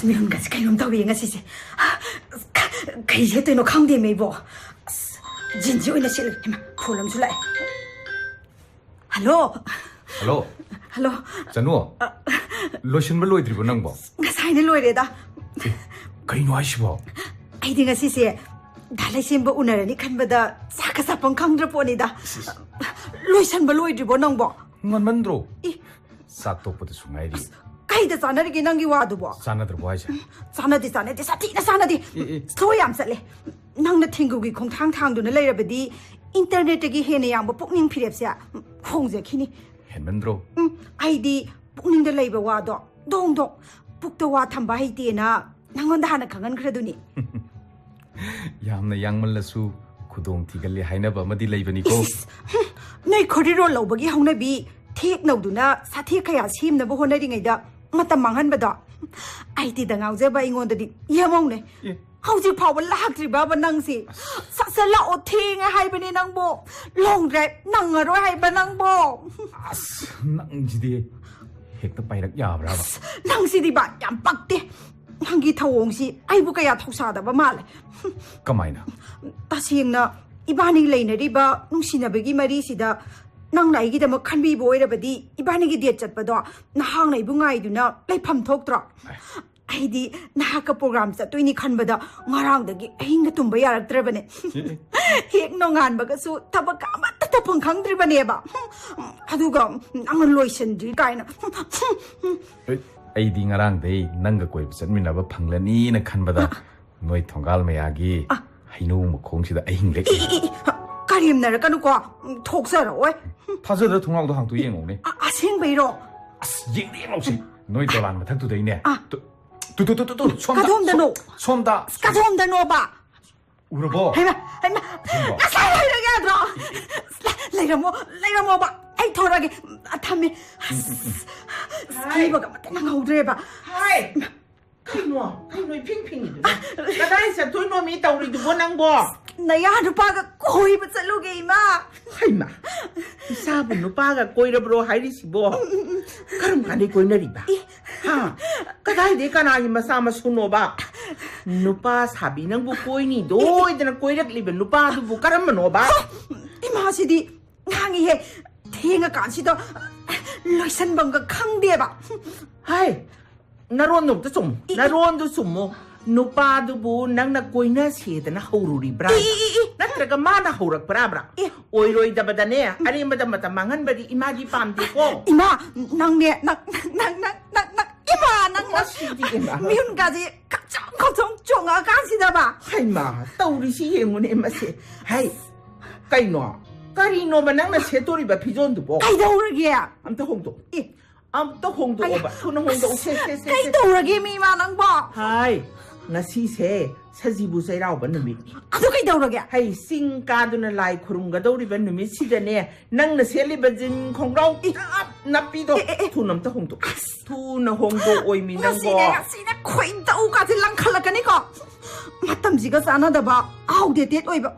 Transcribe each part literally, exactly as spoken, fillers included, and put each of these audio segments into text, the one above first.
ꯃꯤꯍꯨꯟꯒꯁꯦ ꯀꯩꯅꯣꯝ ꯇꯧꯋꯦ ꯉꯁꯤꯁꯦ꯫ ꯀꯩ ꯁꯦꯠꯇꯣꯏꯅꯣ ꯈꯪꯗꯦꯃꯦ ꯑꯩꯕꯣ꯫ ꯑꯁ, ꯖꯤꯟꯁꯤ ꯑꯣꯏꯅ ꯁꯦꯠꯂꯒꯦ꯫ ꯍꯩꯃꯥ, ꯐꯣꯟ ꯑꯃꯁꯨ ꯂꯥꯛꯑꯦ꯫ ꯍꯜꯂꯣ꯫ ꯍꯜꯂꯣ꯫ ꯍꯜꯂꯣ꯫ ꯆꯅꯨ, ꯂꯣꯏꯁꯤꯟꯕ ꯂꯣꯏꯗ꯭ꯔꯤꯕꯣ ꯅꯪꯕꯣ? ꯉꯁꯥꯏꯅ ꯂꯣꯏꯔꯦꯗ꯫ ꯑꯦ, ꯀꯩꯅꯣ ꯍꯥꯏꯁꯤꯕꯣ? ꯑꯩꯗꯤ ꯉꯁꯤꯁꯦ ꯗꯥ ꯂꯩꯁꯦꯝꯕ ꯎꯅꯔꯅꯤ ꯈꯟꯕꯗ ꯆꯥꯛꯀ ꯆꯥꯐꯝ ꯈꯪꯗ꯭ꯔ ꯄꯣꯠꯅꯤꯗ꯫ ꯏꯁ, ꯏꯁ꯫ ꯂꯣꯏꯁꯟꯕ ꯂꯣꯏꯗ꯭ꯔꯤꯕꯣ ꯅꯪꯕꯣ? ꯉꯟꯃꯟꯗ꯭ꯔꯣ? ꯏ꯫ ꯆꯥꯛ ꯇꯣꯛꯄꯗꯁꯨ ꯉꯥꯏꯔꯤ꯫ ꯑꯁ, ꯀꯩꯗ ꯆꯥꯟꯅꯔꯤꯒꯦ ꯅꯪꯒꯤ ꯋꯥꯗꯨꯕꯣ? ꯆꯥꯟꯅꯗ꯭ꯔꯕꯣ ꯍꯥꯏꯁꯦ? ꯎꯝ, ꯆꯥꯟꯅꯗꯦ, ꯆꯥꯟꯅꯗꯦ, ꯁꯥꯊꯤꯅ ꯆꯥꯟꯅꯗꯦ꯫ ꯑꯦ, ꯑꯦ꯫ ꯁ꯭ꯂꯣ ꯌꯥꯝ ꯆꯠꯂꯦ꯫ ꯅꯪꯅ ꯊꯦꯡꯒꯨꯒꯤ ꯈꯣꯡꯊꯥꯡ ꯊꯥꯡꯗꯨꯅ ꯂꯩꯔꯕꯗꯤ ꯏꯟꯇꯔꯅꯦꯠꯇꯒꯤ ꯍꯦꯟꯅ ꯌꯥꯡꯕ ꯄꯨꯛꯅꯤꯡ ꯐꯤꯔꯦꯞꯁꯦ, ꯎꯝ, ꯈꯣꯡꯖꯈꯤꯅꯤ꯫ ꯍꯦꯟꯃꯟꯗ꯭ꯔꯣ? ꯎꯝ, ꯑꯩꯗꯤ ꯄꯨꯛꯅꯤꯡꯗ ꯂꯩꯕ ꯋꯥꯗꯣ ꯗꯣꯡ ꯗꯣꯡ, ꯄꯨꯛꯇ ꯋꯥ ꯊꯝꯕ ꯍꯩꯇꯦꯅ ꯅꯪꯉꯣꯟꯗ ꯍꯥꯟꯅ ꯈꯪꯍꯟꯈ꯭ꯔꯗꯨꯅꯤ꯫ ꯌꯥꯝꯅ ꯌꯥꯡꯃꯜꯂꯁꯨ ꯈꯨꯗꯣꯡ ꯊꯤꯒꯜꯂꯤ ꯍꯥꯏꯅꯕ ꯑꯃꯗꯤ ꯂꯩꯕꯅꯤꯀꯣ꯫ ꯏꯁ, ꯍꯨꯝ, ꯅꯣꯏ ꯈꯣꯔꯤꯔꯣꯜ ꯂꯧꯕꯒꯤ ꯍꯧꯅꯕꯤ ꯊꯦꯛ ꯅꯧꯗꯨꯅ ꯁꯥꯊꯦꯛ ꯀꯌꯥ ꯁꯦꯝꯅꯕ ꯍꯣꯠꯅꯔꯤꯉꯩꯗ ꯃꯇꯝ ꯃꯥꯡꯍꯟꯕꯗꯣ꯫ ꯑꯥꯏ ꯇꯤꯗ ꯉꯥꯎꯖꯕ ꯑꯩꯉꯣꯟꯗꯗꯤ ꯌꯥꯝꯃꯧꯅꯦ꯫ ꯑꯦ꯫ ꯍꯧꯖꯤꯛ ꯐꯥꯎꯕ ꯂꯥꯛꯇ꯭ꯔꯤꯕꯕ ꯅꯪꯁꯤ? ꯁꯠ ꯁꯠ ꯂꯥꯛꯑꯣ, ꯊꯦꯡꯉꯦ ꯍꯥꯏꯕꯅꯦ ꯅꯪꯕꯣ꯫ ꯂꯣꯡ ꯗ꯭ꯔꯥꯏꯚ ꯅꯪꯉꯔꯣꯏ ꯍꯥꯏꯕ ꯅꯪꯕꯣ꯫ ꯑꯁ, ꯅꯪꯁꯤꯗꯤ ꯍꯦꯛꯇ ꯄꯥꯏꯔꯛ ꯌꯥꯕ꯭ꯔꯥꯕ? ꯑꯁ, ꯅꯪꯁꯤꯗꯤꯕ ꯌꯥꯝ ꯄꯛꯇꯦ꯫ ꯅꯪꯒꯤ ꯊꯧꯑꯣꯡꯁꯤ ꯑꯩꯕꯨ ꯀꯌꯥ ꯊꯧꯁꯥꯗꯕ ꯃꯥꯜꯂꯦ꯫ ꯀꯃꯥꯏꯅ? ꯇꯁꯦꯡꯅ ꯏꯕꯥꯅꯤ ꯂꯩꯅꯔꯤꯕ ꯅꯨꯡꯁꯤꯅꯕꯒꯤ ꯃꯔꯤꯁꯤꯗ ꯅꯪꯅ ꯑꯩꯒꯤꯗꯃꯛ ꯈꯟꯕꯤꯕ ꯑꯣꯏꯔꯕꯗꯤ ꯏꯕꯥꯅꯤꯒꯤ ꯗꯦꯠ ꯆꯠꯄꯗꯣ ꯅꯍꯥꯛꯅ ꯑꯩꯕꯨ ꯉꯥꯏꯗꯨꯅ ꯂꯩꯐꯝ ꯊꯣꯛꯇ꯭ꯔꯣ? ꯑꯦ꯫ ꯑꯩꯗꯤ ꯅꯍꯥꯛꯀ ꯄ꯭ꯔꯣꯒ꯭ꯔꯥꯝ ꯆꯠꯇꯣꯏꯅꯤ ꯈꯟꯕꯗ ꯉꯔꯥꯡꯗꯒꯤ ꯑꯍꯤꯡꯒ ꯇꯨꯝꯕ ꯌꯥꯔꯛꯇ꯭ꯔꯕꯅꯦ꯫ ꯑꯦ, ꯑꯦ꯫ ꯍꯦꯛ ꯅꯣꯡꯉꯥꯟꯕꯒꯁꯨ ꯊꯕꯛꯀ ꯑꯃꯠꯇ ꯇꯧꯐꯝ ꯈꯪꯗ꯭ꯔꯤꯕꯅꯦꯕ꯫ ꯑꯗꯨꯒ ꯅꯪꯅ ꯂꯣꯏꯁꯤꯟꯗ꯭ꯔꯤ ꯀꯥꯏꯅ꯫ ꯑꯦ, ꯑꯩꯗꯤ ꯉꯔꯥꯡꯗꯩ ꯅꯪꯒ ꯀꯣꯏꯕ ꯆꯠꯃꯤꯟꯅꯕ ꯐꯪꯂꯅꯤꯅ ꯈꯟꯕꯗ ꯅꯣꯏ ꯊꯣꯡꯒꯥꯜ ꯃꯌꯥꯒꯤ ꯑ꯫ ꯍꯩꯅꯧ ꯃꯈꯣꯡꯁꯤꯗ ꯑꯍꯤꯡ ꯂꯦꯛ-꯫ E, E, E, E, ꯀꯔꯦꯝꯅꯔꯛꯀꯅꯨꯀꯣ꯫ ꯊꯣꯛꯆꯔꯛꯑꯣꯏ꯫ ꯊꯥꯖꯗ꯭ꯔ ꯊꯣꯡꯅꯥꯎꯗꯣ ꯍꯥꯡꯇꯣꯛ ꯌꯦꯡꯉꯨꯅꯦ꯫ ꯑ, ꯑꯁꯦꯡꯕꯩꯔꯣ? ꯑꯁ, ꯌꯦꯡꯗ ꯌꯦꯡꯉꯧꯁꯦ꯫ ꯅꯣꯏ ꯗꯣꯂꯥꯟ ꯃꯊꯛꯇꯨꯗꯩꯅꯦ꯫ ꯑ꯫ Two-, two, two, two, two, two, ꯁꯣꯝꯗ꯫ ꯀꯗꯣꯝꯗꯅꯣ? ꯁꯣ-, ꯁꯣꯝꯗ꯫ ꯀꯗꯣꯝꯗꯅꯣꯕ? ꯎꯔꯕꯣ? ꯍꯩꯃꯥ, ꯍꯩꯃꯥ, ꯎꯔꯕꯣ? ꯉꯁꯥꯏ ꯍꯥꯏꯔꯒ ꯌꯥꯗ꯭ꯔꯣ? ꯂꯩꯔꯝꯃꯣ, ꯂꯩꯔꯝꯃꯣꯕ꯫ ꯑꯩ ꯊꯣꯔꯛꯑꯒꯦ꯫ ꯑ, ꯊꯝꯃꯦ꯫ ꯎꯝ, ꯎꯝ, ꯎꯝ꯫ ꯑꯁ, ꯍꯥꯏ꯫ ꯀꯤꯕꯒ ꯑꯃꯠꯇ ꯅꯪꯍꯧꯗ꯭ꯔꯦꯕ꯫ ꯍꯥꯏ꯫ ꯀꯩꯅꯣ? ꯀꯩꯅꯣ ꯏꯐꯤꯡ ꯐꯤꯡꯉꯤꯗꯨꯕꯣ? ꯀꯗꯥꯏ ꯆꯠꯇꯣꯏꯅꯣ ꯃꯤ ꯇꯧꯔꯤꯗꯨꯕꯣ ꯅꯪꯕꯣ? ꯅꯌꯥ ꯅꯨꯄꯥꯒ ꯀꯣꯏꯕ ꯆꯠꯂꯨꯒꯦ, ꯏꯃꯥ꯫ ꯍꯩꯃꯥ, ꯏꯆꯥꯕꯨ ꯅꯨꯄꯥꯒ ꯀꯣꯏꯔꯕ꯭ꯔꯣ ꯍꯥꯏꯔꯤꯁꯤꯕꯣ? ꯀꯔꯝ ꯀꯥꯟꯗꯩ ꯀꯣꯏꯅꯔꯤꯕ? ꯍꯥ? ꯀꯗꯥꯏꯗꯩ ꯀꯅꯥꯒꯤ ꯃꯆꯥ ꯃꯁꯨꯅꯣꯕ? ꯅꯨꯄꯥ ꯁꯥꯕꯤ ꯅꯪꯕꯨ ꯀꯣꯏꯅꯤꯗꯣꯏꯗꯅ ꯀꯣꯏꯔꯛꯂꯤꯕ ꯅꯨꯄꯥꯗꯨꯕꯨ ꯀꯔꯝꯕꯅꯣꯕ? ꯏꯃꯥꯁꯤꯗꯤ ꯉꯥꯡꯉꯤꯍꯦ꯫ ꯊꯦꯡꯉꯀꯥꯟꯁꯤꯗ ꯂꯣꯏꯁꯟꯐꯝꯒ ꯈꯪꯗꯦꯕ꯫ ꯍꯥꯏ, ꯅꯔꯣꯟꯗꯣ ꯑꯝꯇ ꯆꯨꯝꯃꯨ꯫ E, E. ꯅꯔꯣꯟꯗꯨ ꯆꯨꯝꯃꯨ꯫ ꯅꯨꯄꯥꯗꯨꯕꯨ ꯅꯪꯅ ꯀꯣꯏꯅꯁꯦꯗꯅ ꯍꯧꯔꯨꯔꯤꯕ꯭ꯔꯥ? E, E, E, E. ꯅꯠꯇ꯭ꯔꯒ ꯃꯥꯅ ꯍꯧꯔꯛꯄ꯭ꯔꯥꯕ꯭ꯔꯥ? ꯏ꯫ ꯑꯣꯏꯔꯣꯏꯗꯕꯗꯅꯦ, ꯑꯔꯦꯝꯕꯗ ꯃꯇꯝ ꯃꯥꯡꯍꯟꯕꯗꯤ ꯏꯃꯥꯗꯤ ꯄꯥꯝꯗꯦꯀꯣ꯫ ꯏꯃꯥ, ꯅꯪꯅꯦ, ꯅꯪ, ꯅꯪ, ꯅꯪ, ꯅꯪ, ꯏꯃꯥ, ꯅꯪ, ꯅꯪ꯫ ꯃꯁꯤꯗꯤ ꯏꯃꯥ꯫ ꯃꯤꯍꯨꯟꯒꯥꯁꯦ ꯈꯪꯆꯣꯡ ꯈꯪꯆꯣꯡ ꯆꯣꯡꯉꯛꯑꯀꯥꯟꯁꯤꯗꯕ꯫ ꯍꯩꯃꯥ, ꯇꯧꯔꯤꯁꯤ ꯌꯦꯡꯉꯨꯅꯦ ꯃꯁꯦ꯫ ꯍꯩ, ꯀꯩꯅꯣ? ꯀꯔꯤꯅꯣꯕ ꯅꯪꯅ ꯁꯦꯠꯇꯣꯔꯤꯕ ꯐꯤꯖꯣꯜꯗꯨꯕꯣ? ꯀꯩꯗꯧꯔꯒꯦ? ꯑꯝꯇ ꯍꯣꯡꯗꯣꯛ꯫ ꯏ꯫ ꯑꯝꯇ ꯍꯣꯡꯗꯣꯛꯑꯣꯕ꯫ ꯑꯌꯥ꯫ ꯊꯨꯅ ꯍꯣꯡꯗꯣꯛꯎꯁꯦ, ꯁꯦ, ꯁꯦ, ꯁꯦ꯫ ꯀꯩꯗꯧꯔꯒꯦ ꯃꯤ ꯏꯃꯥ ꯅꯪꯕꯣ? ꯍꯥꯏ, ꯉꯁꯤꯁꯦ ꯁꯖꯤꯕꯨ ꯆꯩꯔꯥꯎꯕ ꯅꯨꯃꯤꯠꯅꯤ꯫ ꯑꯗꯨ ꯀꯩꯗꯧꯔꯒꯦ? ꯍꯩ, ꯆꯤꯡ ꯀꯥꯗꯨꯅ ꯂꯥꯏ ꯈꯨꯔꯨꯝꯒꯗꯧꯔꯤꯕ ꯅꯨꯃꯤꯠꯁꯤꯗꯅꯦ, ꯅꯪꯅ ꯁꯦꯠꯂꯤꯕ ꯖꯤꯟ ꯈꯣꯡꯒ꯭ꯔꯥꯎ ꯏ꯫ ꯇꯞ ꯅꯞꯄꯤꯗꯣ ꯑꯦ, ꯑꯦ, ꯑꯦ꯫ ꯊꯨꯅ ꯑꯝꯇ ꯍꯣꯡꯗꯣꯛ꯫ ꯑꯁ꯫ ꯊꯨꯅ ꯍꯣꯡꯗꯣꯛꯑꯣꯏꯃꯤ ꯅꯪꯕꯣ꯫ ꯉꯁꯤꯅꯦ, ꯉꯁꯤꯅꯦ ꯈꯣꯏꯗꯧ ꯀꯥꯁꯦ ꯂꯪꯈꯠꯂꯛꯀꯅꯤꯀꯣ꯫ ꯃꯇꯝꯁꯤꯒ ꯆꯥꯟꯅꯗꯕ, outdated ꯑꯣꯏꯕ,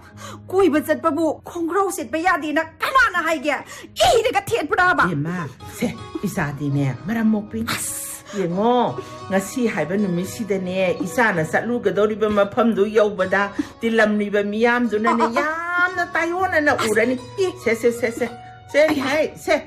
ꯀꯣꯏꯕ ꯆꯠꯄꯕꯨ ꯈꯣꯡꯒ꯭ꯔꯥꯎ ꯁꯦꯠꯄ ꯌꯥꯗꯦꯅ ꯀꯅꯥꯅ ꯍꯥꯏꯒꯦ? ꯏꯔꯒ ꯊꯦꯠꯄ꯭ꯔꯥꯕ? ꯏꯃꯥ, ꯁꯦ, ꯏꯆꯥꯗꯤꯅꯦ ꯃꯔꯝ ꯃꯣꯛꯄꯤ꯫ ꯑꯁ꯫ ꯌꯦꯡꯉꯣ, ꯉꯁꯤ ꯍꯥꯏꯕ ꯅꯨꯃꯤꯠꯁꯤꯗꯅꯦ, ꯏꯆꯥꯅ ꯆꯠꯂꯨꯒꯗꯧꯔꯤꯕ ꯃꯐꯝꯗꯨ ꯌꯧꯕꯗ ꯇꯤꯜꯂꯝꯂꯤꯕ ꯃꯤꯌꯥꯝꯗꯨꯅꯅꯦ ꯑ, ꯑ, ꯑ꯫ ꯌꯥꯝꯅ ꯇꯥꯏꯑꯣꯟꯅꯅ ꯑꯁ, ꯎꯔꯅꯤ꯫ ꯏ꯫ ꯁꯦ, ꯁꯦ, ꯁꯦ, ꯁꯦ꯫ ꯁꯦ, ꯑꯌꯥ꯫ ꯍꯥꯏ, ꯁꯦ꯫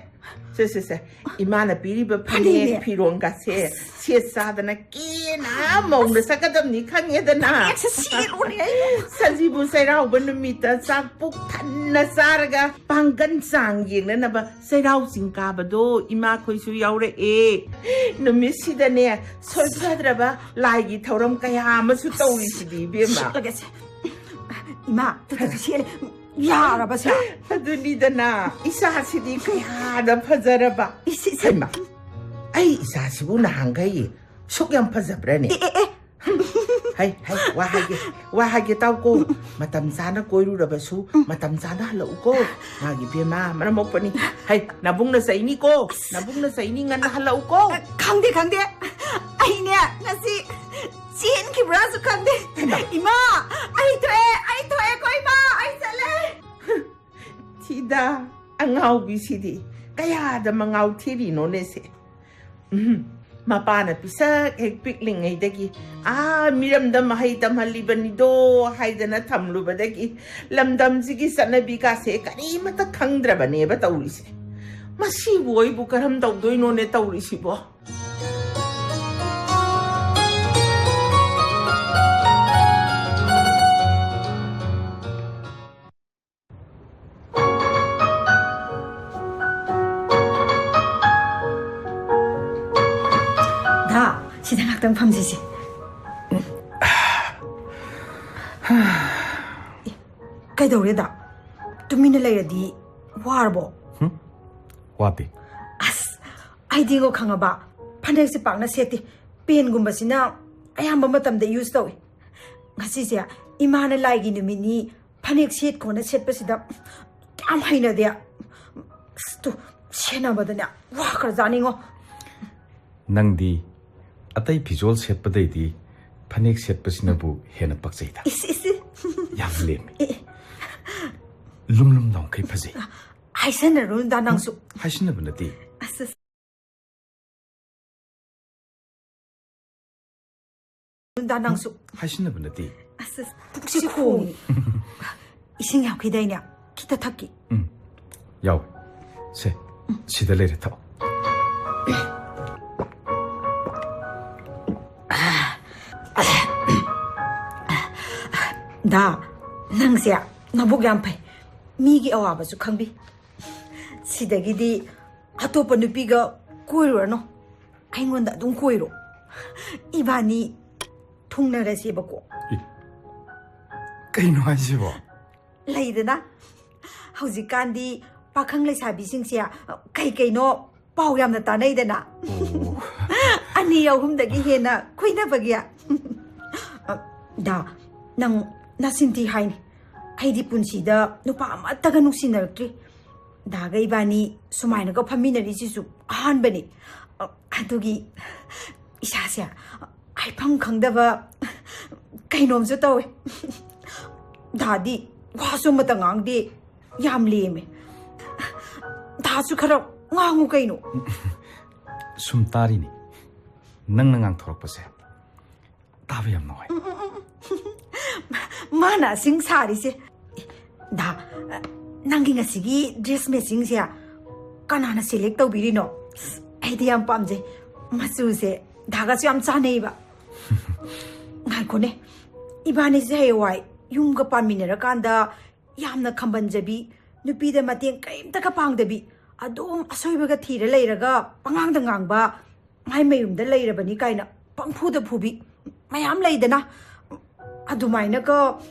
ꯁꯦ, ꯁꯦ, ꯁꯦ꯫ ꯏꯃꯥꯅ ꯄꯤꯔꯤꯕ ꯐꯅꯦꯛ, ꯐꯅꯦꯛꯅꯦ꯫ ꯐꯤꯔꯣꯟꯒꯁꯦ ꯁꯦꯠ ꯆꯥꯗꯅ ꯀꯦꯅ ꯃꯧꯅ ꯆꯠꯀꯗꯕꯅꯤ ꯈꯪꯉꯦꯗꯅ꯫ ꯐꯅꯦꯛꯁꯦ ꯁꯦꯠꯂꯨꯅꯦ ꯑꯩ꯫ ꯁꯖꯤꯕꯨ ꯆꯩꯔꯥꯎꯕ ꯅꯨꯃꯤꯠꯇ ꯆꯥꯛ ꯄꯨꯛ ꯊꯟꯅ ꯆꯥꯔꯒ ꯄꯥꯡꯒꯟ ꯆꯥꯡ ꯌꯦꯡꯅꯅꯕ ꯆꯩꯔꯥꯎ ꯆꯤꯡ ꯀꯥꯕꯗꯣ ꯏꯃꯥꯈꯣꯏꯁꯨ ꯌꯥꯎꯔꯛꯑꯦ꯫ ꯅꯨꯃꯤꯠꯁꯤꯗꯅꯦ, ꯁꯣꯏꯐꯗ꯭ꯔꯕ ꯂꯥꯏꯒꯤ ꯊꯧꯔꯝ ꯀꯌꯥ ꯑꯃꯁꯨ ꯇꯧꯔꯤꯁꯤꯗꯤ, ꯏꯕꯦꯝꯃ꯫ ꯁꯦꯠꯂꯒꯦꯁꯦ꯫ ꯏꯃꯥ, ꯇꯨ, ꯇꯨ, ꯇꯨ, ꯁꯦꯠꯂꯦ꯫ ꯌꯥꯔꯕꯁꯦ? ꯑꯗꯨꯅꯤꯗꯅ, ꯏꯆꯥꯁꯤꯗꯤ ꯀꯌꯥꯗ ꯐꯖꯔꯕ꯫ ꯏꯁ, ꯏꯁ꯫ ꯍꯩꯃꯥ, ꯑꯩ ꯏꯆꯥꯁꯤꯕꯨ ꯅꯍꯥꯟꯈꯩ ꯁꯨꯛ ꯌꯥꯝ ꯐꯖꯕ꯭ꯔꯅꯦ? ꯑꯦ, ꯑꯦ, ꯑꯦ꯫ ꯍꯩ, ꯍꯩ, ꯋꯥ ꯍꯥꯏꯒꯦ, ꯋꯥ ꯍꯥꯏꯒꯦ ꯇꯥꯎꯀꯣ꯫ ꯃꯇꯝ ꯆꯥꯅ ꯀꯣꯏꯔꯨꯔꯕꯁꯨ, ꯃꯇꯝ ꯆꯥꯅ ꯍꯜꯂꯛꯎꯀꯣ꯫ ꯃꯥꯒꯤ ꯕꯦꯝꯃ, ꯃꯔꯝ ꯃꯣꯛꯄꯅꯤ꯫ ꯍꯩ, ꯅꯕꯨꯡꯅ ꯆꯩꯅꯤꯀꯣ꯫ ꯅꯕꯨꯡꯅ ꯆꯩꯅꯤ, ꯉꯟꯅ ꯍꯜꯂꯛꯎꯀꯣ꯫ ꯈꯪꯗꯦ, ꯈꯪꯗꯦ꯫ ꯑꯩꯅꯦ, ꯉꯁꯤ ꯆꯦꯟꯈꯤꯕ꯭ꯔꯥꯁꯨ ꯈꯪꯗꯦ꯫ ꯍꯩꯃꯥ꯫ ꯏꯃꯥ, ꯑꯩ ꯊꯣꯛꯑꯦ, ꯑꯩ ꯊꯣꯛꯑꯦ꯫ ꯁꯤꯗꯤ ꯀꯌꯥꯗ ꯃꯉꯥꯎ ꯊꯤꯔꯤꯅꯣꯅꯦ ꯁꯦ? ꯎꯝ, ꯃꯄꯥꯅ ꯄꯤꯁꯛ ꯍꯦꯛ ꯄꯤꯛꯂꯤꯉꯩꯗꯒꯤ, "ꯑꯥ, ꯃꯤꯔꯝꯗ ꯃꯍꯩ ꯇꯝꯍꯜꯂꯤꯕꯅꯤꯗꯣ" ꯍꯥꯏꯗꯅ ꯊꯝꯂꯨꯕꯗꯒꯤ ꯂꯝꯗꯝꯁꯤꯒꯤ ꯆꯠꯅꯕꯤꯒꯁꯦ ꯀꯔꯤꯃꯠꯇ ꯈꯪꯗ꯭ꯔꯕꯅꯦꯕ ꯇꯧꯔꯤꯁꯦ꯫ ꯃꯁꯤꯕꯨ ꯑꯩꯕꯨ ꯀꯔꯝ ꯇꯧꯗꯣꯏꯅꯣꯅꯦ ꯇꯧꯔꯤꯁꯤꯕꯣ? ꯗꯥ, ꯁꯤꯗ ꯉꯥꯛꯇꯪ ꯐꯝꯁꯤꯁꯦ꯫ ꯑꯦ, ꯀꯩꯗꯧꯔꯦ ꯗꯥ? ꯇꯨꯃꯤꯟꯅ ꯂꯩꯔꯗꯤ ꯋꯥꯔꯕꯣ? ꯍꯨꯝ? ꯋꯥꯗꯦ꯫ ꯑꯁ, ꯑꯩꯗꯤꯉꯣ ꯈꯪꯉꯕ, ꯐꯅꯦꯛꯁꯦ ꯄꯥꯛꯅ ꯁꯦꯠꯇꯦ꯫ ꯄꯦꯟꯒꯨꯝꯕꯁꯤꯅ ꯑꯌꯥꯝꯕ ꯃꯇꯝꯗ ꯌꯨꯁ ꯇꯧꯏ꯫ ꯉꯁꯤꯁꯦ ꯏꯃꯥꯅ ꯂꯥꯏꯒꯤ ꯅꯨꯃꯤꯠꯅꯤ ꯐꯅꯦꯛ ꯁꯦꯠꯈꯣꯅ ꯁꯦꯠꯄꯁꯤꯗ ꯌꯥꯝ ꯍꯩꯅꯗꯦ꯫ ꯑꯁ, ꯇꯨ, ꯁꯦꯟꯅꯕꯗꯅꯦ ꯋꯥꯈ꯭ꯔꯖꯥꯠꯅꯤꯉꯣ꯫ ꯅꯪꯗꯤ ꯑꯇꯩ ꯐꯤꯖꯣꯜ ꯁꯦꯠꯄꯗꯩꯗꯤ ꯐꯅꯦꯛ ꯁꯦꯠꯄꯁꯤꯅꯕꯨ ꯍꯦꯟꯅ ꯄꯛꯆꯩꯗ꯫ ꯏꯁ, ꯏꯁ, ꯏꯁ꯫ ꯌꯥꯝ ꯂꯦꯝꯃꯤ꯫ ꯑꯦ, ꯑꯦ꯫ ꯂꯨꯝ ꯂꯨꯝ ꯂꯥꯎꯈꯩ ꯐꯖꯩ꯫ ꯍꯥꯏꯁꯟꯅꯔꯨꯅꯨꯗ ꯅꯪꯁꯨ꯫ ꯍꯥꯏꯁꯤꯟꯅꯕ ꯅꯠꯇꯦ꯫ ꯑꯁ, ꯑꯁ꯫ ꯗꯥ ꯅꯪꯁꯨ꯫ ꯍꯥꯏꯁꯤꯟꯅꯕ ꯅꯠꯇꯦ꯫ ꯑꯁ, ꯑꯁ, ꯄꯨꯛꯁꯤ ꯈꯣꯡꯉꯤ꯫ ꯏꯁꯤꯡ ꯌꯥꯎꯈꯤꯗꯥꯏꯅꯦ? ꯈꯤꯇ ꯊꯛꯀꯦ꯫ ꯎꯝ, ꯌꯥꯎꯋꯦ꯫ ꯁꯦ, ꯁꯤꯗ ꯂꯩꯔꯦ, ꯊꯛꯑꯣ꯫ ꯗꯥ, ꯅꯪꯁꯦ ꯅꯕꯨꯛ ꯌꯥꯝ ꯐꯩ꯫ ꯃꯤꯒꯤ ꯑꯋꯥꯕꯁꯨ ꯈꯪꯕꯤ꯫ ꯁꯤꯗꯒꯤꯗꯤ ꯑꯇꯣꯞꯄ ꯅꯨꯄꯤꯒ ꯀꯣꯏꯔꯨꯔꯅꯨ꯫ ꯑꯩꯉꯣꯟꯗ ꯑꯗꯨꯝ ꯀꯣꯏꯔꯣ꯫ ꯏꯕꯥꯅꯤ ꯊꯨꯡꯅꯔꯁꯦꯕꯀꯣ꯫ ꯏ, ꯀꯩꯅꯣ ꯍꯥꯏꯁꯤꯕꯣ? ꯂꯩꯗꯅ, ꯍꯧꯖꯤꯛꯀꯥꯟꯗꯤ ꯄꯥꯈꯪ ꯂꯩꯁꯥꯕꯤꯁꯤꯡꯁꯦ ꯀꯩ ꯀꯩꯅꯣ ꯄꯥꯎ ꯌꯥꯝꯅ ꯇꯥꯅꯩꯗꯅ꯫ ꯑꯣ꯫ ꯑꯅꯤ ꯑꯍꯨꯝꯗꯒꯤ ꯍꯦꯟꯅ ꯀꯣꯏꯅꯕꯒꯤ꯫ ꯗꯥ, ꯅꯪ ꯅꯆꯤꯟ ꯊꯤ ꯍꯥꯏꯅꯤ꯫ ꯑꯩꯗꯤ ꯄꯨꯟꯁꯤꯗ ꯅꯨꯄꯥ ꯑꯃꯠꯇꯒ ꯅꯨꯡꯁꯤꯅꯔꯛꯇ꯭ꯔꯤ꯫ ꯗꯥꯒ ꯏꯕꯥꯅꯤ ꯁꯨꯃꯥꯏꯅꯒ ꯐꯝꯃꯤꯟꯅꯔꯤꯁꯤꯁꯨ ꯑꯍꯥꯟꯕꯅꯤ꯫ ꯑ, ꯑꯗꯨꯒꯤ ꯏꯁꯥꯁꯦ ꯍꯥꯏꯐꯝ ꯈꯪꯗꯕ ꯀꯩꯅꯣꯝꯁꯨ ꯇꯧꯋꯦ꯫ ꯗꯥꯗꯤ ꯋꯥꯁꯨ ꯑꯃꯠꯇ ꯉꯥꯡꯗꯦ, ꯌꯥꯝ ꯂꯦꯝꯃꯦ꯫ ꯗꯥꯁꯨ ꯈꯔ ꯉꯥꯡꯉꯨ ꯀꯩꯅꯣ꯫ ꯁꯨꯝ ꯇꯥꯔꯤꯅꯤ, ꯅꯪꯅ ꯉꯥꯡꯊꯣꯔꯛꯄꯁꯦ ꯇꯥꯕ ꯌꯥꯝ ꯅꯨꯡꯉꯥꯏ꯫ ꯃꯥꯅ ꯑꯁꯤꯡ ꯁꯥꯔꯤꯁꯦ꯫ ꯗꯥ, ꯅꯪꯒꯤ ꯉꯁꯤꯒꯤ dress matchingꯁꯦ ꯀꯅꯥꯅ select ꯇꯧꯕꯤꯔꯤꯅꯣ? ꯑꯩꯗꯤ ꯌꯥꯝ ꯄꯥꯝꯖꯩ꯫ ꯃꯆꯨꯁꯦ ꯗꯥꯒꯁꯨ ꯌꯥꯝ ꯆꯥꯟꯅꯩꯕ꯫ ꯉꯥꯏꯈꯣꯅꯦ, ꯏꯕꯥꯅꯤꯁꯦ ꯍꯌꯦꯡꯋꯥꯏ ꯌꯨꯝꯒ ꯄꯥꯟꯃꯤꯟꯅꯔꯀꯥꯟꯗ ꯌꯥꯝꯅ ꯈꯝꯕꯟꯖꯕꯤ, ꯅꯨꯄꯤꯗ ꯃꯇꯦꯡ ꯀꯔꯤꯝꯇꯒ ꯄꯥꯡꯗꯕꯤ, ꯑꯗꯨꯝ ꯑꯁꯣꯏꯕꯒ ꯊꯤꯔ ꯂꯩꯔꯒ ꯄꯉꯥꯡꯗ ꯉꯥꯡꯕ, ꯃꯥꯏ ꯃꯌꯨꯝꯗ ꯂꯩꯔꯕꯅꯤ ꯀꯥꯏꯅ ꯄꯪꯐꯨꯗ ꯐꯨꯕꯤ ꯃꯌꯥꯝ ꯂꯩꯗꯅ, ꯑꯗꯨꯃꯥꯏꯅꯒ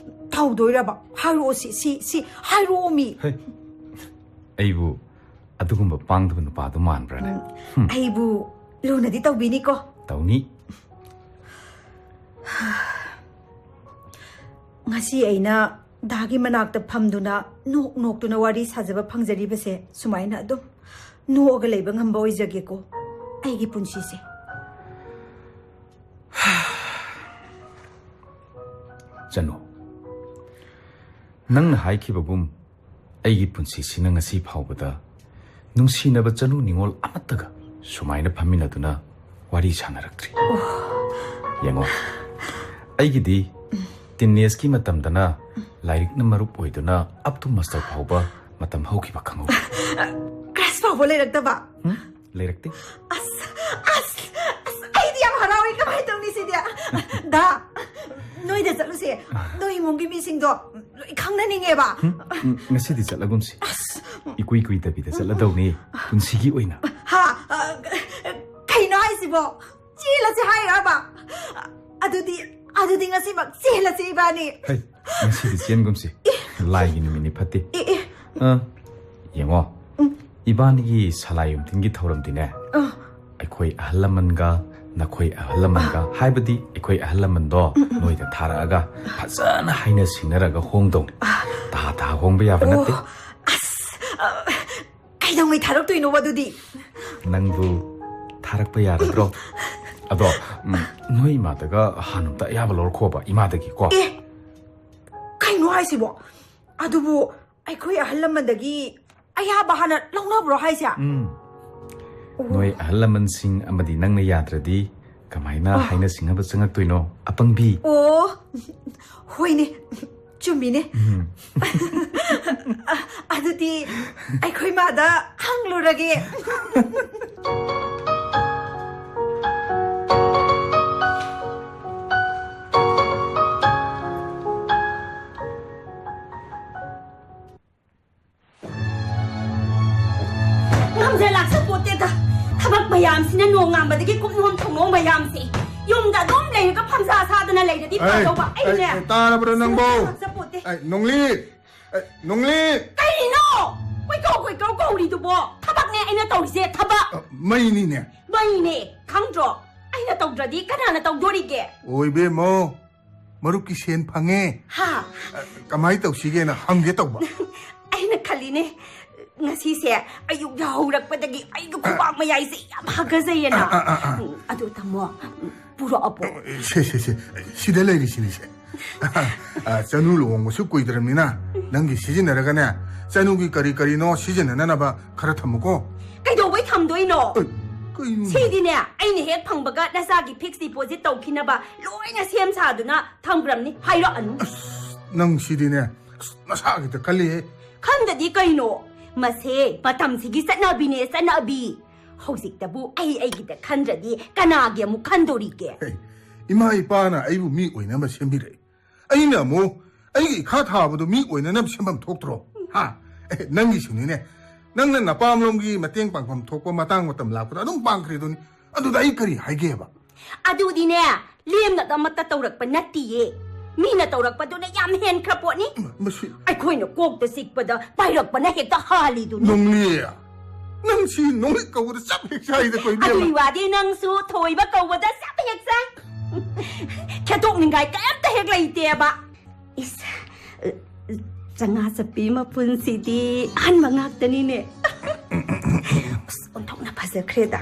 ꯇꯧꯗꯣꯏꯔꯕ? ꯍꯥꯏꯔꯛꯑꯣ ꯁꯤ, ꯁꯤ, ꯁꯤ ꯍꯥꯏꯔꯛꯑꯣ ꯃꯤ꯫ ꯍꯩ, ꯑꯩꯕꯨ ꯑꯗꯨꯒꯨꯝꯕ ꯄꯥꯡꯗꯕ ꯅꯨꯄꯥꯗꯨ ꯃꯥꯟꯕ꯭ꯔꯥꯅꯦ? ꯎꯝ, ꯍꯨꯝ꯫ ꯑꯩꯕꯨ ꯂꯨꯅꯗꯤ ꯇꯧꯕꯤꯅꯤꯀꯣ? ꯇꯧꯅꯤ꯫ ꯉꯁꯤ ꯑꯩꯅ ꯗꯥꯒꯤ ꯃꯅꯥꯛꯇ ꯐꯝꯗꯨꯅ ꯅꯣꯛ ꯅꯣꯛꯇꯨꯅ ꯋꯥꯔꯤ ꯁꯥꯖꯕ ꯐꯪꯖꯔꯤꯕꯁꯦ ꯁꯨꯃꯥꯏꯅ ꯑꯗꯨꯝ ꯅꯣꯛꯑꯒ ꯂꯩꯕ ꯉꯝꯕ ꯑꯣꯏꯖꯒꯦꯀꯣ ꯑꯩꯒꯤ ꯄꯨꯟꯁꯤꯁꯦ꯫ ꯆꯅꯨ, ꯅꯪꯅ ꯍꯥꯏꯈꯤꯕꯒꯨꯝ ꯑꯩꯒꯤ ꯄꯨꯟꯁꯤꯁꯤꯅ ꯉꯁꯤ ꯐꯥꯎꯕꯗ ꯅꯨꯡꯁꯤꯅꯕ ꯆꯅꯨ ꯅꯤꯉꯣꯜ ꯑꯃꯠꯇꯒ ꯁꯨꯃꯥꯏꯅ ꯐꯝꯃꯤꯟꯅꯗꯨꯅ ꯋꯥꯔꯤ ꯁꯥꯟꯅꯔꯛꯇ꯭ꯔꯤ꯫ ꯌꯦꯡꯉꯣ, ꯑꯩꯒꯤꯗꯤ teenageꯀꯤ ꯃꯇꯝꯗꯅ ꯂꯥꯏꯔꯤꯛꯅ ꯃꯔꯨꯞ ꯑꯣꯏꯗꯨꯅ up to master ꯐꯥꯎꯕ ꯃꯇꯝ ꯍꯧꯈꯤꯕ ꯈꯪꯍꯧꯗꯦ꯫ Crush ꯐꯥꯎꯕ ꯂꯩꯔꯛꯇꯕ? ꯎꯝ? ꯂꯩꯔꯛꯇꯦ꯫ ꯑꯁ, ꯑꯁ, ꯑꯁ, ꯑꯩꯗꯤ ꯌꯥꯝ ꯍꯔꯥꯎꯏ꯫ ꯀꯃꯥꯏꯅ ꯇꯧꯅꯤ ꯁꯤꯗꯤ? ꯗꯥ, ꯅꯣꯏꯗ ꯆꯠꯂꯨꯁꯦ꯫ ꯅꯣꯏ ꯏꯃꯨꯡꯒꯤ ꯃꯤꯁꯤꯡꯗꯣ ꯂꯣꯏ ꯈꯪꯅꯅꯤꯡꯉꯦꯕ꯫ ꯎꯝ, ꯎꯝ, ꯉꯁꯤꯗꯤ ꯆꯠꯂꯒꯨꯝꯁꯤ꯫ ꯑꯁ꯫ ꯏꯀꯨꯏ ꯀꯨꯏꯗꯕꯤꯗ ꯆꯠꯂꯗꯧꯅꯤ, ꯄꯨꯟꯁꯤꯒꯤ ꯑꯣꯏꯅ꯫ ꯍꯥ? ꯑ, ꯀꯩꯅꯣ ꯍꯥꯏꯁꯤꯕꯣ? ꯆꯦꯜꯂꯁꯦ ꯍꯥꯏꯔꯕ? ꯑꯗꯨꯗꯤ, ꯑꯗꯨꯗꯤ ꯉꯁꯤꯃꯛ ꯆꯦꯜꯂꯁꯦ ꯏꯕꯥꯅꯤ꯫ ꯍꯩ, ꯉꯁꯤꯗꯤ ꯆꯦꯟꯒꯨꯝꯁꯤ꯫ ꯂꯥꯏꯒꯤ ꯅꯨꯃꯤꯠꯅꯤ, ꯐꯠꯇꯦ꯫ ꯑꯦ, ꯑꯦ꯫ ꯑ, ꯌꯦꯡꯉꯣ, ꯎꯝ꯫ ꯏꯕꯥꯅꯤꯒꯤ ꯁꯂꯥꯏ ꯌꯨꯝꯊꯤꯟꯒꯤ ꯊꯧꯔꯝꯗꯤꯅꯦ, ꯑ꯫ ꯑꯩꯈꯣꯏ ꯑꯍꯜ ꯂꯃꯟꯒ ꯅꯈꯣꯏ ꯑꯍꯜ ꯂꯃꯟꯒ, ꯍꯥꯏꯕꯗꯤ ꯑꯩꯈꯣꯏ ꯑꯍꯜ ꯂꯃꯟꯗꯣ ꯎꯝ, ꯎꯝ, ꯎꯝ꯫ ꯅꯣꯏꯗ ꯊꯥꯔꯛꯑꯒ ꯐꯖꯅ ꯍꯥꯏꯅ ꯁꯤꯡꯅꯔꯒ ꯍꯣꯡꯗꯧꯅꯤ꯫ ꯑ꯫ ꯇꯍꯥ ꯇꯍꯥ ꯍꯣꯡꯕ ꯌꯥꯕ ꯑꯣ, ꯅꯠꯇꯦ꯫ ꯑꯁ, ꯑ, ꯀꯩꯗꯧꯉꯩ ꯊꯥꯔꯛꯇꯣꯏꯅꯣꯕ ꯑꯗꯨꯗꯤ? ꯅꯪꯕꯨ ꯊꯥꯔꯛꯄ ꯌꯥꯔꯗ꯭ꯔꯣ? ꯑꯗꯣ, ꯎꯝ, ꯅꯣꯏ ꯏꯃꯥꯗꯒ ꯍꯥꯟꯅ ꯑꯝꯇ ꯑꯌꯥꯕ ꯂꯧꯔꯛꯈꯣꯕ, ꯏꯃꯥꯗꯒꯤ ꯀꯣ꯫ ꯑꯦ, ꯀꯩꯅꯣ ꯍꯥꯏꯁꯤꯕꯣ? ꯑꯗꯨꯕꯨ ꯑꯩꯈꯣꯏ ꯑꯍꯜ ꯂꯃꯟꯗꯒꯤ ꯑꯌꯥꯕ ꯍꯥꯟꯅ ꯂꯧꯅꯕ꯭ꯔꯣ ꯍꯥꯏꯁꯦ? ꯎꯝ꯫ ꯅꯣꯏ ꯑꯍꯜ ꯂꯃꯟꯁꯤꯡ ꯑꯃꯗꯤ ꯅꯪꯅ ꯌꯥꯗ꯭ꯔꯗꯤ ꯀꯃꯥꯏꯅ ꯍꯥꯏꯅ ꯁꯤꯡꯅꯕ ꯆꯪꯉꯛꯇꯣꯏꯅꯣ, ꯑꯄꯪꯕꯤ? ꯑꯣ, ꯍꯣꯏꯅꯦ, ꯆꯨꯝꯃꯤꯅꯦ꯫ ꯎꯝ꯫ ꯑꯗꯨꯗꯤ ꯑꯩꯈꯣꯏ ꯃꯥꯗ ꯍꯪꯂꯨꯔꯒꯦ꯫ ꯉꯝꯖ ꯂꯥꯛꯆ ꯄꯣꯠꯇꯦꯗ꯫ ꯊꯕꯛ ꯃꯌꯥꯝꯁꯤꯅ ꯅꯣꯡꯉꯥꯟꯕꯗꯒꯤ ꯀꯨꯞꯅꯣꯝ ꯊꯧꯅꯣꯝ ꯃꯌꯥꯝꯁꯦ꯫ ꯌꯨꯝꯗ ꯑꯗꯨꯝ ꯂꯩꯔꯒ ꯐꯝꯖꯥ ꯁꯥꯗꯅ ꯂꯩꯔꯗꯤ ꯑꯩ, ꯐꯗꯧꯕ꯫ ꯑꯩꯅꯦ ꯑꯩ, ꯇꯥꯔꯕ꯭ꯔꯣ ꯅꯪꯕꯣ? ꯉꯝꯖ ꯄꯣꯠꯇꯦ꯫ ꯑꯩ, ꯅꯣꯡꯂꯤ! ꯑꯩ, ꯅꯣꯡꯂꯤ! ꯀꯩꯅꯣ? ꯀꯣꯏꯀꯧ ꯀꯣꯏꯀꯧ ꯀꯧꯔꯤꯗꯨꯕꯣ? ꯊꯕꯛꯅꯦ ꯑꯩꯅ ꯇꯧꯔꯤꯁꯦ, ꯊꯕꯛ꯫ ꯑ, ꯃꯩꯅꯤꯅꯦ꯫ ꯃꯩꯅꯦ, ꯈꯪꯗ꯭ꯔꯣ? ꯑꯩꯅ ꯇꯧꯗ꯭ꯔꯗꯤ ꯀꯅꯥꯅ ꯇꯧꯗꯣꯔꯤꯒꯦ? ꯑꯣ, ꯏꯕꯦꯝꯃꯣ, ꯃꯔꯨꯞꯀꯤ ꯁꯦꯟ ꯐꯪꯉꯦ꯫ ꯍꯥ? ꯑ, ꯀꯃꯥꯏ ꯇꯧꯁꯤꯒꯦꯅ ꯍꯪꯒꯦ ꯇꯧꯕ꯫ ꯑꯩꯅ ꯈꯜꯂꯤꯅꯦ, ꯉꯁꯤꯁꯦ ꯑꯌꯨꯛ ꯌꯥꯍꯧꯔꯛꯄꯗꯒꯤ ꯑꯩꯒꯤ ꯈꯨꯕꯥꯛ ꯃꯌꯥꯏꯁꯦ ꯌꯥꯝ ꯍꯥꯒꯖꯩꯌꯦꯅ꯫ ꯑ, ꯑ, ꯑ, ꯑ꯫ ꯎꯝ, ꯑꯗꯨ ꯇꯥꯃꯣ, ꯎꯝ, ꯄꯨꯔꯛꯑꯕꯣ? ꯑ, ꯁꯦ, ꯁꯦ, ꯁꯦ, ꯁꯤꯗ ꯂꯩꯔꯤꯁꯤꯅꯤꯁꯦ꯫ ꯑ, ꯆꯅꯨ ꯂꯨꯍꯣꯡꯕꯁꯨ ꯀꯨꯏꯗ꯭ꯔꯕꯅꯤꯅ ꯅꯪꯒꯤ ꯁꯤꯖꯤꯟꯅꯔꯒꯅꯦ, ꯆꯅꯨꯒꯤ ꯀꯔꯤ ꯀꯔꯤꯅꯣ ꯁꯤꯖꯤꯟꯅꯅꯅꯕ ꯈꯔ ꯊꯝꯃꯨꯀꯣ꯫ ꯀꯩꯗꯧꯕꯩ ꯊꯝꯗꯣꯏꯅꯣ? ꯑ, ꯀꯩꯅꯣ? ꯁꯤꯗꯤꯅꯦ, ꯑꯩꯅ ꯍꯦꯛ ꯐꯪꯕꯒ ꯅꯆꯥꯒꯤ fixed deposit ꯇꯧꯈꯤꯅꯕ ꯂꯣꯏꯅ ꯁꯦꯝ ꯁꯥꯗꯨꯅ ꯊꯝꯈ꯭ꯔꯕꯅꯤ, ꯍꯥꯏꯔꯛꯑꯅꯨ꯫ ꯑꯁ, ꯅꯪ ꯁꯤꯗꯤꯅꯦ, ꯑꯁ, ꯅꯁꯥꯒꯤꯗ ꯈꯜꯂꯤꯍꯦ꯫ ꯈꯟꯗꯗꯤ ꯀꯩꯅꯣ? ꯃꯁꯦ ꯃꯇꯝꯁꯤꯒꯤ ꯆꯠꯅꯕꯤꯅꯦ, ꯆꯠꯅꯕꯤ꯫ ꯍꯧꯖꯤꯛꯇꯕꯨ ꯑꯩ ꯑꯩꯒꯤꯗ ꯈꯟꯗ꯭ꯔꯗꯤ ꯀꯅꯥꯒꯤ ꯑꯃꯨꯛ ꯈꯟꯗꯣꯔꯤꯒꯦ? ꯍꯦ, ꯏꯃꯥ ꯏꯄꯥꯅ ꯑꯩꯕꯨ ꯃꯤ ꯑꯣꯏꯅꯕ ꯁꯦꯝꯕꯤꯔꯛꯏ꯫ ꯑꯩꯅ ꯑꯃꯨꯛ ꯑꯩꯒꯤ ꯏꯈꯥ ꯊꯥꯕꯗꯣ ꯃꯤ ꯑꯣꯏꯅꯅꯕ ꯁꯦꯝꯐꯝ ꯊꯣꯛꯇ꯭ꯔꯣ? ꯍꯥ? ꯑꯦ, ꯅꯪꯒꯤꯁꯨꯅꯤꯅꯦ꯫ ꯅꯪꯅ ꯅꯄꯥꯝꯂꯣꯝꯒꯤ ꯃꯇꯦꯡ ꯄꯥꯡꯐꯝ ꯊꯣꯛꯄ ꯃꯇꯥꯡ ꯃꯇꯝ ꯂꯥꯛꯄꯗ ꯑꯗꯨꯝ ꯄꯥꯡꯈ꯭ꯔꯤꯗꯨꯅꯤ꯫ ꯑꯗꯨꯗ ꯑꯩ ꯀꯔꯤ ꯍꯥꯏꯒꯦꯕ? ꯑꯗꯨꯗꯤꯅꯦ, ꯂꯦꯝꯅ ꯑꯃꯠꯇ ꯇꯧꯔꯛꯄ ꯅꯠꯇꯤꯌꯦ꯫ ꯃꯤꯅ ꯇꯧꯔꯛꯄꯗꯨꯅ ꯌꯥꯝ ꯍꯦꯟꯈ꯭ꯔ ꯄꯣꯠꯅꯤ꯫ ꯃ-, ꯃꯁꯤ ꯑꯩꯈꯣꯏꯅ ꯀꯣꯛꯇ ꯆꯤꯛꯄꯗ ꯄꯥꯏꯔꯛꯄꯅ ꯍꯦꯛꯇ ꯍꯥꯜꯂꯤꯗꯨꯅꯤ꯫ ꯅꯣꯡꯂꯤ, ꯅꯪ ꯁꯤ ꯅꯣꯡꯂꯤ ꯀꯧꯕꯗ ꯆꯞ ꯍꯦꯛ ꯆꯥꯏꯗꯀꯣ, ꯏꯕꯦꯝꯃ꯫ ꯑꯗꯨꯒꯤ ꯋꯥꯗꯤ ꯅꯪꯁꯨ ꯊꯣꯏꯕ ꯀꯧꯕꯗ ꯆꯞ ꯍꯦꯛ ꯆꯥꯏ꯫ ꯈꯦꯠꯇꯣꯛꯅꯤꯡꯉꯥꯏ ꯀꯔꯤꯝꯇ ꯍꯦꯛ ꯂꯩꯇꯦꯕ꯫ ꯏꯁ, ꯆꯉꯥ ꯆꯞꯄꯤ ꯃꯄꯨꯟꯁꯤꯗꯤ ꯑꯍꯟꯕ ꯉꯥꯛꯇꯅꯤꯅꯦ꯫ ꯑꯁ, ꯑꯣꯟꯊꯣꯛꯅ ꯐꯖꯈ꯭ꯔꯦꯗ꯫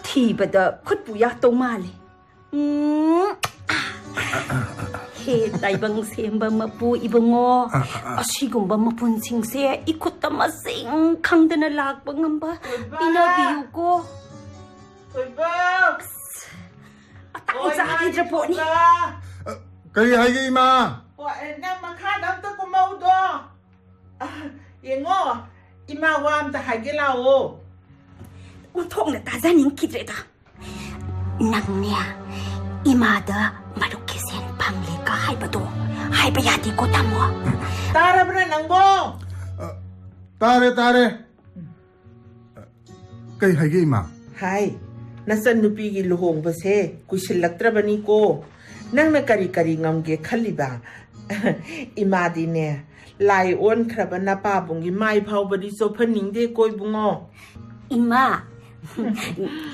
ꯊꯤꯕꯗ ꯈꯨꯠꯄꯨ ꯌꯥꯠꯇꯧ ꯃꯥꯜꯂꯦ꯫ ꯎꯝ꯫ ꯍꯦ, ꯇꯥꯏꯕꯪ ꯁꯦꯝꯕ ꯃꯄꯨ ꯏꯕꯨꯡꯉꯣ, ꯑ, ꯑ, ꯑ꯫ ꯑꯁꯤꯒꯨꯝꯕ ꯃꯄꯨꯟꯁꯤꯡꯁꯦ ꯏꯈꯨꯠꯇ ꯃꯁꯤꯡ ꯈꯪꯗꯅ ꯂꯥꯛꯄ ꯉꯝꯕ ꯊꯣꯏꯕ! ꯄꯤꯅꯕꯤꯌꯨꯀꯣ꯫ ꯊꯣꯏꯕ! ꯑꯁ, ꯃꯇꯥꯡ ꯍꯣꯏ, ꯆꯥꯈꯤꯗ꯭ꯔ ꯃꯥꯅꯤ, ꯄꯣꯠꯅꯤ꯫ ꯊꯣꯏꯕ! ꯑ, ꯀꯔꯤ ꯍꯥꯏꯒꯦ, ꯏꯃꯥ? ꯍꯣꯏ, ꯑꯦ, ꯅꯪ ꯃꯈꯥꯗ ꯑꯝꯇ ꯀꯨꯝꯍꯧꯗꯣ꯫ ꯑ, ꯌꯦꯡꯉꯣ, ꯏꯃꯥ ꯋꯥ ꯑꯝꯇ ꯍꯥꯏꯒꯦ ꯂꯥꯛꯑꯣ꯫ ꯑꯣꯟꯊꯣꯛꯅ ꯇꯥꯖꯅꯤꯡꯈꯤꯗ꯭ꯔꯦꯗ꯫ ꯅꯪꯅꯦ, ꯏꯃꯥꯗ ꯃꯔꯨꯞꯀꯤ ꯁꯦꯟ ꯐꯪꯂꯦꯒ ꯍꯥꯏꯕꯗꯣ ꯍꯥꯏꯕ ꯌꯥꯗꯦꯀꯣ, ꯇꯥꯃꯣ꯫ ꯇꯥꯔꯕ꯭ꯔꯥ ꯅꯪꯕꯣ? ꯑ, ꯇꯥꯔꯦ, ꯇꯥꯔꯦ꯫ ꯀꯩ ꯍꯥꯏꯒꯦ, ꯏꯃꯥ? ꯍꯥꯏ, ꯅꯆꯟꯅꯨꯄꯤꯒꯤ ꯂꯨꯍꯣꯡꯕꯁꯦ ꯀꯨꯏꯁꯤꯜꯂꯛꯇ꯭ꯔꯕꯅꯤꯀꯣ꯫ ꯅꯪꯅ ꯀꯔꯤ ꯀꯔꯤ ꯉꯝꯒꯦ ꯈꯜꯂꯤꯕ? ꯏꯃꯥꯗꯤꯅꯦ, ꯂꯥꯏ ꯑꯣꯟꯈ꯭ꯔꯕ ꯅꯄꯥꯕꯨꯡꯒꯤ ꯃꯥꯏ ꯐꯥꯎꯕꯗꯤ ꯆꯣꯞꯍꯟꯅꯤꯡꯗꯦꯀꯣ, ꯏꯕꯨꯡꯉꯣ꯫ ꯏꯃꯥ,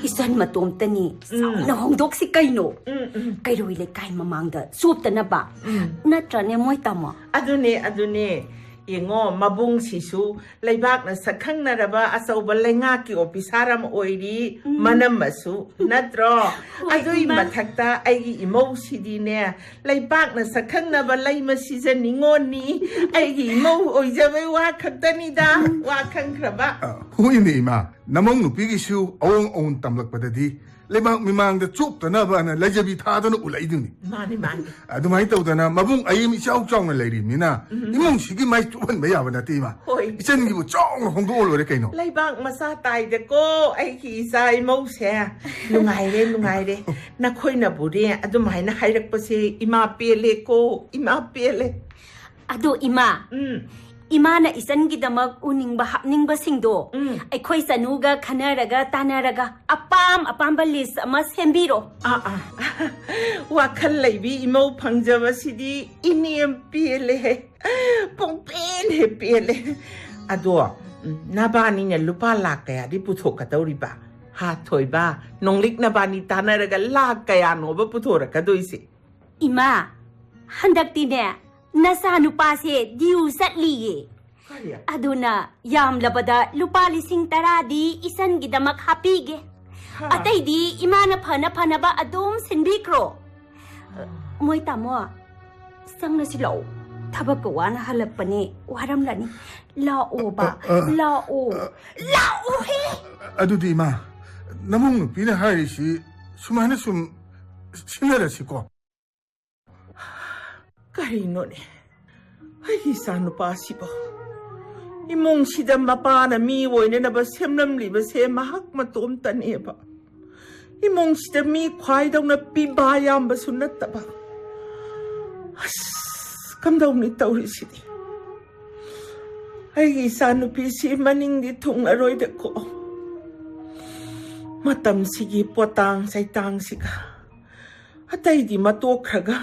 ꯏꯆꯟ ꯃꯇꯣꯝꯇꯅꯤ, ꯎꯝ꯫ ꯆꯥꯎꯅ ꯍꯣꯡꯗꯣꯛꯁꯤ ꯀꯩꯅꯣ? ꯎꯝ, ꯎꯝ꯫ ꯀꯩꯔꯣꯏ ꯂꯩꯀꯥꯏ ꯃꯃꯥꯡꯗ ꯆꯣꯞꯇꯅꯕ꯫ ꯎꯝ꯫ ꯅꯠꯇ꯭ꯔꯅꯦ, ꯃꯣꯏ ꯇꯥꯃꯣ? ꯑꯗꯨꯅꯦ, ꯑꯗꯨꯅꯦ꯫ ꯌꯦꯡꯉꯣ, ꯃꯕꯨꯡꯁꯤꯁꯨ ꯂꯩꯕꯥꯛꯅ ꯁꯛꯈꯪꯅꯔꯕ ꯑꯆꯧꯕ ꯂꯩꯉꯥꯛꯀꯤ ꯑꯣꯐꯤꯁꯥꯔ ꯑꯃ ꯑꯣꯏꯔꯤ, ꯎꯝ꯫ ꯃꯅꯝꯃꯁꯨ, ꯅꯠꯇ꯭ꯔꯣ? ꯍꯣꯏ, ꯑꯗꯨꯏ ꯏꯃꯥ꯫ ꯃꯊꯛꯇ ꯑꯩꯒꯤ ꯏꯃꯧꯁꯤꯗꯤꯅꯦ, ꯂꯩꯕꯥꯛꯅ ꯁꯛꯈꯪꯅꯕ ꯂꯩꯃ ꯁꯤꯖ ꯅꯤꯉꯣꯜꯅꯤ꯫ ꯑꯩꯒꯤ ꯏꯃꯧ ꯑꯣꯏꯖꯕꯩ ꯋꯥ ꯈꯛꯇꯅꯤꯗ, ꯋꯥ ꯈꯪꯈ꯭ꯔꯕ? ꯑ, ꯍꯣꯏꯅꯦ, ꯏꯃꯥ꯫ ꯅꯃꯧ ꯅꯨꯄꯤꯒꯤꯁꯨ ꯑꯑꯣꯟ ꯑꯑꯣꯟ ꯇꯝꯂꯛꯄꯗꯗꯤ ꯂꯩꯕꯥꯛ ꯃꯤꯃꯥꯡꯗ ꯆꯣꯞꯇꯅꯕꯅ ꯂꯩꯖꯕꯤ ꯊꯥꯗꯨꯅ ꯎꯠꯂꯛꯏꯗꯨꯅꯤ꯫ ꯃꯥꯅꯤ, ꯃꯥꯅꯤ꯫ ꯑꯗꯨꯃꯥꯏꯅ ꯇꯧꯗꯅ ꯃꯕꯨꯡ ꯑꯌꯦꯝ ꯏꯆꯥꯎ ꯆꯥꯎꯅ ꯂꯩꯔꯤꯕꯅꯤꯅ ꯎꯝ꯫ ꯏꯃꯨꯡꯁꯤꯒꯤ ꯃꯥꯏ ꯆꯨꯞꯍꯟꯕ ꯌꯥꯕ ꯅꯠꯇꯦ, ꯏꯃꯥ꯫ ꯍꯣꯏ꯫ ꯏꯆꯟꯒꯤꯕꯨ ꯆꯥꯎꯅ ꯍꯣꯡꯗꯣꯛꯑ ꯂꯣꯏꯔꯦ ꯀꯩꯅꯣ꯫ ꯂꯩꯕꯥꯛ ꯃꯆꯥ ꯇꯥꯏꯗꯀꯣ, ꯑꯩꯒꯤ ꯏꯆꯥ ꯏꯃꯧꯁꯦ꯫ ꯅꯨꯡꯉꯥꯏꯔꯦ, ꯅꯨꯡꯉꯥꯏꯔꯦ꯫ ꯅꯈꯣꯏꯅꯕꯨꯅꯦ ꯑꯗꯨꯃꯥꯏꯅ ꯍꯥꯏꯔꯛꯄꯁꯦ ꯏꯃꯥ ꯄꯦꯜꯂꯦꯀꯣ, ꯏꯃꯥ ꯄꯦꯜꯂꯦ꯫ ꯑꯗꯣ ꯏꯃꯥ, ꯎꯝ꯫ ꯏꯃꯥꯅ ꯏꯆꯟꯒꯤꯗꯃꯛ ꯎꯅꯤꯡꯕ ꯍꯥꯞꯅꯤꯡꯕꯁꯤꯡꯗꯣ ꯎꯝ꯫ ꯑꯩꯈꯣꯏ ꯆꯅꯨꯒ ꯈꯟꯅꯔꯒ ꯇꯥꯟꯅꯔꯒ ꯑꯄꯥꯝ ꯑꯄꯥꯝꯕ ꯂꯤꯁ ꯑꯃ ꯁꯦꯝꯕꯤꯔꯣ꯫ ꯑꯥ, ꯑꯥ꯫ ꯋꯥꯈꯜ ꯂꯩꯕꯤ ꯏꯃꯧ ꯐꯪꯖꯕꯁꯤꯗꯤ ꯏꯅꯦꯝ ꯄꯦꯜꯂꯦꯍꯦ꯫ ꯄꯨꯡꯄꯦꯟ ꯍꯦꯛ ꯄꯦꯜꯂꯦ꯫ ꯑꯗꯣ, ꯎꯝ, ꯅꯕꯥꯅꯤꯅ ꯂꯨꯄꯥ ꯂꯥꯛ ꯀꯌꯥꯗꯤ ꯄꯨꯊꯣꯛꯀꯗꯧꯔꯤꯕ? ꯍꯥ, ꯊꯣꯏꯕ, ꯅꯣꯡꯂꯤꯛ ꯅꯕꯥꯅꯤ ꯇꯥꯟꯅꯔꯒ ꯂꯥꯛ ꯀꯌꯥꯅꯣꯕ ꯄꯨꯊꯣꯔꯛꯀꯗꯣꯏꯁꯦ? ꯏꯃꯥ, ꯍꯟꯗꯛꯇꯤꯅꯦ, ꯅꯆꯥꯅꯨꯄꯥꯁꯦ ꯗꯤꯌꯨ ꯆꯠꯂꯤꯌꯦ꯫ ꯀꯔꯤ? ꯑꯗꯨꯅ ꯌꯥꯝꯂꯕꯗ ꯂꯨꯄꯥ ꯂꯤꯁꯤꯡ ꯇꯔꯥꯗꯤ ꯏꯆꯟꯒꯤꯗꯃꯛ ꯍꯥꯞꯄꯤꯒꯦ꯫ ꯍꯥ? ꯑꯇꯩꯗꯤ ꯏꯃꯥꯅ ꯐꯅ ꯐꯅꯕ ꯑꯗꯨꯝ ꯁꯤꯟꯕꯤꯈ꯭ꯔꯣ꯫ ꯃꯣꯏ ꯇꯥꯃꯣ, ꯆꯪꯂꯁꯤ ꯂꯥꯛꯑꯣ꯫ ꯊꯕꯛꯀ ꯋꯥꯅ ꯍꯜꯂꯛꯄꯅꯦ, ꯋꯥꯔꯝꯂꯅꯤ꯫ ꯂꯥꯛꯑꯣꯕ, ꯑ, ꯑ, ꯂꯥꯛꯑꯣ꯫ ꯑ, ꯂꯥꯛꯑꯣꯍꯦ! ꯑꯗꯨꯗꯤ ꯏꯃꯥ, ꯅꯃꯧ ꯅꯨꯄꯤꯅ ꯍꯥꯏꯔꯤꯁꯤ ꯁꯨꯃꯥꯏꯅ ꯁꯨꯝ ꯁꯤꯟꯅꯔꯁꯤꯀꯣ꯫ ꯀꯔꯤꯅꯣꯅꯦ, ꯑꯩꯒꯤ ꯏꯆꯥꯅꯨꯄꯥꯁꯤꯕꯣ? ꯏꯃꯨꯡꯁꯤꯗ ꯃꯄꯥꯅ ꯃꯤ ꯑꯣꯏꯅꯅꯕ ꯁꯦꯝꯂꯝꯂꯤꯕꯁꯦ ꯃꯍꯥꯛ ꯃꯇꯣꯝꯇꯅꯦꯕ꯫ ꯏꯃꯨꯡꯁꯤꯗ ꯃꯤ ꯈ꯭ꯋꯥꯏꯗꯧꯅ ꯄꯤꯕ ꯌꯥꯝꯕꯁꯨ ꯅꯠꯇꯕ꯫ ꯑꯁ, ꯀꯝꯗꯧꯅꯤ ꯇꯧꯔꯤꯁꯤꯗꯤ? ꯑꯩꯒꯤ ꯏꯆꯥꯅꯨꯄꯤꯁꯤ ꯃꯅꯤꯡꯗꯤ ꯊꯨꯡꯂꯔꯣꯏꯗꯀꯣ꯫ ꯃꯇꯝꯁꯤꯒꯤ ꯄꯣꯇꯥꯡ ꯆꯩꯇꯥꯡꯁꯤꯒ ꯑꯇꯩꯗꯤ ꯃꯇꯣꯛꯈ꯭ꯔꯒ,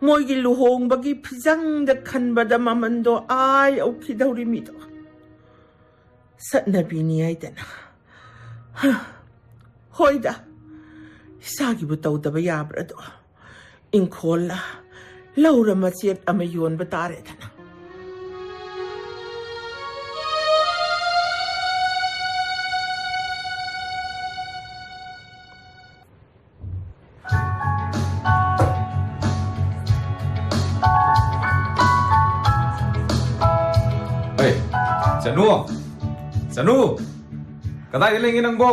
ꯃꯣꯏꯒꯤ ꯂꯨꯍꯣꯡꯕꯒꯤ ꯐꯤꯖꯪꯗ ꯈꯟꯕꯗ ꯃꯃꯟꯗꯣ ꯑꯥ ꯌꯧꯈꯤꯗꯧꯔꯤꯃꯤꯗꯣ꯫ ꯆꯠꯅꯕꯤꯅꯤ ꯍꯥꯏꯗꯅ꯫ ꯍ, ꯍꯣꯏꯗ, ꯏꯆꯥꯒꯤꯕꯨ ꯇꯧꯗꯕ ꯌꯥꯕ꯭ꯔꯥꯗꯣ? ꯏꯪꯈꯣꯜꯂ, ꯂꯧꯔ ꯃꯆꯦꯠ ꯑꯃ ꯌꯣꯟꯕ ꯇꯥꯔꯦꯗꯅ꯫ ꯍꯩ, ꯆꯅꯨ! ꯆꯅꯨ! ꯀꯗꯥꯏꯗ ꯂꯩꯒꯦ ꯅꯪꯕꯣ?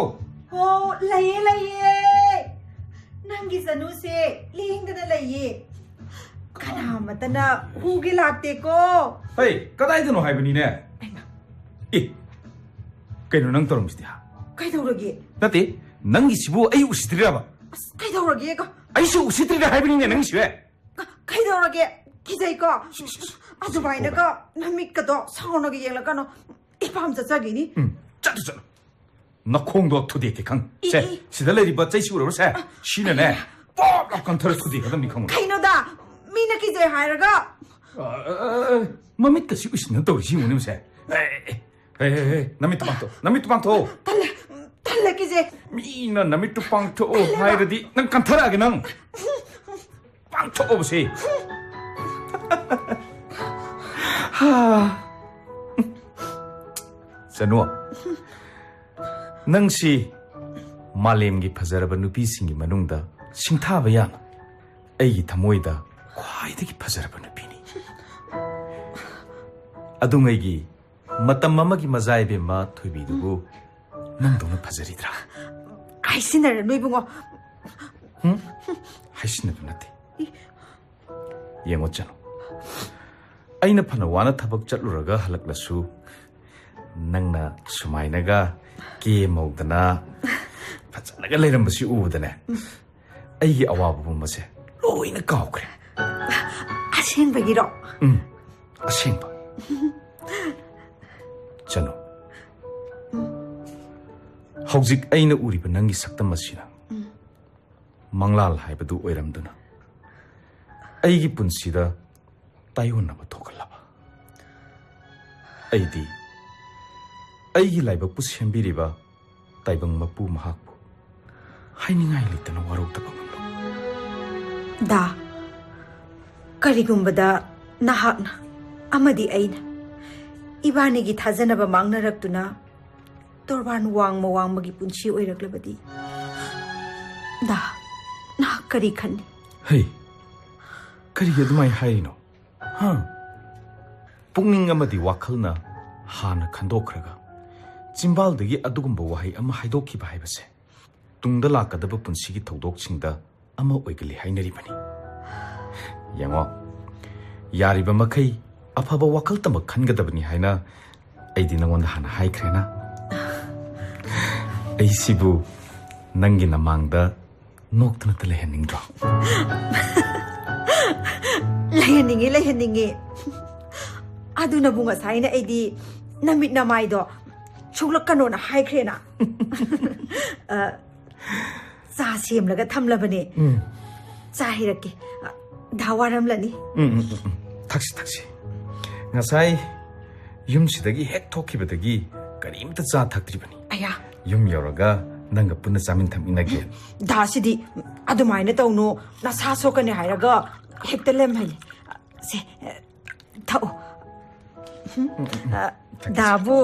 ꯑꯣ, ꯂꯩꯌꯦ, ꯂꯩꯌꯦ꯫ ꯅꯪꯒꯤ ꯆꯅꯨꯁꯦ ꯂꯦꯡꯗꯅ ꯂꯩꯌꯦ꯫ ꯀꯅꯥꯃꯠꯇꯅ ꯍꯨꯒꯦ ꯂꯥꯛꯇꯦꯀꯣ꯫ ꯍꯩ, ꯀꯗꯥꯏꯗꯅꯣ ꯍꯥꯏꯕꯅꯤꯅꯦ? ꯍꯩꯃꯥ꯫ ꯑꯦ, ꯀꯩꯅꯣ ꯅꯪ ꯇꯧꯔꯝꯃꯤꯁꯤꯗꯤ, ꯍꯥ? ꯀꯩꯗꯧꯔꯒꯦ? ꯅꯠꯇꯦ, ꯅꯪꯒꯤꯁꯤꯕꯨ ꯑꯩ ꯎꯁꯤꯠꯇ꯭ꯔꯤꯔꯕ? ꯑꯁ, ꯀꯩꯗꯧꯔꯒꯦ? ꯑꯩꯁꯨ ꯎꯁꯤꯠꯇ꯭ꯔꯤꯔ ꯍꯥꯏꯕꯅꯤꯅꯦ ꯅꯪꯒꯤꯁꯤꯕꯨ꯫ ꯀ-, ꯀꯩꯗꯧꯔꯒꯦ? ꯀꯤꯖꯩꯀꯣ? ꯁꯤ, ꯁꯤ, ꯁꯤ, ꯁꯤ, ꯑꯗꯨꯃꯥꯏꯅꯒ ꯅꯃꯤꯠꯀꯗꯣ ꯁꯥꯎꯅꯒ ꯌꯦꯡꯂꯛꯀꯅꯣ꯫ ꯏꯄꯥꯝ ꯆꯠꯆꯒꯤꯅꯤ꯫ ꯎꯝ, ꯆꯠꯂꯨ, ꯆꯠꯂꯨ꯫ ꯅꯈꯣꯡꯗꯣ ꯊꯨꯗꯦꯛꯀꯦ ꯈꯪ꯫ ꯏ, ꯁꯦ, ꯏ꯫ ꯁꯤꯗ ꯂꯩꯔꯤꯕ ꯆꯩꯁꯨ ꯎꯔꯕ ꯁꯦ? ꯁꯤꯅꯅꯦ, ꯑ, ꯄꯣꯞ ꯂꯥꯎ ꯀꯟꯊꯔ ꯊꯨꯗꯦꯛꯀꯗꯕꯅꯤ ꯈꯪꯉꯨ꯫ ꯀꯩꯅꯣꯗ, ꯃꯤꯅ ꯀꯤꯖꯩ ꯍꯥꯏꯔꯒ꯫ ꯑ, ꯑ, ꯑ, ꯑ, ꯃꯃꯤꯠꯀꯁꯤ ꯎꯏꯁꯤꯟꯅ ꯇꯧꯔꯤꯁꯤ ꯌꯦꯡꯉꯨꯅꯦ ꯃꯁꯦ꯫ ꯑꯦ, ꯑꯦ, ꯑꯦ, ꯍꯦ, ꯍꯦ, ꯍꯦ, ꯅꯃꯤꯠꯇꯨ ꯄꯥꯡꯊꯣꯛ, ꯅꯃꯤꯠꯇꯨ ꯄꯥꯡꯊꯣꯛꯑꯣ꯫ ꯇꯜꯂꯦ, ꯇꯜꯂꯦ, ꯀꯤꯖꯩ꯫ ꯃꯤꯅ ꯅꯃꯤꯠꯇꯨ ꯄꯥꯡꯊꯣꯛꯑꯣ ꯇꯜꯂꯦꯕ꯫ ꯍꯥꯏꯔꯗꯤ ꯅꯪ ꯀꯟꯊꯔꯛꯑꯒꯦ ꯅꯪ꯫ ꯄꯥꯡꯊꯣꯛꯑꯣꯕꯁꯦ꯫ ꯍꯥ꯫ ꯆꯅꯨ, ꯅꯪꯁꯤ ꯃꯥꯂꯦꯝꯒꯤ ꯐꯖꯔꯕ ꯅꯨꯄꯤꯁꯤꯡꯒꯤ ꯃꯅꯨꯡꯗ ꯁꯤꯡꯊꯥꯕ ꯌꯥꯅ ꯑꯩꯒꯤ ꯊꯃꯣꯏꯗ ꯈ꯭ꯋꯥꯏꯗꯒꯤ ꯐꯖꯔꯕ ꯅꯨꯄꯤꯅꯤ꯫ ꯑꯗꯨꯉꯩꯒꯤ ꯃꯇꯝ ꯑꯃꯒꯤ ꯃꯖꯥ ꯏꯕꯦꯝꯃ ꯊꯣꯏꯕꯤꯗꯨꯕꯨ ꯅꯪꯗꯧꯅ ꯐꯖꯔꯤꯗ꯭ꯔꯥ? ꯍꯥꯏꯁꯤꯟꯅꯔꯅꯨ ꯏꯕꯨꯡꯉꯣ꯫ ꯍꯥꯏꯁꯤꯟꯅꯕ ꯅꯠꯇꯦ꯫ ꯌꯦꯡꯉꯣ ꯆꯅꯨ, ꯑꯩꯅ ꯐꯅ ꯋꯥꯅ ꯊꯕꯛ ꯆꯠꯂꯨꯔꯒ ꯍꯜꯂꯛꯂꯁꯨ ꯅꯪꯅ ꯁꯨꯃꯥꯏꯅꯒ ꯀꯦ ꯃꯧꯗꯅ ꯐꯖꯅꯒ ꯂꯩꯔꯝꯕꯁꯤ ꯎꯕꯗꯅꯦ, ꯑꯩꯒꯤ ꯑꯋꯥꯕ ꯄꯨꯝꯕꯁꯦ ꯂꯣꯏꯅ ꯀꯥꯎꯈ꯭ꯔꯦ꯫ ꯑꯁꯦꯡꯕꯒꯤꯔꯣ? ꯎꯝ, ꯑꯁꯦꯡꯕ꯫ ꯆꯅꯨ, ꯍꯧꯖꯤꯛ ꯑꯩꯅ ꯎꯔꯤꯕ ꯅꯪꯒꯤ ꯁꯛꯇꯝ ꯑꯁꯤꯅ ꯃꯪꯂꯥꯜ ꯍꯥꯏꯕꯗꯨ ꯑꯣꯏꯔꯝꯗꯨꯅ ꯑꯩꯒꯤ ꯄꯨꯟꯁꯤꯗ ꯇꯥꯏꯑꯣꯟꯅꯕ ꯊꯣꯛꯍꯜꯂꯕ꯫ ꯑꯩꯗꯤ ꯑꯩꯒꯤ ꯂꯥꯏꯕꯛꯄꯨ ꯁꯦꯝꯕꯤꯔꯤꯕ ꯇꯥꯏꯕꯪ ꯃꯄꯨ ꯃꯍꯥꯛꯄꯨ ꯍꯥꯏꯅꯤꯡꯉꯥꯏ ꯂꯩꯇꯅ ꯋꯥꯔꯧꯗꯕ ꯉꯝꯂꯣꯏ꯫ ꯗꯥ, ꯀꯔꯤꯒꯨꯝꯕꯗ ꯅꯍꯥꯛꯅ ꯑꯃꯗꯤ ꯑꯩꯅ ꯏꯕꯥꯅꯤꯒꯤ ꯊꯥꯖꯅꯕ ꯃꯥꯡꯅꯔꯛꯇꯨꯅ ꯇꯣꯔꯕꯥꯟ ꯋꯥꯡꯃ ꯋꯥꯡꯃꯒꯤ ꯄꯨꯟꯁꯤ ꯑꯣꯏꯔꯛꯂꯕꯗꯤ, ꯗꯥ, ꯅꯍꯥꯛ ꯀꯔꯤ ꯈꯟꯅꯤ? ꯍꯩ, ꯀꯔꯤꯒꯤ ꯑꯗꯨꯃꯥꯏꯅ ꯍꯥꯏꯔꯤꯅꯣ? ꯍꯥ? ꯄꯨꯛꯅꯤꯡ ꯑꯃꯗꯤ ꯋꯥꯈꯜꯅ ꯍꯥꯟꯅ ꯈꯟꯗꯣꯛꯈ꯭ꯔꯒ ꯆꯤꯝꯕꯥꯜꯗꯒꯤ ꯑꯗꯨꯒꯨꯝꯕ ꯋꯥꯍꯩ ꯑꯃ ꯍꯥꯏꯗꯣꯛꯈꯤꯕ ꯍꯥꯏꯕꯁꯦ ꯇꯨꯡꯗ ꯂꯥꯛꯀꯗꯕ ꯄꯨꯟꯁꯤꯒꯤ ꯊꯧꯗꯣꯛꯁꯤꯡꯗ ꯑꯃ ꯑꯣꯏꯒꯜꯂꯤ ꯍꯥꯏꯅꯔꯤꯕꯅꯤ꯫ ꯌꯦꯡꯉꯣ, ꯌꯥꯔꯤꯕ ꯃꯈꯩ ꯑꯐꯕ ꯋꯥꯈꯜ ꯇꯝꯕ ꯈꯟꯒꯗꯕꯅꯤ ꯍꯥꯏꯅ ꯑꯩꯗꯤ ꯅꯉꯣꯟꯗ ꯍꯥꯟꯅ ꯍꯥꯏꯈ꯭ꯔꯦꯅ꯫ ꯑꯩꯁꯤꯕꯨ ꯅꯪꯒꯤ ꯅꯃꯥꯡꯗ ꯅꯣꯛꯇꯅꯇ ꯂꯩꯍꯟꯅꯤꯡꯗ꯭ꯔꯣ? ꯂꯩꯍꯟꯅꯤꯡꯉꯤ, ꯂꯩꯍꯟꯅꯤꯡꯉꯤ꯫ ꯑꯗꯨꯅꯕꯨ ꯉꯁꯥꯏꯅ ꯑꯩꯗꯤ ꯅꯃꯤꯠ ꯅꯃꯥꯏꯗꯣ ꯁꯣꯛꯂꯛꯀꯅꯣꯅ ꯍꯥꯏꯈ꯭ꯔꯦꯅ꯫ ꯑ, ꯆꯥ ꯁꯦꯝꯂꯒ ꯊꯝꯂꯕꯅꯦ꯫ ꯎꯝ꯫ ꯆꯥ ꯍꯩꯔꯛꯀꯦ꯫ ꯑ, ꯗꯥ ꯋꯥꯔꯝꯂꯅꯤ꯫ ꯎꯝ, ꯎꯝ, ꯎꯝ, ꯎꯝ꯫ ꯊꯛꯁꯤ, ꯊꯛꯁꯤ꯫ ꯉꯁꯥꯏ ꯌꯨꯝꯁꯤꯗꯒꯤ ꯍꯦꯛ ꯊꯣꯛꯈꯤꯕꯗꯒꯤ ꯀꯔꯤꯝꯇ ꯆꯥ ꯊꯛꯇ꯭ꯔꯤꯕꯅꯤ꯫ ꯑꯌꯥ꯫ ꯌꯨꯝ ꯌꯧꯔꯒ ꯅꯪꯒ ꯄꯨꯟꯅ ꯆꯥꯃꯤꯟ ꯊꯛꯃꯤꯟꯅꯒꯦ꯫ ꯗꯥꯁꯤꯗꯤ ꯑꯗꯨꯃꯥꯏꯅ ꯇꯧꯅꯨ, ꯅꯁꯥ ꯁꯣꯛꯀꯅꯤ ꯍꯥꯏꯔꯒ ꯍꯦꯛꯇ ꯂꯦꯝꯍꯜꯂꯤ꯫ ꯁꯦ, ꯊꯛꯑꯣ꯫ ꯎꯝ, ꯎꯝ, ꯎꯝ꯫ ꯑ, ꯊꯛꯀꯦ, ꯗꯥꯕꯨ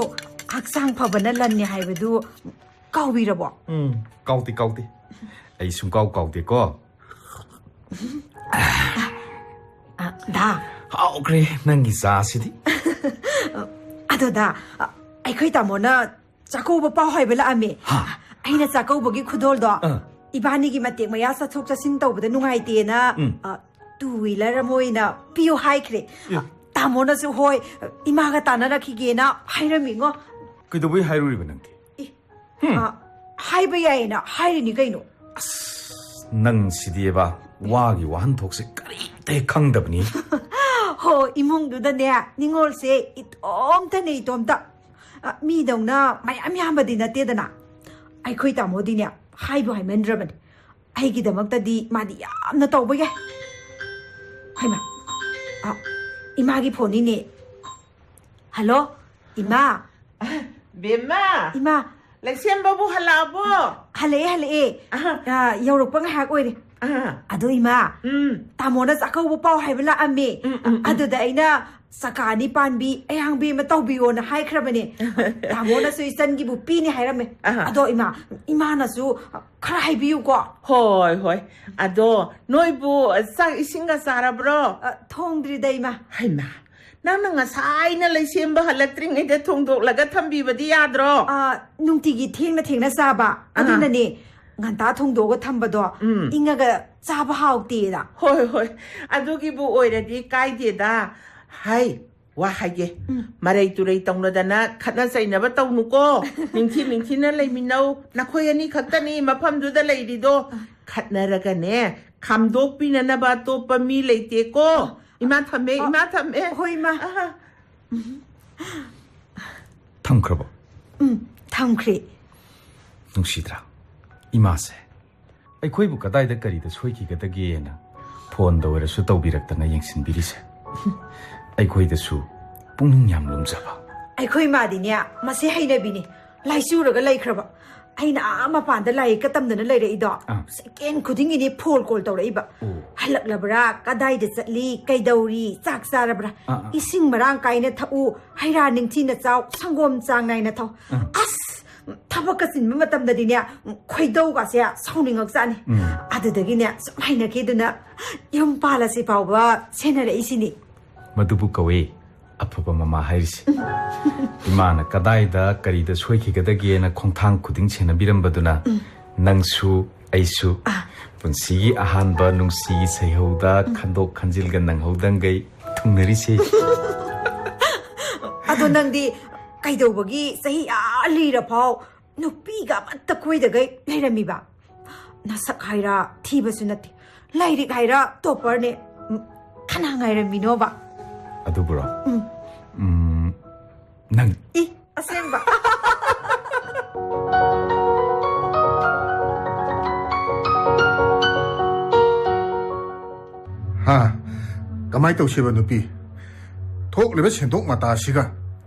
ꯍꯛꯆꯥꯡ ꯐꯕꯅ ꯂꯟꯅꯤ ꯍꯥꯏꯕꯗꯨ ꯀꯥꯎꯕꯤꯔꯕꯣ? ꯎꯝ, ꯀꯥꯎꯗꯦ, ꯀꯥꯎꯗꯦ꯫ ꯑꯩ ꯁꯨꯡꯀꯥꯎ ꯀꯥꯎꯗꯦꯀꯣ꯫ ꯗꯥ꯫ ꯍꯥꯎꯈ꯭ꯔꯦ ꯅꯪꯒꯤ ꯆꯥꯁꯤꯗꯤ꯫ ꯑꯗꯣ ꯗꯥ, ꯑ, ꯑꯩꯈꯣꯏ ꯇꯥꯃꯣꯅ ꯆꯥꯛꯀꯧꯕ ꯄꯥꯎ ꯍꯥꯏꯕ ꯂꯥꯛꯑꯝꯃꯦ꯫ ꯍꯥ? ꯑꯩꯅ ꯆꯥꯛꯀꯧꯕꯒꯤ ꯈꯨꯗꯣꯜꯗꯣ ꯑꯥ꯫ ꯏꯕꯥꯅꯤꯒꯤ ꯃꯇꯦꯛ ꯃꯌꯥ ꯆꯠꯊꯣꯛ ꯆꯠꯁꯤꯟ ꯇꯧꯕꯗ ꯅꯨꯡꯉꯥꯏꯇꯦꯅ, ꯎꯝ꯫ ꯑ, two wheeler ꯑꯃ ꯑꯣꯏꯅ ꯄꯤꯌꯨ ꯍꯥꯏꯈ꯭ꯔꯦ꯫ ꯑꯦ꯫ ꯇꯥꯃꯣꯅꯁꯨ ꯍꯣꯏ, ꯏꯃꯥꯒ ꯇꯥꯟꯅꯔꯛꯈꯤꯒꯦꯅ ꯍꯥꯏꯔꯝꯃꯤꯉꯣ꯫ ꯀꯩꯗꯧꯕꯩ ꯍꯥꯏꯔꯨꯔꯤꯕ ꯅꯪꯗꯤ? ꯑꯦ, ꯍꯝ꯫ ꯑ, ꯍꯥꯏꯕ ꯌꯥꯏꯌꯦꯅ ꯍꯥꯏꯔꯤꯅꯤ ꯀꯩꯅꯣ꯫ ꯑꯁ, ꯅꯪ ꯁꯤꯗꯤꯕ, ꯋꯥꯒꯤ ꯋꯥꯍꯟꯊꯣꯛꯁꯦ ꯀꯔꯤꯝꯇ ꯍꯦꯛ ꯈꯪꯗꯕꯅꯤ꯫ ꯍꯣ, ꯏꯃꯨꯡꯗꯨꯗꯅꯦ, ꯅꯤꯉꯣꯜꯁꯦ ꯏꯇꯣꯝꯇꯅꯦ, ꯏꯇꯣꯝꯇ꯫ ꯑ, ꯃꯤꯗꯧꯅ ꯃꯌꯥꯝ ꯌꯥꯝꯕꯗꯤ ꯅꯠꯇꯦꯗꯅ꯫ ꯑꯩꯈꯣꯏ ꯇꯥꯃꯣꯗꯤꯅꯦ, ꯍꯥꯏꯕꯨ ꯍꯥꯏꯃꯟꯗ꯭ꯔꯕꯅꯤ꯫ ꯑꯩꯒꯤꯗꯃꯛꯇꯗꯤ ꯃꯥꯗꯤ ꯌꯥꯝꯅ ꯇꯧꯕ ꯌꯥꯏ꯫ ꯍꯩꯃꯥ, ꯑ, ꯏꯃꯥꯒꯤ ꯐꯣꯟꯅꯤꯅꯦ꯫ ꯍꯜꯂꯣ, ꯏꯃꯥ꯫ ꯕꯦꯝꯃ! ꯏꯃꯥ! ꯂꯩꯁꯦꯝꯕꯕꯨ ꯍꯜꯂꯛꯑꯕꯣ? ꯍꯜꯂꯛꯑꯦ, ꯍꯜꯂꯛꯑꯦ꯫ ꯑꯍ꯫ ꯑ, ꯌꯧꯔꯛꯄ ꯉꯥꯏꯍꯥꯛ ꯑꯣꯏꯔꯦ꯫ ꯑꯍ꯫ ꯑꯗꯣ ꯏꯃꯥ, ꯎꯝ꯫ ꯇꯥꯃꯣꯅ ꯆꯥꯛꯀꯧꯕ ꯄꯥꯎ ꯍꯥꯏꯕ ꯂꯥꯛꯑꯝꯃꯦ꯫ ꯎꯝ, ꯎꯝ, ꯎꯝ꯫ ꯑꯗꯨꯗ ꯑꯩꯅ ꯆꯀꯥ ꯑꯅꯤ ꯄꯥꯟꯕꯤ ꯑꯌꯥꯡꯕꯤ ꯑꯃ ꯇꯧꯕꯤꯌꯣꯅ ꯍꯥꯏꯈ꯭ꯔꯕꯅꯦ꯫ ꯇꯥꯃꯣꯅꯁꯨ ꯏꯆꯟꯒꯤꯕꯨ ꯄꯤꯅꯤ ꯍꯥꯏꯔꯝꯃꯦ꯫ ꯑꯍ꯫ ꯑꯗꯣ ꯏꯃꯥ, ꯏꯃꯥꯅꯁꯨ ꯈꯔ ꯍꯥꯏꯕꯤꯌꯨꯀꯣ꯫ ꯍꯣꯏ, ꯍꯣꯏ꯫ ꯑꯗꯣ ꯅꯣꯏꯕꯨ ꯆꯥꯛ ꯏꯁꯤꯡꯒ ꯆꯥꯔꯕ꯭ꯔꯣ? ꯑ, ꯊꯣꯡꯗ꯭ꯔꯤꯗ ꯏꯃꯥ꯫ ꯍꯩꯃꯥ, ꯅꯪꯅ ꯉꯁꯥꯏꯅ ꯂꯩꯁꯦꯝꯕ ꯍꯜꯂꯛꯇ꯭ꯔꯤꯉꯩꯗ ꯊꯣꯡꯗꯣꯛꯂꯒ ꯊꯝꯕꯤꯕꯗꯤ ꯌꯥꯗ꯭ꯔꯣ? ꯑ, ꯅꯨꯡꯇꯤꯒꯤ ꯊꯦꯡꯅ ꯊꯦꯡꯅ ꯆꯥꯕ꯫ ꯑꯥ꯫ ꯑꯗꯨꯅꯅꯦ, ꯉꯟꯇꯥ ꯊꯣꯡꯗꯣꯛꯑꯒ ꯊꯝꯕꯗꯣ ꯎꯝ꯫ ꯏꯪꯉꯒ ꯆꯥꯕ ꯍꯥꯎꯇꯦꯗ꯫ ꯍꯣꯏ, ꯍꯣꯏ꯫ ꯑꯗꯨꯒꯤꯕꯨ ꯑꯣꯏꯔꯗꯤ ꯀꯥꯏꯗꯦꯗ꯫ ꯍꯥꯏ, ꯋꯥ ꯍꯥꯏꯒꯦ꯫ ꯎꯝ꯫ ꯃꯔꯩ ꯇꯨꯔꯩ ꯇꯧꯅꯗꯅ ꯈꯠꯅ ꯆꯩꯅꯕ ꯇꯧꯅꯨꯀꯣ꯫ ꯅꯤꯡꯊꯤ ꯅꯤꯡꯊꯤꯅ ꯂꯩꯃꯤꯟꯅꯧ꯫ ꯅꯈꯣꯏ ꯑꯅꯤ ꯈꯛꯇꯅꯤ ꯃꯐꯝꯗꯨꯗ ꯂꯩꯔꯤꯗꯣ꯫ ꯑ꯫ ꯈꯠꯅꯔꯒꯅꯦ, ꯈꯥꯝꯗꯣꯛꯄꯤꯅꯅꯕ ꯑꯇꯣꯞꯄ ꯃꯤ ꯂꯩꯇꯦꯀꯣ꯫ ꯏꯃꯥ ꯊꯝꯃꯦ, ꯑ, ꯏꯃꯥ ꯊꯝꯃꯦ꯫ ꯍꯣꯏ, ꯏꯃꯥ꯫ ꯑꯍ꯫ ꯊꯝꯈ꯭ꯔꯕꯣ? ꯎꯝ, ꯊꯝꯈ꯭ꯔꯦ꯫ ꯅꯨꯡꯁꯤꯗ꯭ꯔꯥ? ꯏꯃꯥꯁꯦ ꯑꯩꯈꯣꯏꯕꯨ ꯀꯗꯥꯏꯗ ꯀꯔꯤꯗ ꯁꯣꯏꯈꯤꯒꯗꯒꯦꯅ ꯐꯣꯟꯗ ꯑꯣꯏꯔꯁꯨ ꯇꯧꯕꯤꯔꯛꯇꯅ ꯌꯦꯡꯁꯤꯟꯕꯤꯔꯤꯁꯦ꯫ ꯑꯩꯈꯣꯏꯗꯁꯨ ꯄꯨꯛꯅꯤꯡ ꯌꯥꯝ ꯂꯨꯝꯖꯕ꯫ ꯑꯩꯈꯣꯏ ꯃꯥꯗꯤꯅꯦ, ꯃꯁꯤ ꯍꯩꯅꯕꯤꯅꯤ꯫ ꯂꯥꯏꯆꯨꯔꯒ ꯂꯩꯈ꯭ꯔꯕ꯫ ꯑꯩꯅ ꯑꯥ ꯃꯄꯥꯟꯗ ꯂꯥꯏꯔꯤꯛꯀ ꯇꯝꯗꯅ ꯂꯩꯔꯛꯏꯗꯣ꯫ ꯑꯥ꯫ ꯁꯦꯀꯦꯟ ꯈꯨꯗꯤꯡꯒꯤꯅꯤ ꯐꯣꯟ ꯀꯣꯜ ꯇꯧꯔꯛꯏꯕ꯫ ꯑꯣ꯫ ꯍꯜꯂꯛꯂꯕ꯭ꯔꯥ? ꯀꯗꯥꯏꯗ ꯆꯠꯂꯤ? ꯀꯩꯗꯧꯔꯤ? ꯆꯥꯛ ꯆꯥꯔꯕ꯭ꯔꯥ? ꯑꯥ, ꯑꯥ꯫ ꯏꯁꯤꯡ ꯃꯔꯥꯡ ꯀꯥꯏꯅ ꯊꯛꯎ, ꯍꯩ ꯔꯥ ꯅꯤꯡꯊꯤꯅ ꯆꯥꯎ, ꯁꯪꯒꯣꯝ ꯆꯥꯡ ꯅꯥꯏꯅ ꯊꯛꯎ꯫ ꯑꯥ꯫ ꯑꯁ! ꯊꯕꯛꯀ ꯆꯤꯟꯕ ꯃꯇꯝꯗꯗꯤꯅꯦ, ꯈꯣꯏꯗꯧꯒꯁꯦ ꯁꯥꯎꯅꯤꯡꯉꯛꯆꯥꯅꯤ꯫ ꯎꯝ꯫ ꯑꯗꯨꯗꯒꯤꯅꯦ ꯁꯨꯝ ꯍꯩꯅꯈꯤꯗꯨꯅ ꯌꯨꯝ ꯄꯥꯜꯂꯁꯤ ꯐꯥꯎꯕ ꯁꯦꯟꯅꯔꯛꯏꯁꯤꯅꯤ꯫ ꯃꯗꯨꯕꯨ ꯀꯧꯏ ꯑꯐꯕ ꯃꯃꯥ ꯍꯥꯏꯔꯤꯁꯦ꯫ ꯏꯃꯥꯅ ꯀꯗꯥꯏꯗ ꯀꯔꯤꯗ ꯁꯣꯏꯈꯤꯒꯗꯒꯦꯅ ꯈꯣꯡꯊꯥꯡ ꯈꯨꯗꯤꯡ ꯁꯦꯟꯅꯕꯤꯔꯝꯕꯗꯨꯅ ꯅꯪꯁꯨ ꯑꯩꯁꯨ ꯄꯨꯟꯁꯤꯒꯤ ꯑꯍꯥꯟꯕ ꯅꯨꯡꯁꯤꯒꯤ ꯁꯩꯍꯧꯗ ꯈꯟꯗꯣꯛ ꯈꯟꯖꯤꯜꯒ ꯅꯪꯍꯧꯗꯪꯒꯩ ꯊꯨꯡꯅꯔꯤꯁꯦ꯫ ꯑꯗꯣ ꯅꯪꯗꯤ ꯀꯩꯗꯧꯕꯒꯤ ꯆꯍꯤ ꯑꯥ ꯂꯤꯔ ꯐꯥꯎ ꯅꯨꯄꯤꯒ ꯑꯃꯠꯇ ꯀꯣꯏꯗꯒꯩ ꯂꯩꯔꯝꯃꯤꯕ? ꯅꯁꯛ ꯍꯥꯏꯔ ꯊꯤꯕꯁꯨ ꯅꯠꯇꯦ, ꯂꯥꯏꯔꯤꯛ ꯍꯥꯏꯔ ꯇꯣꯄꯔꯅꯦ꯫ ꯎꯝ, ꯀꯅꯥ ꯉꯥꯏꯔꯝꯃꯤꯅꯣꯕ? ꯑꯗꯨꯕꯨꯔꯣ? ꯎꯝ, ꯅꯪ꯫ ꯏ, ꯑꯁꯦꯡꯕ? ꯍꯥ? ꯀꯃꯥꯏ ꯇꯧꯁꯦꯕ ꯅꯨꯄꯤ? ꯊꯣꯛꯂꯤꯕ ꯁꯦꯟꯊꯣꯛ ꯃꯇꯥꯁꯤꯒ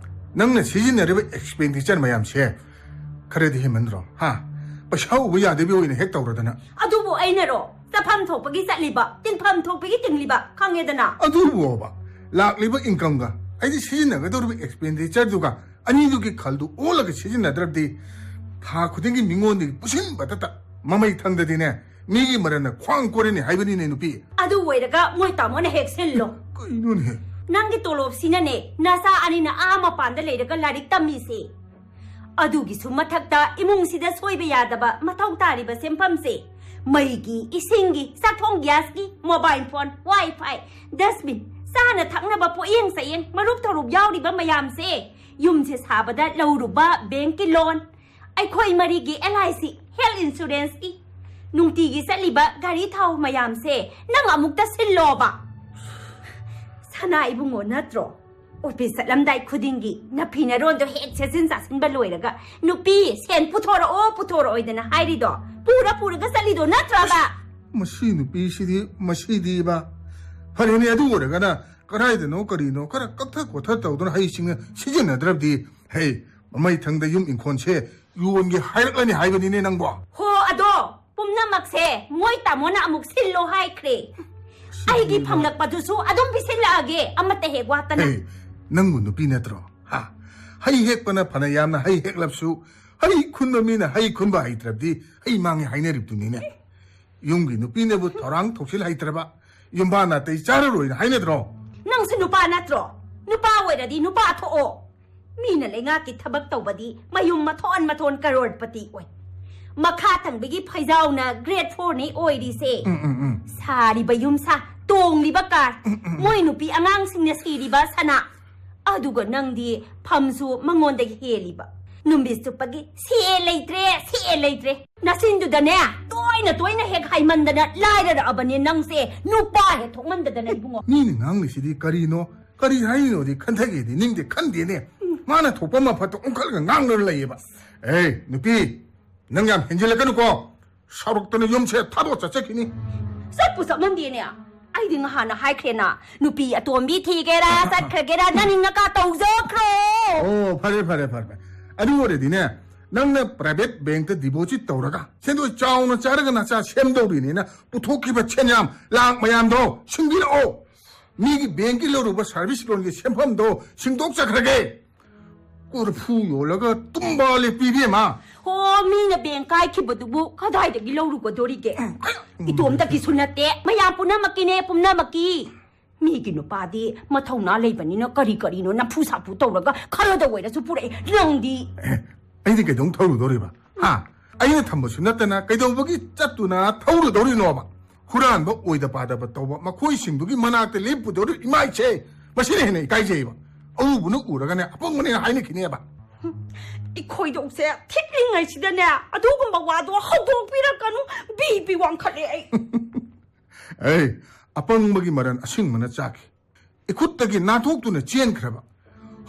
ꯅꯪꯅ ꯁꯤꯖꯤꯟꯅꯔꯤꯕ ꯑꯦꯛꯁꯄꯦꯟꯗꯤꯆꯔ ꯃꯌꯥꯝꯁꯦ ꯈꯔꯗꯤ ꯍꯦꯟꯃꯟꯗ꯭ꯔꯣ? ꯍꯥ? ꯄꯩꯁꯥ ꯎꯕ ꯌꯥꯗꯕꯤ ꯑꯣꯏꯅ ꯍꯦꯛ ꯇꯧꯔꯗꯅ꯫ ꯑꯗꯨꯕꯨ ꯑꯩꯅꯔꯣ? ꯆꯠꯐꯝ ꯊꯣꯛꯄꯒꯤ ꯆꯠꯂꯤꯕ, ꯇꯤꯟꯐꯝ ꯊꯣꯛꯄꯒꯤ ꯇꯤꯡꯂꯤꯕ, ꯈꯪꯉꯦꯗꯅ꯫ ꯑꯗꯨꯕꯨꯕ, ꯂꯥꯛꯂꯤꯕ ꯏꯟꯀꯝꯒ ꯑꯩꯗꯤ ꯁꯤꯖꯤꯟꯅꯒꯗꯧꯔꯤꯕ ꯑꯦꯛꯁꯄꯦꯟꯗꯤꯆꯔꯗꯨꯒ ꯑꯅꯤꯗꯨꯒꯤ ꯈꯜꯗꯨ ꯑꯣꯜꯂꯒ ꯁꯤꯖꯤꯟꯅꯗ꯭ꯔꯕꯗꯤ ꯊꯥ ꯈꯨꯗꯤꯡꯒꯤ ꯃꯤꯉꯣꯟꯗꯒꯤ ꯄꯨꯁꯤꯟꯕꯇꯇ ꯃꯃꯩ ꯊꯪꯗꯗꯤꯅꯦ ꯃꯤꯒꯤ ꯃꯔꯟꯅ ꯈ꯭ꯋꯥꯡ ꯀꯣꯔꯅꯤ ꯍꯥꯏꯕꯅꯤꯅꯦ ꯅꯨꯄꯤ꯫ ꯑꯗꯨ ꯑꯣꯏꯔꯒ ꯃꯣꯏ ꯇꯥꯃꯣꯅ ꯍꯦꯛ ꯁꯤꯜꯂꯣ꯫ ꯀꯩꯅꯣꯅꯦꯍꯦ? ꯅꯪꯒꯤ ꯇꯣꯂꯣꯞꯁꯤꯅꯅꯦ ꯅꯆꯥ ꯑꯅꯤꯅ ꯑꯥ ꯃꯄꯥꯟꯗ ꯂꯩꯔꯒ ꯂꯥꯏꯔꯤꯛ ꯇꯝꯃꯤꯁꯦ꯫ ꯑꯗꯨꯒꯤꯁꯨ ꯃꯊꯛꯇ ꯏꯃꯨꯡꯁꯤꯗ ꯁꯣꯏꯕ ꯌꯥꯗꯕ ꯃꯊꯧ ꯇꯥꯔꯤꯕ ꯁꯦꯟꯐꯝꯁꯦ, ꯃꯩꯒꯤ, ꯏꯁꯤꯡꯒꯤ, ꯆꯥꯛꯊꯣꯡ ꯒ꯭ꯌꯥꯁꯀꯤ, ꯃꯣꯕꯥꯏꯜ ꯐꯣꯟ, ꯋꯥꯏ ꯐꯥꯏ, ꯗꯁꯕꯤꯟ, ꯆꯥꯅ ꯊꯛꯅꯕ ꯄꯣꯠꯌꯦꯡ ꯆꯌꯦꯡ, ꯃꯔꯨꯞ ꯊꯧꯔꯨꯞ ꯌꯥꯎꯔꯤꯕ ꯃꯌꯥꯝꯁꯦ, ꯌꯨꯝꯁꯦ ꯁꯥꯕꯗ ꯂꯧꯔꯨꯕ ꯕꯦꯡꯀꯤ ꯂꯣꯟ, ꯑꯩꯈꯣꯏ ꯃꯔꯤꯒꯤ ꯑꯦꯜ ꯑꯥꯏ ꯁꯤ, ꯍꯦꯜꯊ ꯏꯟꯁꯨꯔꯦꯟꯁꯀꯤ, ꯅꯨꯡꯇꯤꯒꯤ ꯆꯠꯂꯤꯕ ꯒꯥꯔꯤ ꯊꯥꯎ ꯃꯌꯥꯝꯁꯦ ꯅꯪ ꯑꯃꯨꯛꯇ ꯁꯤꯜꯂꯣꯕ꯫ ꯁꯅꯥ ꯏꯕꯨꯡꯉꯣ ꯅꯠꯇ꯭ꯔꯣ? ꯑꯣꯐꯤꯁ ꯆꯠꯂꯝꯗꯥꯏ ꯈꯨꯗꯤꯡꯒꯤ ꯅꯐꯤ ꯅꯔꯣꯟꯗꯣ ꯍꯦꯛ ꯁꯦꯠꯆꯤꯟ ꯆꯥꯁꯤꯟꯕ ꯂꯣꯏꯔꯒ, "ꯅꯨꯄꯤ, ꯁꯦꯟ ꯄꯨꯊꯣꯔꯛꯑꯣ, ꯄꯨꯊꯣꯔꯛꯑꯣꯏꯗꯅ ꯍꯥꯏꯔꯤꯗꯣ, ꯄꯨꯔ ꯄꯨꯔꯒ ꯆꯠꯂꯤꯗꯣ ꯅꯠꯇ꯭ꯔꯕ?" ꯃꯁꯤ ꯅꯨꯄꯤꯁꯤꯗꯤ, ꯃꯁꯤꯗꯤꯕ꯫ ꯐꯔꯦꯅꯦ, ꯑꯗꯨ ꯑꯣꯏꯔꯒꯅ ꯀꯗꯥꯏꯗꯅꯣ ꯀꯔꯤꯅꯣ ꯈꯔ ꯀꯛꯊ ꯈꯣꯠꯊ ꯇꯧꯗꯅ ꯍꯩꯁꯤꯡꯅ ꯁꯤꯖꯤꯟꯅꯗ꯭ꯔꯕꯗꯤ, ꯍꯩ, ꯃꯃꯩꯊꯪꯗ ꯌꯨꯝ ꯏꯪꯈꯣꯜꯁꯦ ꯌꯣꯟꯒꯦ ꯍꯥꯏꯔꯛꯂꯅꯤ ꯍꯥꯏꯕꯅꯤꯅꯦ ꯅꯪꯕꯣ꯫ ꯍꯣ, ꯑꯗꯣ ꯄꯨꯝꯅꯃꯛꯁꯦ ꯃꯣꯏ ꯇꯥꯃꯣꯅ ꯑꯃꯨꯛ ꯁꯤꯜꯂꯣ ꯍꯥꯏꯈ꯭ꯔꯦ꯫ ꯑꯩꯒꯤ ꯐꯪꯂꯛꯄꯗꯨꯁꯨ ꯑꯗꯨꯝ ꯄꯤꯁꯤꯜꯂꯛꯑꯒꯦ, ꯑꯃꯠꯇ ꯍꯦꯛ ꯋꯥꯠꯇꯅ꯫ ꯍꯦ, ꯅꯪꯕꯨ ꯅꯨꯄꯤ ꯅꯠꯇ꯭ꯔꯣ? ꯍꯥ? ꯍꯩ ꯍꯦꯛꯄꯅ ꯐꯅ ꯌꯥꯝꯅ ꯍꯩ ꯍꯦꯛꯂꯕꯁꯨ, ꯍꯩ ꯈꯨꯟꯕ ꯃꯤꯅ ꯍꯩ ꯈꯨꯟꯕ ꯍꯩꯇ꯭ꯔꯕꯗꯤ ꯍꯩ ꯃꯥꯡꯉꯦ ꯍꯥꯏꯅꯔꯤꯕꯗꯨꯅꯤꯅꯦ꯫ ꯌꯨꯝꯒꯤ ꯅꯨꯄꯤꯅꯕꯨ ꯊꯧꯔꯥꯡ ꯊꯧꯁꯤꯜ ꯍꯩꯇ꯭ꯔꯕ ꯌꯨꯝꯕꯥ ꯅꯥꯇꯩ ꯆꯥꯔꯔꯣꯏꯅ ꯍꯥꯏꯅꯗ꯭ꯔꯣ? ꯅꯪꯁꯨ ꯅꯨꯄꯥ ꯅꯠꯇ꯭ꯔꯣ? ꯅꯨꯄꯥ ꯑꯣꯏꯔꯗꯤ ꯅꯨꯄꯥ ꯊꯣꯛꯑꯣ꯫ ꯃꯤꯅ ꯂꯩꯉꯥꯛꯀꯤ ꯊꯕꯛ ꯇꯧꯕꯗꯤ ꯃꯌꯨꯝ ꯃꯊꯣꯟ ꯃꯊꯣꯟ ꯀꯔꯣꯔꯄꯇꯤ ꯑꯣꯏ꯫ ꯃꯈꯥ ꯊꯪꯕꯒꯤ ꯐꯩꯖꯥꯎꯅ grade four ꯅꯤ ꯑꯣꯏꯔꯤꯁꯦ꯫ ꯎꯝ, ꯎꯝ, ꯎꯝ꯫ ꯁꯥꯔꯤꯕ ꯌꯨꯝ ꯁꯥ, ꯇꯣꯡꯂꯤꯕ car, ꯎꯝ, ꯎꯝ, ꯎꯝ꯫ ꯃꯣꯏ ꯅꯨꯄꯤ ꯑꯉꯥꯡꯁꯤꯡꯅ ꯁꯤꯔꯤꯕ ꯁꯅꯥ꯫ ꯑꯗꯨꯒ ꯅꯪꯗꯤ ꯐꯝꯁꯨ ꯃꯉꯣꯟꯗꯒꯤ ꯍꯦꯜꯂꯤꯕ꯫ ꯅꯨꯃꯤꯠ ꯆꯨꯞꯄꯒꯤ "ꯁꯦꯜ ꯂꯩꯇ꯭ꯔꯦ, ꯁꯦꯜ ꯂꯩꯇ꯭ꯔꯦ" ꯅꯆꯤꯟꯗꯨꯗꯅꯦ ꯇꯣꯏꯅ ꯇꯣꯏꯅ ꯍꯦꯛ ꯍꯥꯏꯃꯟꯗꯅ ꯂꯥꯏꯔꯔꯛꯑꯕꯅꯦ ꯅꯪꯁꯦ꯫ ꯅꯨꯄꯥ ꯍꯦꯛ ꯊꯣꯛꯃꯟꯗꯗꯅ ꯏꯕꯨꯡꯉꯣ꯫ ꯃꯤꯅ ꯉꯥꯡꯂꯤꯁꯤꯗꯤ ꯀꯔꯤꯅꯣ, ꯀꯔꯤ ꯍꯥꯏꯔꯤꯅꯣꯗꯤ ꯈꯟꯊꯒꯦꯗꯤ ꯅꯤꯡꯗꯦ ꯈꯟꯗꯦꯅꯦ꯫ ꯃꯥꯅ ꯊꯣꯛꯄ ꯃꯐꯠꯇ ꯑꯣꯟꯈꯠꯂꯒ ꯉꯥꯡꯗꯨꯅ ꯂꯩꯌꯦꯕ꯫ ꯑꯦ, ꯅꯨꯄꯤ, ꯅꯪ ꯌꯥꯝ ꯍꯦꯟꯖꯤꯜꯂꯛꯀꯅꯨꯀꯣ꯫ ꯁꯥꯎꯔꯛꯇꯅ ꯌꯨꯝꯁꯦ ꯊꯥꯗꯣꯛꯑ ꯆꯠꯆꯈꯤꯅꯤ꯫ ꯆꯠꯄꯨ ꯆꯠꯃꯟꯗꯦꯅꯦ꯫ ꯑꯩꯗꯤ ꯉꯍꯥꯟꯅ ꯍꯥꯏꯈ꯭ꯔꯦꯅ, ꯅꯨꯄꯤ ꯑꯇꯣꯝꯕꯤ ꯊꯤꯒꯦꯔꯥ ꯆꯠꯈ꯭ꯔꯒꯦꯔꯥ ꯅꯅꯤꯡ ꯅꯀꯥ ꯇꯧꯖꯈ꯭ꯔꯣ꯫ ꯑꯣ, ꯐꯔꯦ, ꯐꯔꯦ, ꯐꯔꯦ, ꯐꯔꯦ꯫ ꯑꯗꯨ ꯑꯣꯏꯔꯗꯤꯅꯦ, ꯅꯪꯅ private bank ꯇ deposit ꯇꯧꯔꯒ ꯁꯦꯟꯗꯣꯏ ꯆꯥꯎꯅ ꯆꯥꯔꯒ ꯅꯆꯥ ꯁꯦꯝꯗꯧꯔꯤꯅꯦꯅ ꯄꯨꯊꯣꯛꯈꯤꯕ ꯁꯦꯟꯌꯥꯝ ꯂꯥꯛ ꯃꯌꯥꯝꯗꯣ ꯁꯤꯡꯕꯤꯔꯛꯑꯣ꯫ ꯃꯤꯒꯤ bank ꯀꯤ ꯂꯧꯔꯨꯕ service loan ꯒꯤ ꯁꯦꯟꯐꯝꯗꯣ ꯁꯤꯡꯗꯣꯛꯆꯈ꯭ꯔꯒꯦ꯫ ꯀꯣꯔꯐꯨ ꯌꯣꯜꯂꯒ ꯇꯨꯝꯕ ꯂꯦꯞꯄꯤ ꯏꯕꯦꯝꯃ꯫ ꯍꯣ, ꯃꯤꯅ bank ꯀꯥꯏꯈꯤꯕꯗꯨꯕꯨ ꯀꯗꯥꯏꯗꯒꯤ ꯂꯧꯔꯨꯒꯗꯣꯔꯤꯒꯦ? ꯎꯝ, ꯑꯌꯥ, ꯎꯝ꯫ ꯏꯇꯣꯝꯇꯒꯤꯁꯨ ꯅꯠꯇꯦ, ꯃꯌꯥꯝ ꯄꯨꯝꯅꯃꯛꯀꯤꯅꯦ, ꯄꯨꯝꯅꯃꯛꯀꯤ꯫ ꯃꯤꯒꯤ ꯅꯨꯄꯥꯗꯤ ꯃꯊꯧꯅꯥ ꯂꯩꯕꯅꯤꯅ ꯀꯔꯤ ꯀꯔꯤꯅꯣ ꯅꯝꯐꯨ ꯁꯥꯐꯨ ꯇꯧꯔꯒ ꯈꯔꯗ ꯑꯣꯏꯔꯁꯨ ꯄꯨꯔꯛꯑꯦ꯫ ꯅꯪꯗꯤ ꯑꯦ, ꯑꯩꯗꯤ ꯀꯩꯗꯧ ꯊꯧꯔꯨꯗꯧꯔꯤꯕ? ꯍꯥ? ꯑꯩꯅ ꯊꯝꯕꯁꯨ ꯅꯠꯇꯅ ꯀꯩꯗꯧꯕꯒꯤ ꯆꯠꯇꯨꯅ ꯊꯧꯔꯨꯗꯧꯔꯤꯅꯣꯕ? ꯍꯨꯔꯥꯟꯕ ꯑꯣꯏꯗ ꯄꯥꯗꯕ ꯇꯧꯕ ꯃꯈꯣꯏꯁꯤꯡꯗꯨꯒꯤ ꯃꯅꯥꯛꯇ ꯂꯦꯞꯄꯨꯗꯧꯔꯤ ꯏꯃꯥ ꯏꯆꯦ꯫ ꯃꯁꯤꯅ ꯍꯦꯟꯅ ꯏꯀꯥꯏꯖꯩꯕ꯫ ꯑꯎꯕꯅ ꯎꯔꯒꯅꯦ ꯑꯄꯪꯕꯅꯦꯅ ꯍꯥꯏꯅꯈꯤꯅꯦꯕ꯫ ꯑꯩꯈꯣꯏꯗꯧꯁꯦ ꯊꯤꯠꯂꯤꯉꯩꯁꯤꯗꯅꯦ ꯑꯗꯨꯒꯨꯝꯕ ꯋꯥꯗꯣ ꯍꯧꯗꯣꯛꯄꯤꯔꯛꯀꯅꯨ꯫ BP ꯋꯥꯡꯈꯠꯂꯦ ꯑꯩ꯫ ꯑꯩ ꯑꯄꯪꯕꯒꯤ ꯃꯔꯟ ꯑꯁꯤꯡꯕꯅ ꯆꯥꯈꯤ꯫ ꯏꯈꯨꯠꯇꯒꯤ ꯅꯥꯟꯊꯣꯛꯇꯨꯅ ꯆꯦꯟꯈ꯭ꯔꯕ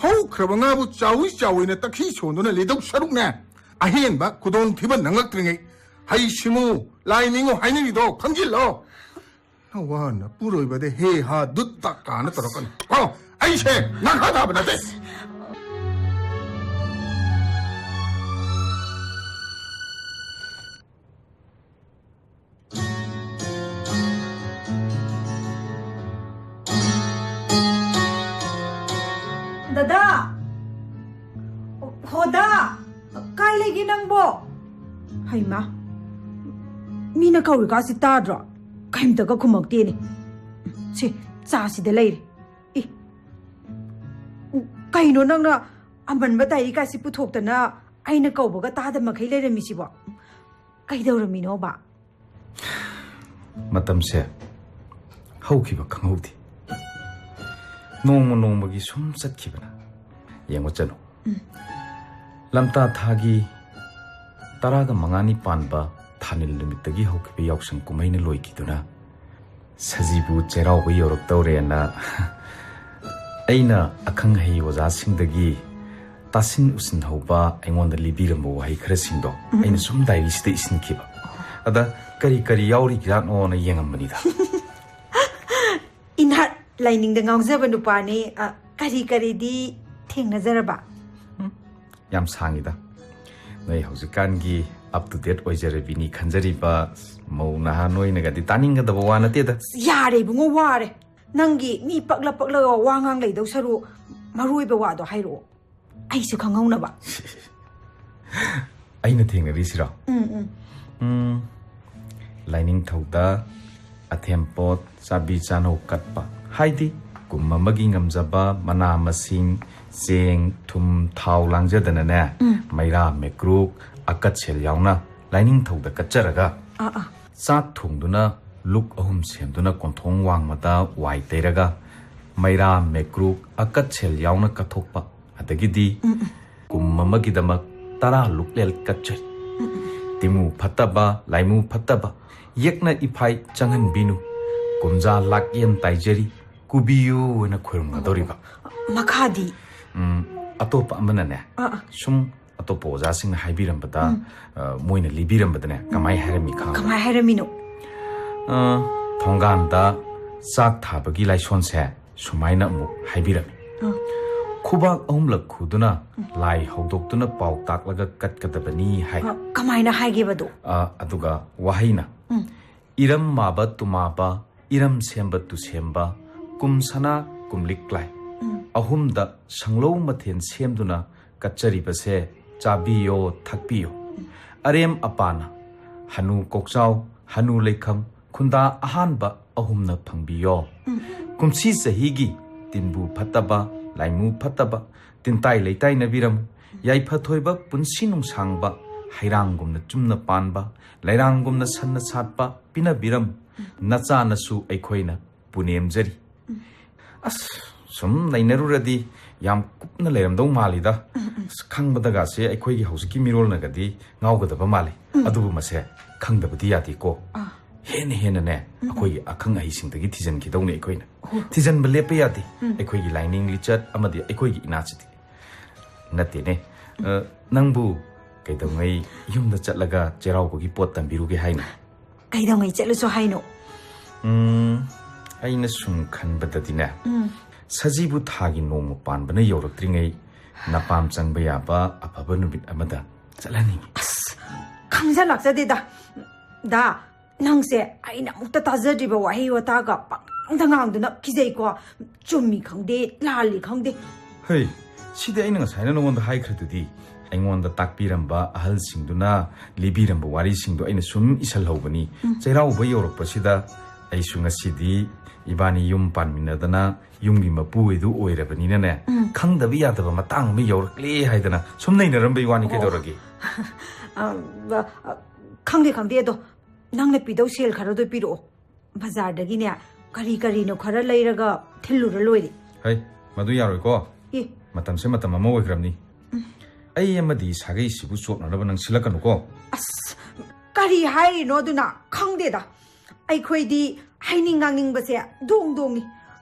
ꯍꯧꯈ꯭ꯔꯕ ꯉꯥꯕꯨ ꯆꯥꯎꯏ ꯆꯥꯎꯏꯅ ꯇꯛꯈꯤ ꯁꯣꯟꯗꯨꯅ ꯂꯩꯗꯧ ꯁꯔꯨꯛꯅꯦ꯫ ꯑꯍꯦꯟꯕ ꯈꯨꯗꯣꯡꯊꯤꯕ ꯅꯪꯂꯛꯇ꯭ꯔꯤꯉꯩ ꯍꯩ ꯁꯤꯡꯉꯨ, ꯂꯥꯏ ꯅꯤꯡꯉꯨ ꯍꯥꯏꯅꯔꯤꯗꯣ ꯈꯪꯖꯤꯜꯂꯣ꯫ ꯅꯋꯥ ꯅꯄꯨꯔꯣꯏꯕꯗ ꯍꯦ ꯍꯥ ꯗꯨꯠ ꯇꯥ ꯀꯥꯅ ꯇꯧꯔꯛꯀꯅꯨ꯫ ꯀꯣ, ꯑꯩꯁꯦ ꯉꯥꯈꯥ ꯊꯥꯕ ꯅꯠꯇꯦ꯫ ꯗꯗꯥ! ꯍꯣꯗꯥ! ꯀꯥꯏ ꯂꯩꯒꯦ ꯅꯪꯕꯣ? ꯍꯩꯃꯥ! ꯃꯤꯅ ꯀꯧꯔꯤꯀꯥꯁꯤ ꯇꯥꯗ꯭ꯔꯣ? ꯀꯩꯝꯇꯒ ꯈꯨꯝꯃꯛꯇꯦꯅꯦ꯫ ꯁꯤ ꯆꯥꯁꯤꯗ ꯂꯩꯔꯦ꯫ ꯏ, ꯀꯩꯅꯣ ꯅꯪꯅ ꯑꯃꯟꯕ ꯗꯥꯏꯔꯤꯀꯥꯁꯤ ꯄꯨꯊꯣꯛꯇꯅ ꯑꯩꯅ ꯀꯧꯕꯒ ꯇꯥꯗ ꯃꯈꯩ ꯂꯩꯔꯝꯃꯤꯁꯤꯕꯣ? ꯀꯩꯗꯧꯔꯝꯃꯤꯅꯣꯕ? ꯃꯇꯝꯁꯦ ꯍꯧꯈꯤꯕ ꯈꯪꯍꯧꯗꯦ꯫ ꯅꯣꯡꯃ ꯅꯣꯡꯃꯒꯤ ꯁꯨꯝ ꯆꯠꯈꯤꯕꯅ꯫ ꯌꯦꯡꯉꯣ ꯆꯠꯂꯣ꯫ ꯂꯝꯇꯥ ꯊꯥꯒꯤ ꯇꯔꯥꯒ ꯃꯉꯥꯅꯤ ꯄꯥꯟꯕ ꯊꯥꯅꯤꯜ ꯅꯨꯃꯤꯠꯇꯒꯤ ꯍꯧꯈꯤꯕ ꯌꯥꯎꯁꯪ ꯀꯨꯝꯍꯩꯅ ꯂꯣꯏꯈꯤꯗꯨꯅ ꯁꯖꯤꯕꯨ ꯆꯩꯔꯥꯎꯕ ꯌꯧꯔꯛꯇꯧꯔꯦꯅ ꯑꯩꯅ ꯑꯈꯪ ꯑꯍꯩ ꯑꯣꯖꯥꯁꯤꯡꯗꯒꯤ ꯇꯥꯁꯤꯟ ꯎꯁꯤꯟꯍꯧꯕ ꯑꯩꯉꯣꯟꯗ ꯂꯤꯕꯤꯔꯝꯕ ꯋꯥꯍꯩ ꯈꯔꯁꯤꯡꯗꯣ ꯑꯩꯅ ꯁꯨꯝ ꯗꯥꯏꯔꯤꯁꯤꯗ ꯏꯁꯤꯟꯈꯤꯕ꯫ ꯑꯗ ꯀꯔꯤ ꯀꯔꯤ ꯌꯥꯎꯔꯤꯖꯥꯠꯅꯣꯅ ꯌꯦꯡꯉꯝꯕꯅꯤꯗ꯫ ꯏꯅꯥꯠ ꯂꯥꯏꯅꯤꯡꯗ ꯉꯥꯎꯖꯕ ꯅꯨꯄꯥꯅꯤ꯫ ꯑ, ꯀꯔꯤ ꯀꯔꯤꯗꯤ ꯊꯦꯡꯅꯖꯔꯕ? ꯌꯥꯝ ꯁꯥꯡꯉꯤꯗ꯫ ꯅꯣꯏ ꯍꯧꯖꯤꯛꯀꯥꯟꯒꯤ up to date ꯑꯣꯏꯖꯔꯕꯤꯅꯤ ꯈꯟꯖꯔꯤꯕ ꯃꯧ ꯅꯍꯥ ꯅꯣꯏꯅꯒꯗꯤ ꯇꯥꯅꯤꯡꯒꯗꯕ ꯋꯥ ꯅꯠꯇꯦꯗ꯫ ꯌꯥꯔꯦ ꯏꯕꯨꯡꯉꯣ, ꯋꯥꯔꯦ꯫ ꯅꯪꯒꯤ ꯃꯤ ꯄꯛꯂ ꯄꯛꯂꯒ ꯋꯥ ꯉꯥꯡ ꯂꯩꯗꯧ ꯁꯔꯨ ꯃꯔꯨ ꯑꯣꯏꯕ ꯋꯥꯗꯣ ꯍꯥꯏꯔꯛꯑꯣ, ꯑꯩꯁꯨ ꯈꯪꯍꯧꯅꯕ꯫ ꯑꯩꯅ ꯊꯦꯡꯅꯔꯤꯁꯤꯔꯣ? ꯎꯝ, ꯎꯝ꯫ ꯎꯝ, ꯂꯥꯏꯅꯤꯡꯊꯧꯗ ꯑꯊꯦꯝꯄꯣꯠ ꯆꯥꯕꯤ ꯆꯥꯅꯧ ꯀꯠꯄ ꯍꯥꯏꯗꯤ ꯀꯨꯝ ꯑꯃꯒꯤ ꯉꯝꯖꯕ ꯃꯅꯥ ꯃꯁꯤꯡ, ꯆꯦꯡ, ꯊꯨꯝ, ꯊꯥꯎ ꯂꯥꯡꯖꯗꯅꯅꯦ, ꯃꯩꯔꯥ ꯃꯦꯀ꯭ꯔꯨꯛ ꯑꯀꯠꯁꯦꯜ ꯌꯥꯎꯅ ꯂꯥꯏꯅꯤꯡꯊꯧꯗ ꯀꯠꯆꯔꯒ ꯑꯥ, ꯑꯥ꯫ ꯆꯥꯛ ꯊꯣꯡꯗꯨꯅ ꯂꯨꯛ ꯑꯍꯨꯝ ꯁꯦꯝꯗꯨꯅ ꯀꯣꯟꯊꯣꯡ ꯋꯥꯡꯃꯗ ꯋꯥꯏ ꯇꯩꯔꯒ ꯃꯩꯔꯥ ꯃꯦꯀ꯭ꯔꯨꯛ ꯑꯀꯠꯁꯦꯜ ꯌꯥꯎꯅ ꯀꯠꯊꯣꯛꯄ, ꯑꯗꯒꯤꯗꯤ ꯀꯨꯝ ꯑꯃꯒꯤꯗꯃꯛ ꯇꯔꯥ ꯂꯨꯛꯂꯦꯜ ꯀꯠꯆꯔꯤ꯫ ꯇꯤꯃꯨ ꯐꯠꯇꯕ, ꯂꯥꯏꯃꯨ ꯐꯠꯇꯕ, ꯌꯦꯛꯅ ꯏꯐꯥꯏ ꯆꯪꯍꯟꯕꯤꯅꯨ, ꯀꯨꯝꯖꯥ ꯂꯥꯛꯌꯦꯟ ꯇꯥꯏꯖꯔꯤ, ꯀꯨꯕꯤꯌꯨ ꯍꯥꯏꯅ ꯈꯣꯏꯔꯝꯒꯗꯧꯔꯤꯕ꯫ ꯃꯈꯥꯗꯤ? ꯎꯝ, ꯑꯇꯣꯞꯄ ꯑꯃꯅꯅꯦ, ꯑꯥ, ꯑꯥ꯫ ꯁꯨꯝ ꯑꯇꯣꯞꯄ ꯑꯣꯖꯥꯁꯤꯡꯅ ꯍꯥꯏꯕꯤꯔꯝꯕꯗ, ꯑ, ꯃꯣꯏꯅ ꯂꯤꯕꯤꯔꯝꯕꯗꯅꯦ, ꯀꯃꯥꯏ ꯍꯥꯏꯔꯝꯃꯤ ꯈꯪꯕ꯭ꯔꯥ? ꯀꯃꯥꯏ ꯍꯥꯏꯔꯝꯃꯤꯅꯣ? ꯑ, ꯊꯣꯡꯒꯥꯟꯗ ꯆꯥꯛ ꯊꯥꯕꯒꯤ ꯂꯥꯏꯁꯣꯟꯁꯦ ꯁꯨꯃꯥꯏꯅ ꯑꯃꯨꯛ ꯍꯥꯏꯕꯤꯔꯝꯃꯤ꯫ ꯈꯨꯕꯥꯛ ꯑꯍꯨꯝꯂꯛ ꯈꯨꯗꯨꯅ ꯂꯥꯏ ꯍꯧꯗꯣꯛꯇꯨꯅ ꯄꯥꯎ ꯇꯥꯛꯂꯒ ꯀꯠꯀꯗꯕꯅꯤ ꯍꯥꯏ꯫ ꯑ, ꯀꯃꯥꯏꯅ ꯍꯥꯏꯒꯦꯕꯗꯣ? ꯑ, ꯑꯗꯨꯒ ꯋꯥꯍꯩꯅ, ꯏꯔꯝ ꯃꯥꯕ ꯇꯨꯃꯥꯕ, ꯏꯔꯝ ꯁꯦꯝꯕ ꯇꯨꯁꯦꯝꯕ, ꯀꯨꯝ ꯁꯅꯥ ꯀꯨꯝꯂꯤꯛ ꯂꯥꯏ, ꯑꯍꯨꯝꯗ ꯁꯪꯂꯧ ꯃꯊꯦꯜ ꯁꯦꯝꯗꯨꯅ ꯀꯠꯆꯔꯤꯕꯁꯦ ꯆꯥꯕꯤꯌꯣ, ꯊꯛꯄꯤꯌꯣ꯫ ꯑꯔꯦꯝ ꯑꯄꯥꯅ ꯍꯅꯨ ꯀꯣꯛꯆꯥꯎ, ꯍꯅꯨ ꯂꯩꯈꯝ, ꯈꯨꯟꯗꯥ ꯑꯍꯥꯟꯕ ꯑꯍꯨꯝꯅ ꯐꯪꯕꯤꯌꯣ꯫ ꯀꯨꯝꯁꯤ ꯆꯍꯤꯒꯤ ꯇꯤꯟꯕꯨ ꯐꯠꯇꯕ, ꯂꯥꯏꯃꯨ ꯐꯠꯇꯕ, ꯇꯤꯟꯇꯥꯏ ꯂꯩꯇꯥꯏꯅꯕꯤꯔꯝꯃꯨ꯫ ꯌꯥꯏꯐꯊꯣꯏꯕ ꯄꯨꯟꯁꯤ ꯅꯨꯡꯁꯥꯡꯕ, ꯍꯩꯔꯥꯡꯒꯨꯝꯅ ꯆꯨꯝꯅ ꯄꯥꯟꯕ, ꯂꯩꯔꯥꯡꯒꯨꯝꯅ ꯁꯟꯅ ꯁꯥꯠꯄ ꯄꯤꯅꯕꯤꯔꯝꯃꯨ꯫ ꯅꯆꯥꯅꯁꯨ ꯑꯩꯈꯣꯏꯅ ꯄꯨꯅꯦꯝꯖꯔꯤ꯫ ꯑꯁ, ꯁꯨꯝ ꯅꯩꯅꯔꯨꯔꯗꯤ ꯌꯥꯝ ꯀꯨꯞꯅ ꯂꯩꯔꯝꯗꯧ ꯃꯥꯜꯂꯤꯗ꯫ ꯑꯁ, ꯈꯪꯕꯗꯒꯁꯦ ꯑꯩꯈꯣꯏꯒꯤ ꯍꯧꯖꯤꯛꯀꯤ ꯃꯤꯔꯣꯜꯅꯒꯗꯤ ꯉꯥꯎꯒꯗꯕ ꯃꯥꯜꯂꯤ꯫ ꯑꯗꯨꯕꯨ ꯃꯁꯦ ꯈꯪꯗꯕꯗꯤ ꯌꯥꯗꯦꯀꯣ꯫ ꯑꯥ꯫ ꯍꯦꯟꯅ ꯍꯦꯟꯅꯅꯦ, ꯑꯩꯈꯣꯏꯒꯤ ꯑꯈꯪ ꯑꯍꯩꯁꯤꯡꯗꯒꯤ ꯊꯤꯖꯤꯟꯈꯤꯗꯧꯅꯤ ꯑꯩꯈꯣꯏꯅ꯫ ꯊꯤꯖꯤꯟꯕ ꯂꯦꯞꯄ ꯌꯥꯗꯦ꯫ ꯑꯩꯈꯣꯏꯒꯤ ꯂꯥꯏꯅꯤꯡ ꯂꯤꯆꯠ ꯑꯃꯗꯤ ꯑꯩꯈꯣꯏꯒꯤ ꯏꯅꯥꯠꯁꯤꯗꯤ꯫ ꯅꯠꯇꯦꯅꯦ꯫ ꯑ, ꯅꯪꯕꯨ ꯀꯩꯗꯧꯉꯩ ꯌꯨꯝꯗ ꯆꯠꯂꯒ ꯆꯩꯔꯥꯎꯕꯒꯤ ꯄꯣꯠ ꯇꯝꯕꯤꯔꯨꯒꯦ ꯍꯥꯏꯅꯣ? ꯀꯩꯗꯧꯉꯩ ꯆꯠꯂꯨꯁꯣ ꯍꯥꯏꯅꯣ? ꯎꯝ, ꯑꯩꯅ ꯁꯨꯝ ꯈꯟꯕꯗꯗꯤꯅꯦ, ꯎꯝ꯫ ꯁꯖꯤꯕꯨ ꯊꯥꯒꯤ ꯅꯣꯡꯃ ꯄꯥꯟꯕꯅ ꯌꯧꯔꯛꯇ꯭ꯔꯤꯉꯩ ꯅꯄꯥꯝ ꯆꯪꯕ ꯌꯥꯕ ꯑꯐꯕ ꯅꯨꯃꯤꯠ ꯑꯃꯗ ꯆꯠꯍꯟꯅꯤꯡꯉꯤ꯫ ꯑꯁ, ꯈꯪꯖ ꯂꯥꯛꯆꯗꯦꯗ꯫ ꯗꯥ, ꯅꯪꯁꯦ ꯑꯩꯅ ꯑꯃꯨꯛꯇ ꯇꯥꯖꯗ꯭ꯔꯤꯕ ꯋꯥꯍꯩ ꯋꯥꯇꯥꯒ ꯄꯪꯉꯥꯡꯗ ꯉꯥꯡꯗꯨꯅ ꯀꯤꯖꯩꯀꯣ꯫ ꯆꯨꯝꯃꯤ ꯈꯪꯗꯦ, ꯂꯥꯜꯂꯤ ꯈꯪꯗꯦ꯫ ꯍꯩ, ꯁꯤꯗꯤ ꯑꯩꯅ ꯉꯁꯥꯏꯅ ꯅꯉꯣꯟꯗ ꯍꯥꯏꯈ꯭ꯔꯗꯨꯗꯤ꯫ ꯑꯩꯉꯣꯟꯗ ꯇꯥꯛꯄꯤꯔꯝꯕ ꯑꯍꯜꯁꯤꯡꯗꯨꯅ ꯂꯤꯕꯤꯔꯝꯕ ꯋꯥꯔꯤꯁꯤꯡꯗꯣ ꯑꯩꯅ ꯁꯨꯝ ꯏꯁꯜꯍꯧꯕꯅꯤ꯫ ꯎꯝ꯫ ꯆꯩꯔꯥꯎꯕ ꯌꯧꯔꯛꯄꯁꯤꯗ ꯑꯩꯁꯨ ꯉꯁꯤꯗꯤ ꯏꯕꯥꯅꯤ ꯌꯨꯝ ꯄꯥꯟꯃꯤꯟꯅꯗꯅ ꯌꯨꯝꯒꯤ ꯃꯄꯨ ꯑꯣꯏꯗꯨ ꯑꯣꯏꯔꯕꯅꯤꯅꯅꯦ, ꯎꯝ꯫ ꯈꯪꯗꯕ ꯌꯥꯗꯕ ꯃꯇꯥꯡ ꯑꯃ ꯌꯧꯔꯛꯂꯦ ꯍꯥꯏꯗꯅ ꯁꯨꯝ ꯅꯩꯅꯔꯝꯕꯩ ꯋꯥꯅꯤ꯫ ꯑꯣ꯫ ꯀꯩꯗꯧꯔꯒꯦ? ꯑ, ꯕ-, ꯑ, ꯈꯪꯗꯦ, ꯈꯪꯗꯦ, ꯑꯗꯣ ꯅꯪꯅ ꯄꯤꯗꯧ ꯁꯦꯜ ꯈꯔꯗꯣ ꯄꯤꯔꯛꯑꯣ꯫ ꯕꯖꯥꯔꯗꯒꯤꯅꯦ, ꯀꯔꯤ ꯀꯔꯤꯅꯣ ꯈꯔ ꯂꯩꯔꯒ ꯊꯤꯜꯂꯨꯔ ꯂꯣꯏꯔꯦ꯫ ꯍꯩ, ꯃꯗꯨ ꯌꯥꯔꯣꯏꯀꯣ꯫ ꯑꯦ꯫ ꯃꯇꯝꯁꯦ ꯃꯇꯝ ꯑꯃ ꯑꯣꯏꯈ꯭ꯔꯕꯅꯤ꯫ ꯎꯝ꯫ ꯑꯩ ꯑꯃꯗꯤ ꯁꯥꯒꯩꯁꯤꯕꯨ ꯆꯣꯞꯅꯅꯕ ꯅꯪ ꯁꯤꯜꯂꯛꯀꯅꯨꯀꯣ꯫ ꯑꯁ, ꯀꯔꯤ ꯍꯥꯏꯔꯤꯅꯣ ꯑꯗꯨꯅ? ꯈꯪꯗꯦꯗ꯫ ꯑꯩꯈꯣꯏꯗꯤ ꯍꯥꯏꯅꯤꯡ ꯉꯥꯡꯅꯤꯡꯕꯁꯦ ꯗꯣꯡ ꯗꯣꯡꯅꯤ꯫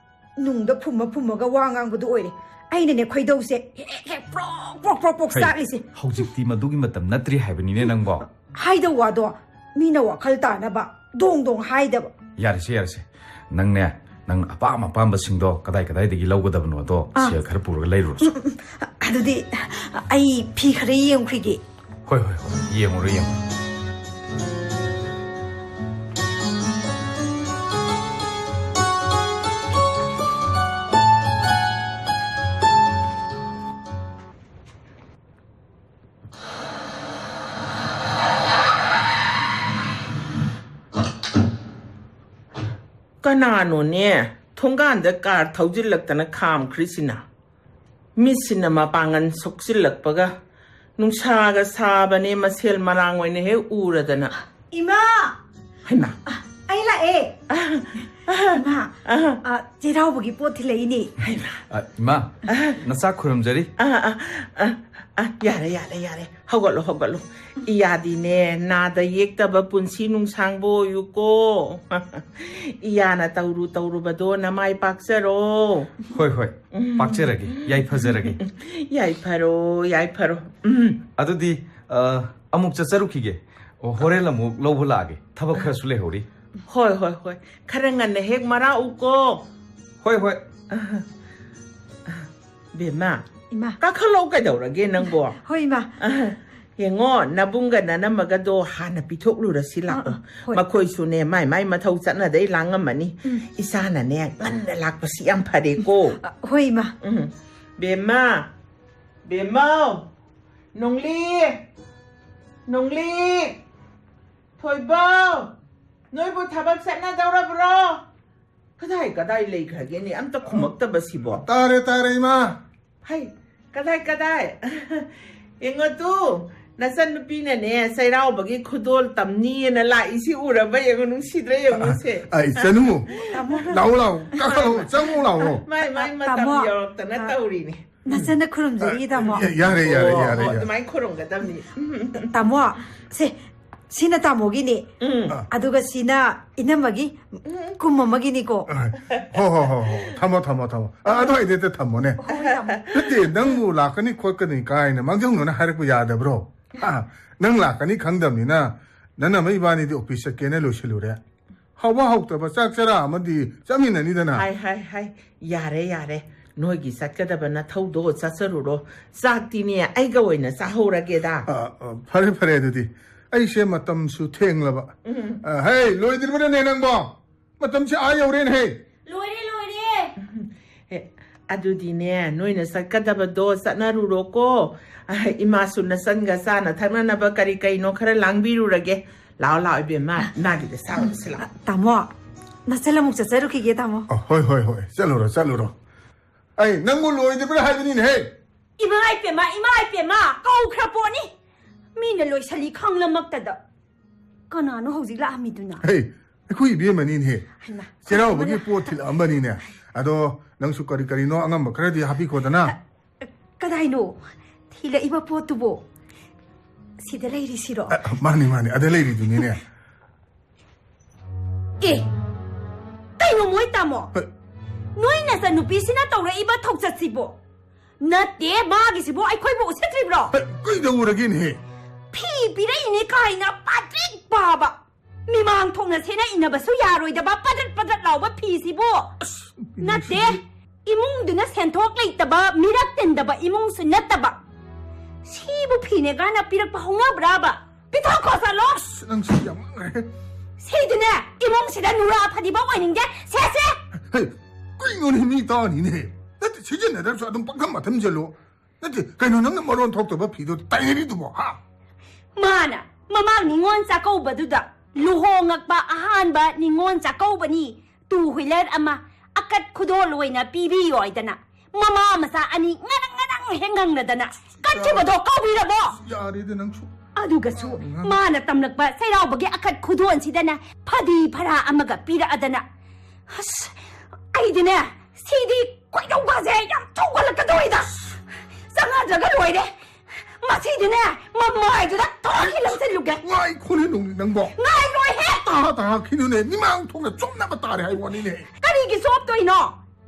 ꯅꯨꯡꯗ ꯐꯨꯝꯃ ꯐꯨꯝꯃꯒ ꯋꯥ ꯉꯥꯡꯕꯗꯨ ꯑꯣꯏꯔꯦ꯫ ꯑꯩꯅꯅꯦ ꯈꯣꯏꯗꯧꯁꯦ ꯍꯦꯛ ꯍꯦꯛ ꯄ꯭ꯔꯣꯛ ꯄ꯭ꯔꯣꯛ ꯄ꯭ꯔꯣꯛ ꯄ꯭ꯔꯣꯛ ꯍꯩ, ꯆꯥꯛꯂꯤꯁꯦ꯫ ꯍꯧꯖꯤꯛꯇꯤ ꯃꯗꯨꯒꯤ ꯃꯇꯝ ꯅꯠꯇ꯭ꯔꯤ ꯍꯥꯏꯕꯅꯤꯅꯦ ꯅꯪꯕꯣ꯫ ꯍꯥꯏꯗꯧ ꯋꯥꯗꯣ ꯃꯤꯅ ꯋꯥꯈꯜ ꯇꯥꯅꯕ ꯗꯣꯡ ꯗꯣꯡ ꯍꯥꯏꯗꯕ꯫ ꯌꯥꯔꯦꯁꯦ, ꯌꯥꯔꯦꯁꯦ꯫ ꯅꯪꯅꯦ, ꯅꯪꯅ ꯑꯄꯥꯝ ꯑꯄꯥꯝꯕꯁꯤꯡꯗꯣ ꯀꯗꯥꯏ ꯀꯗꯥꯏꯗꯒꯤ ꯂꯧꯒꯗꯕꯅꯣꯗꯣ ꯑꯥ꯫ ꯁꯦꯜ ꯈꯔ ꯄꯨꯔꯒ ꯂꯩꯔꯨꯔꯣ꯫ ꯎꯝ, ꯎꯝ, ꯎꯝ꯫ ꯑꯗꯨꯗꯤ ꯑꯩ ꯐꯤ ꯈꯔ ꯌꯦꯡꯈꯤꯒꯦ꯫ ꯍꯣꯏ, ꯍꯣꯏ, ꯍꯣꯏ꯫ ꯌꯦꯡꯉꯨꯔꯣ, ꯌꯦꯡꯉꯨꯔꯣ꯫ ꯀꯅꯥꯅꯣꯅꯦ ꯊꯣꯡꯒꯥꯟꯗ ꯀꯥꯔ ꯊꯧꯖꯤꯜꯂꯛꯇꯅ ꯈꯥꯝꯈ꯭ꯔꯤꯁꯤꯅ? ꯃꯤꯠꯁꯤꯅ ꯃꯄꯥꯡꯒꯜ ꯁꯣꯛꯆꯤꯜꯂꯛꯄꯒ, ꯅꯨꯡꯁꯥꯒ ꯁꯥꯕꯅꯦ, ꯃꯁꯦꯜ ꯃꯔꯥꯡ ꯑꯣꯏꯅ ꯍꯦꯛ ꯎꯔꯗꯅ꯫ ꯏꯃꯥ! ꯍꯩꯃꯥ! ꯑ, ꯑꯩ ꯂꯥꯛꯑꯦ꯫ ꯑ, ꯑ, ꯏꯃꯥ, ꯑ꯫ ꯑ, ꯆꯩꯔꯥꯎꯕꯒꯤ ꯄꯣꯠ ꯊꯤꯜꯂꯛꯏꯅꯦ꯫ ꯍꯩꯃꯥ! ꯑ, ꯏꯃꯥ, ꯑ꯫ ꯅꯆꯥ ꯈꯨꯔꯨꯝꯖꯔꯤ꯫ ꯑ, ꯑ, ꯑ, ꯑ, ꯌꯥꯔꯦ, ꯌꯥꯔꯦ, ꯌꯥꯔꯦ꯫ ꯍꯧꯒꯠꯂꯣ, ꯍꯧꯒꯠꯂꯣ꯫ ꯏꯌꯥꯗꯤꯅꯦ, ꯅꯥꯗ ꯌꯦꯛꯇꯕ ꯄꯨꯟꯁꯤ ꯅꯨꯡꯁꯥꯡꯕ ꯑꯣꯏꯌꯨꯀꯣ꯫ ꯏꯌꯥꯅ ꯇꯧꯔꯨ ꯇꯧꯔꯨꯕꯗꯣ ꯅꯃꯥꯏ ꯄꯥꯛꯆꯔꯣ꯫ ꯍꯣꯏ, ꯍꯣꯏ꯫ ꯎꯝ꯫ ꯄꯥꯛꯆꯔꯒꯦ, ꯌꯥꯏꯐꯖꯔꯒꯦ꯫ ꯌꯥꯏꯐꯔꯣ, ꯌꯥꯏꯐꯔꯣ꯫ ꯎꯝ꯫ ꯑꯗꯨꯗꯤ, ꯑ, ꯑꯃꯨꯛ ꯆꯠꯆꯔꯨꯈꯤꯒꯦ꯫ ꯑꯣ, ꯍꯣꯔꯦꯟ ꯑꯃꯨꯛ ꯂꯧꯕ ꯂꯥꯛꯑꯒꯦ꯫ ꯊꯕꯛ ꯈꯔꯁꯨ ꯂꯩꯍꯧꯔꯤ꯫ ꯍꯣꯏ, ꯍꯣꯏ, ꯍꯣꯏ꯫ ꯈꯔ ꯉꯟꯅ ꯍꯦꯛ ꯃꯔꯥꯎꯀꯣ꯫ ꯍꯣꯏ, ꯍꯣꯏ꯫ ꯕꯦꯝꯃ, ꯏꯃꯥ꯫ ꯀꯥꯈꯠꯂꯛꯑꯣ, ꯀꯩꯗꯧꯔꯒꯦ ꯅꯪꯕꯣ? ꯍꯣꯏ, ꯏꯃꯥ꯫ ꯑ, ꯌꯦꯡꯉꯣ, ꯅꯕꯨꯡꯒ ꯅꯅꯝꯃꯒꯗꯣ ꯍꯥꯟꯅ ꯄꯤꯊꯣꯛꯂꯨꯔꯁꯤ ꯂꯥꯛꯑꯣ꯫ ꯑ, ꯑ, ꯍꯣꯏ꯫ ꯃꯈꯣꯏꯁꯨꯅꯦ, ꯃꯥꯏ ꯃꯥꯏ ꯃꯊꯧ ꯆꯠꯅꯗꯩ ꯂꯥꯡꯉꯝꯃꯅꯤ꯫ ꯎꯝ꯫ ꯏꯆꯥꯅꯅꯦ, ꯉꯟꯅ ꯂꯥꯛꯄꯁꯤ ꯌꯥꯝ ꯐꯔꯦꯀꯣ꯫ ꯑ, ꯍꯣꯏ, ꯏꯃꯥ꯫ ꯎꯝ꯫ ꯕꯦꯝꯃ, ꯕꯦꯝꯃꯧ, ꯅꯣꯡꯂꯤ, ꯅꯣꯡꯂꯤ, ꯊꯣꯏꯕꯧ, ꯅꯣꯏꯕꯨ ꯊꯕꯛ ꯆꯠꯅꯗꯧꯔꯕ꯭ꯔꯣ? ꯀꯗꯥꯏ ꯀꯗꯥꯏ ꯂꯩꯈ꯭ꯔꯒꯦꯅꯦ? ꯑꯝꯇ ꯈꯨꯝꯃꯛꯇꯕꯁꯤꯕꯣ? ꯇꯥꯔꯦ, ꯇꯥꯔꯦ, ꯏꯃꯥ꯫ ꯍꯩ, ꯀꯗꯥꯏ, ꯀꯗꯥꯏ? ꯌꯦꯡꯉꯣ ꯇꯨ, ꯅꯆꯟꯅꯨꯄꯤꯅꯅꯦ, ꯆꯩꯔꯥꯎꯕꯒꯤ ꯈꯨꯗꯣꯜ ꯇꯝꯅꯤꯅ ꯂꯥꯛꯏꯁꯤ ꯎꯔꯕ? ꯌꯦꯡꯉꯣ, ꯅꯨꯡꯁꯤꯗ꯭ꯔꯥ ꯌꯦꯡꯉꯨꯁꯦ꯫ ꯑ, ꯑ, ꯏꯆꯟꯅꯨ, ꯇꯥꯃꯣ꯫ ꯂꯥꯛꯑꯣ, ꯂꯥꯛꯑꯣ, ꯀꯥꯈꯠꯂꯛꯑꯣ, ꯆꯪꯉꯣ, ꯂꯥꯛꯑꯣ꯫ ꯃꯥꯏ, ꯃꯥꯏ ꯃꯇꯝ ꯇꯥꯃꯣ꯫ ꯌꯧꯔꯛꯇꯅ ꯑ, ꯇꯧꯔꯤꯅꯤ꯫ ꯅꯆꯟꯅ ꯈꯨꯔꯨꯝꯖꯔꯤ, ꯇꯥꯃꯣ꯫ ꯌꯥ-, ꯌꯥꯔꯦ, ꯌꯥꯔꯦ, ꯑꯣ, ꯌꯥꯔꯦ, ꯑꯣ, ꯌꯥꯔꯦ꯫ ꯑꯗꯨꯃꯥꯏꯅ ꯈꯨꯔꯨꯝꯒꯗꯕꯅꯤ꯫ ꯎꯝ꯫ ꯇꯥꯃꯣ, ꯁꯦ, ꯁꯤꯅ ꯇꯥꯃꯣꯒꯤꯅꯤ꯫ ꯎꯝ꯫ ꯑ꯫ ꯑꯗꯨꯒ ꯁꯤꯅ ꯏꯅꯝꯃꯒꯤ ꯎꯝ꯫ ꯀꯨꯝ ꯑꯃꯒꯤꯅꯤꯀꯣ꯫ ꯑ, ꯍꯣ, ꯍꯣ, ꯍꯣ, ꯍꯣ꯫ ꯊꯝꯃꯣ, ꯊꯝꯃꯣ, ꯊꯝꯃꯣ꯫ ꯑ, ꯑꯗꯨꯋꯥꯏꯗ ꯍꯦꯛꯇ ꯊꯝꯃꯣꯅꯦ꯫ ꯍꯣꯏ, ꯇꯥꯃꯣ꯫ ꯅꯠꯇꯦ, ꯅꯪꯕꯨ ꯂꯥꯛꯀꯅꯤ ꯈꯣꯠꯀꯅꯤ ꯀꯥꯏꯅ ꯃꯥꯡꯖꯧꯅꯅ ꯍꯥꯏꯔꯛꯄ ꯌꯥꯗꯕ꯭ꯔꯣ? ꯍꯥ? ꯅꯪ ꯂꯥꯛꯀꯅꯤ ꯈꯪꯗꯕꯅꯤꯅ ꯅꯅꯝꯃ ꯏꯕꯥꯅꯤꯗꯤ ꯑꯣꯐꯤꯁ ꯆꯠꯀꯦꯅ ꯂꯣꯏꯁꯤꯜꯂꯨꯔꯦ꯫ ꯍꯥꯎꯕ ꯍꯥꯎꯇꯕ ꯆꯥꯛ ꯆꯔꯥ ꯑꯃꯗꯤ ꯆꯥꯃꯤꯟꯅꯅꯤꯗꯅ꯫ ꯍꯥꯏ, ꯍꯥꯏ, ꯍꯥꯏ꯫ ꯌꯥꯔꯦ, ꯌꯥꯔꯦ꯫ ꯅꯣꯏꯒꯤ ꯆꯠꯀꯗꯕ ꯅꯊꯧꯗꯣ ꯆꯠꯆꯔꯨꯔꯣ꯫ ꯆꯥꯛꯇꯤꯅꯦ, ꯑꯩꯒ ꯑꯣꯏꯅ ꯆꯥꯍꯧꯔꯒꯦꯗ꯫ ꯑ, ꯑ, ꯐꯔꯦ, ꯐꯔꯦ ꯑꯗꯨꯗꯤ꯫ ꯑꯩꯁꯦ ꯃꯇꯝꯁꯨ ꯊꯦꯡꯂꯕ꯫ ꯎꯝ꯫ ꯑ, ꯍꯦ, ꯂꯣꯏꯗ꯭ꯔꯤꯕꯅꯅꯦ ꯅꯪꯕꯣ? ꯃꯇꯝꯁꯦ ꯑꯥ ꯌꯧꯔꯦꯅꯦꯍꯦ꯫ ꯂꯣꯏꯔꯦ, ꯂꯣꯏꯔꯦ꯫ ꯑꯦ, ꯑꯗꯨꯗꯤꯅꯦ, ꯅꯣꯏꯅ ꯆꯠꯀꯗꯕꯗꯣ ꯆꯠꯅꯔꯨꯔꯣꯀꯣ꯫ ꯑ, ꯏꯃꯥꯁꯨ ꯅꯆꯟꯒ ꯆꯥꯅ ꯊꯛꯅꯅꯕ ꯀꯔꯤ ꯀꯩꯅꯣ ꯈꯔ ꯂꯥꯡꯕꯤꯔꯨꯔꯒꯦ꯫ ꯂꯥꯛꯑꯣ, ꯂꯥꯛꯑꯣ, ꯏꯕꯦꯝꯃ, ꯏꯃꯥꯒꯤꯗ ꯆꯥꯔꯨꯁꯤ ꯂꯥꯛꯑꯣ꯫ ꯇꯥꯃꯣ, ꯅꯆꯜ ꯑꯃꯨꯛ ꯆꯠꯆꯔꯨꯈꯤꯒꯦ, ꯇꯥꯃꯣ꯫ ꯑ, ꯍꯣꯏ, ꯍꯣꯏ, ꯍꯣꯏ, ꯆꯠꯂꯨꯔꯣ, ꯆꯠꯂꯨꯔꯣ꯫ ꯑꯩ ꯅꯪꯕꯨ ꯂꯣꯏꯗꯕ꯭ꯔꯥ ꯍꯥꯏꯕꯅꯤꯅꯦꯍꯦ꯫ ꯏꯃꯥ ꯏꯄꯦꯝꯃ, ꯏꯃꯥ ꯏꯄꯦꯝꯃ, ꯀꯧꯈ꯭ꯔ ꯄꯣꯠꯅꯤ꯫ ꯃꯤꯅ ꯂꯣꯏꯁꯜꯂꯤ ꯈꯪꯂꯃꯛꯇꯗ꯫ ꯀꯅꯥꯅꯣ ꯍꯧꯖꯤꯛ ꯂꯥꯛꯑꯝꯃꯤꯗꯨꯅ? ꯍꯦ, ꯑꯩꯈꯣꯏ ꯏꯕꯦꯝꯃꯅꯤꯅꯦꯍꯦ꯫ ꯍꯩꯃꯥ, ꯆꯩꯔꯥꯎꯕꯒꯤ ꯍꯩꯃꯥ꯫ ꯄꯣꯠ ꯊꯤꯜꯂꯛꯑꯝꯕꯅꯤꯅꯦ꯫ ꯑꯗꯣ ꯅꯪꯁꯨ ꯀꯔꯤ ꯀꯔꯤꯅꯣ ꯑꯉꯝꯕ ꯈꯔꯗꯤ ꯍꯥꯞꯄꯤꯈꯣꯗꯅ꯫ ꯑ, ꯀꯗꯥꯏꯅꯣ ꯊꯤꯜꯂꯛꯏꯕ ꯄꯣꯠꯇꯨꯕꯣ? ꯁꯤꯗ ꯂꯩꯔꯤꯁꯤꯔꯣ? ꯑ, ꯃꯥꯅꯤ, ꯃꯥꯅꯤ, ꯑꯗ ꯂꯩꯔꯤꯗꯨꯅꯤꯅꯦ꯫ ꯑꯦ, ꯀꯩꯅꯣ ꯃꯣꯏ ꯇꯥꯃꯣ? ꯍꯣꯏ꯫ ꯅꯣꯏ ꯅꯆꯟꯅꯨꯄꯤꯁꯤꯅ ꯇꯧꯔꯛꯏꯕ ꯊꯧꯆꯠꯁꯤꯕꯣ? ꯅꯠꯇꯦ, ꯃꯥꯒꯤꯁꯤꯕꯨ ꯑꯩꯈꯣꯏꯕꯨ ꯎꯁꯤꯠꯇ꯭ꯔꯤꯕ꯭ꯔꯣ? ꯍꯦ, ꯀꯩꯗꯧꯔꯒꯦꯅꯦꯍꯦ? ꯐꯤ ꯄꯤꯔꯛꯏꯅꯦ ꯀꯥꯏꯅ ꯄꯥꯇ꯭ꯔꯤꯛ ꯄꯥꯕ꯫ ꯃꯤꯃꯥꯡ ꯊꯣꯛꯅ ꯁꯦꯠꯅ ꯏꯟꯅꯕꯁꯨ ꯌꯥꯔꯣꯏꯗꯕ ꯄꯗ꯭ꯔꯠ ꯄꯗ꯭ꯔꯠ ꯂꯥꯎꯕ ꯐꯤꯁꯤꯕꯨ꯫ ꯑꯁ, ꯅꯠꯇꯦ, ꯅꯨꯡꯁꯤꯌꯦ꯫ ꯏꯃꯨꯡꯗꯨꯅ ꯁꯦꯟꯊꯣꯛ ꯂꯩꯇꯕ, ꯃꯤꯔꯛ ꯇꯤꯟꯗꯕ ꯏꯃꯨꯡꯁꯨ ꯅꯠꯇꯕ꯫ ꯁꯤꯕꯨ ꯐꯤꯅꯦ ꯀꯥꯏꯅ ꯄꯤꯔꯛꯄ ꯍꯧꯅꯕ꯭ꯔꯥꯕ? ꯄꯤꯊꯣꯛꯈꯣ ꯆꯠꯂꯣ꯫ ꯑꯁ, ꯅꯪꯁꯨ ꯌꯥꯝ ꯉꯥꯡꯈ꯭ꯔꯦ꯫ ꯁꯤꯗꯤꯅꯦ, ꯏꯃꯨꯡꯁꯤꯗ ꯅꯨꯔꯥ ꯐꯗꯤꯕ ꯑꯣꯏꯅꯤꯡꯗꯦ꯫ ꯁꯦ, ꯁꯦ꯫ ꯍꯦ, ꯀꯩꯅꯣꯅꯦ, ꯃꯤ ꯇꯥꯅꯤꯅꯦ꯫ ꯅꯠꯇꯦ, ꯁꯤꯖꯤꯟꯅꯗ꯭ꯔꯁꯨ ꯑꯗꯨꯝ ꯄꯪꯊꯝ ꯃꯊꯝꯖꯜꯂꯣ꯫ ꯅꯠꯇꯦ, ꯀꯩꯅꯣ ꯅꯪꯅ ꯃꯔꯣꯟ ꯊꯣꯛꯇꯕ ꯐꯤꯗꯣ ꯇꯥꯏꯅꯔꯤꯗꯨꯕꯣ, ꯍꯥ? ꯃꯥꯅ ꯃꯃꯥꯡ ꯅꯤꯉꯣꯜ ꯆꯥꯛꯀꯧꯕꯗꯨꯗ ꯂꯨꯍꯣꯡꯉꯛꯄ ꯑꯍꯥꯟꯕ ꯅꯤꯉꯣꯜ ꯆꯥꯛꯀꯧꯕꯅꯤ, two wheeler ꯑꯃ ꯑꯀꯠ ꯈꯨꯗꯣꯜ ꯑꯣꯏꯅ ꯄꯤꯕꯤꯌꯣ ꯍꯥꯏꯗꯅ ꯃꯃꯥ ꯃꯆꯥ ꯑꯅꯤ ꯉꯔꯪ ꯉꯔꯪ ꯍꯦꯛ ꯉꯪꯅꯗꯅ ꯀꯠꯈꯤꯕꯗꯣ ꯀꯥꯎꯕꯤꯔꯕꯣ? ꯌꯥꯔꯦꯗ ꯅꯪꯁꯨ꯫ ꯑꯗꯨꯒꯁꯨ ꯉꯥꯡ-, ꯉꯥꯡ-, ꯃꯥꯅ ꯇꯝꯂꯛꯄ ꯆꯩꯔꯥꯎꯕꯒꯤ ꯑꯀꯠ ꯈꯨꯗꯣꯟꯁꯤꯗꯅ ꯐꯗꯤ ꯐꯔꯥ ꯑꯃꯒ ꯄꯤꯔꯛꯑꯗꯅ꯫ ꯑꯁ, ꯑꯩꯗꯤꯅꯦ, ꯁꯤꯗꯤ ꯀꯣꯏꯗꯧꯒꯁꯦ ꯌꯥꯝ ꯊꯧꯒꯠꯂꯛꯀꯗꯧꯔꯤꯗ꯫ ꯆꯪꯉꯗ꯭ꯔꯒ ꯂꯣꯏꯔꯦ꯫ ꯃꯁꯤꯗꯤꯅꯦ, ꯃꯃꯥꯏꯗꯨꯗ ꯊꯣꯛꯈꯤ ꯂꯪꯁꯤꯜꯂꯨꯒꯦ꯫ ꯉꯥꯏꯈꯣꯅꯦ ꯅꯣꯡ-, ꯅꯪꯕꯣ꯫ ꯉꯥꯏꯔꯣꯏꯍꯦ꯫ ꯇꯥ-, ꯇꯥꯈꯤꯅꯨꯅꯦ, ꯅꯤꯃꯥꯡ ꯊꯣꯛꯅ ꯆꯣꯞꯅꯕ ꯇꯥꯔꯦ ꯍꯥꯏꯕ ꯋꯥꯅꯤꯅꯦ꯫ ꯀꯔꯤꯒꯤ ꯆꯣꯞꯇꯣꯏꯅꯣ?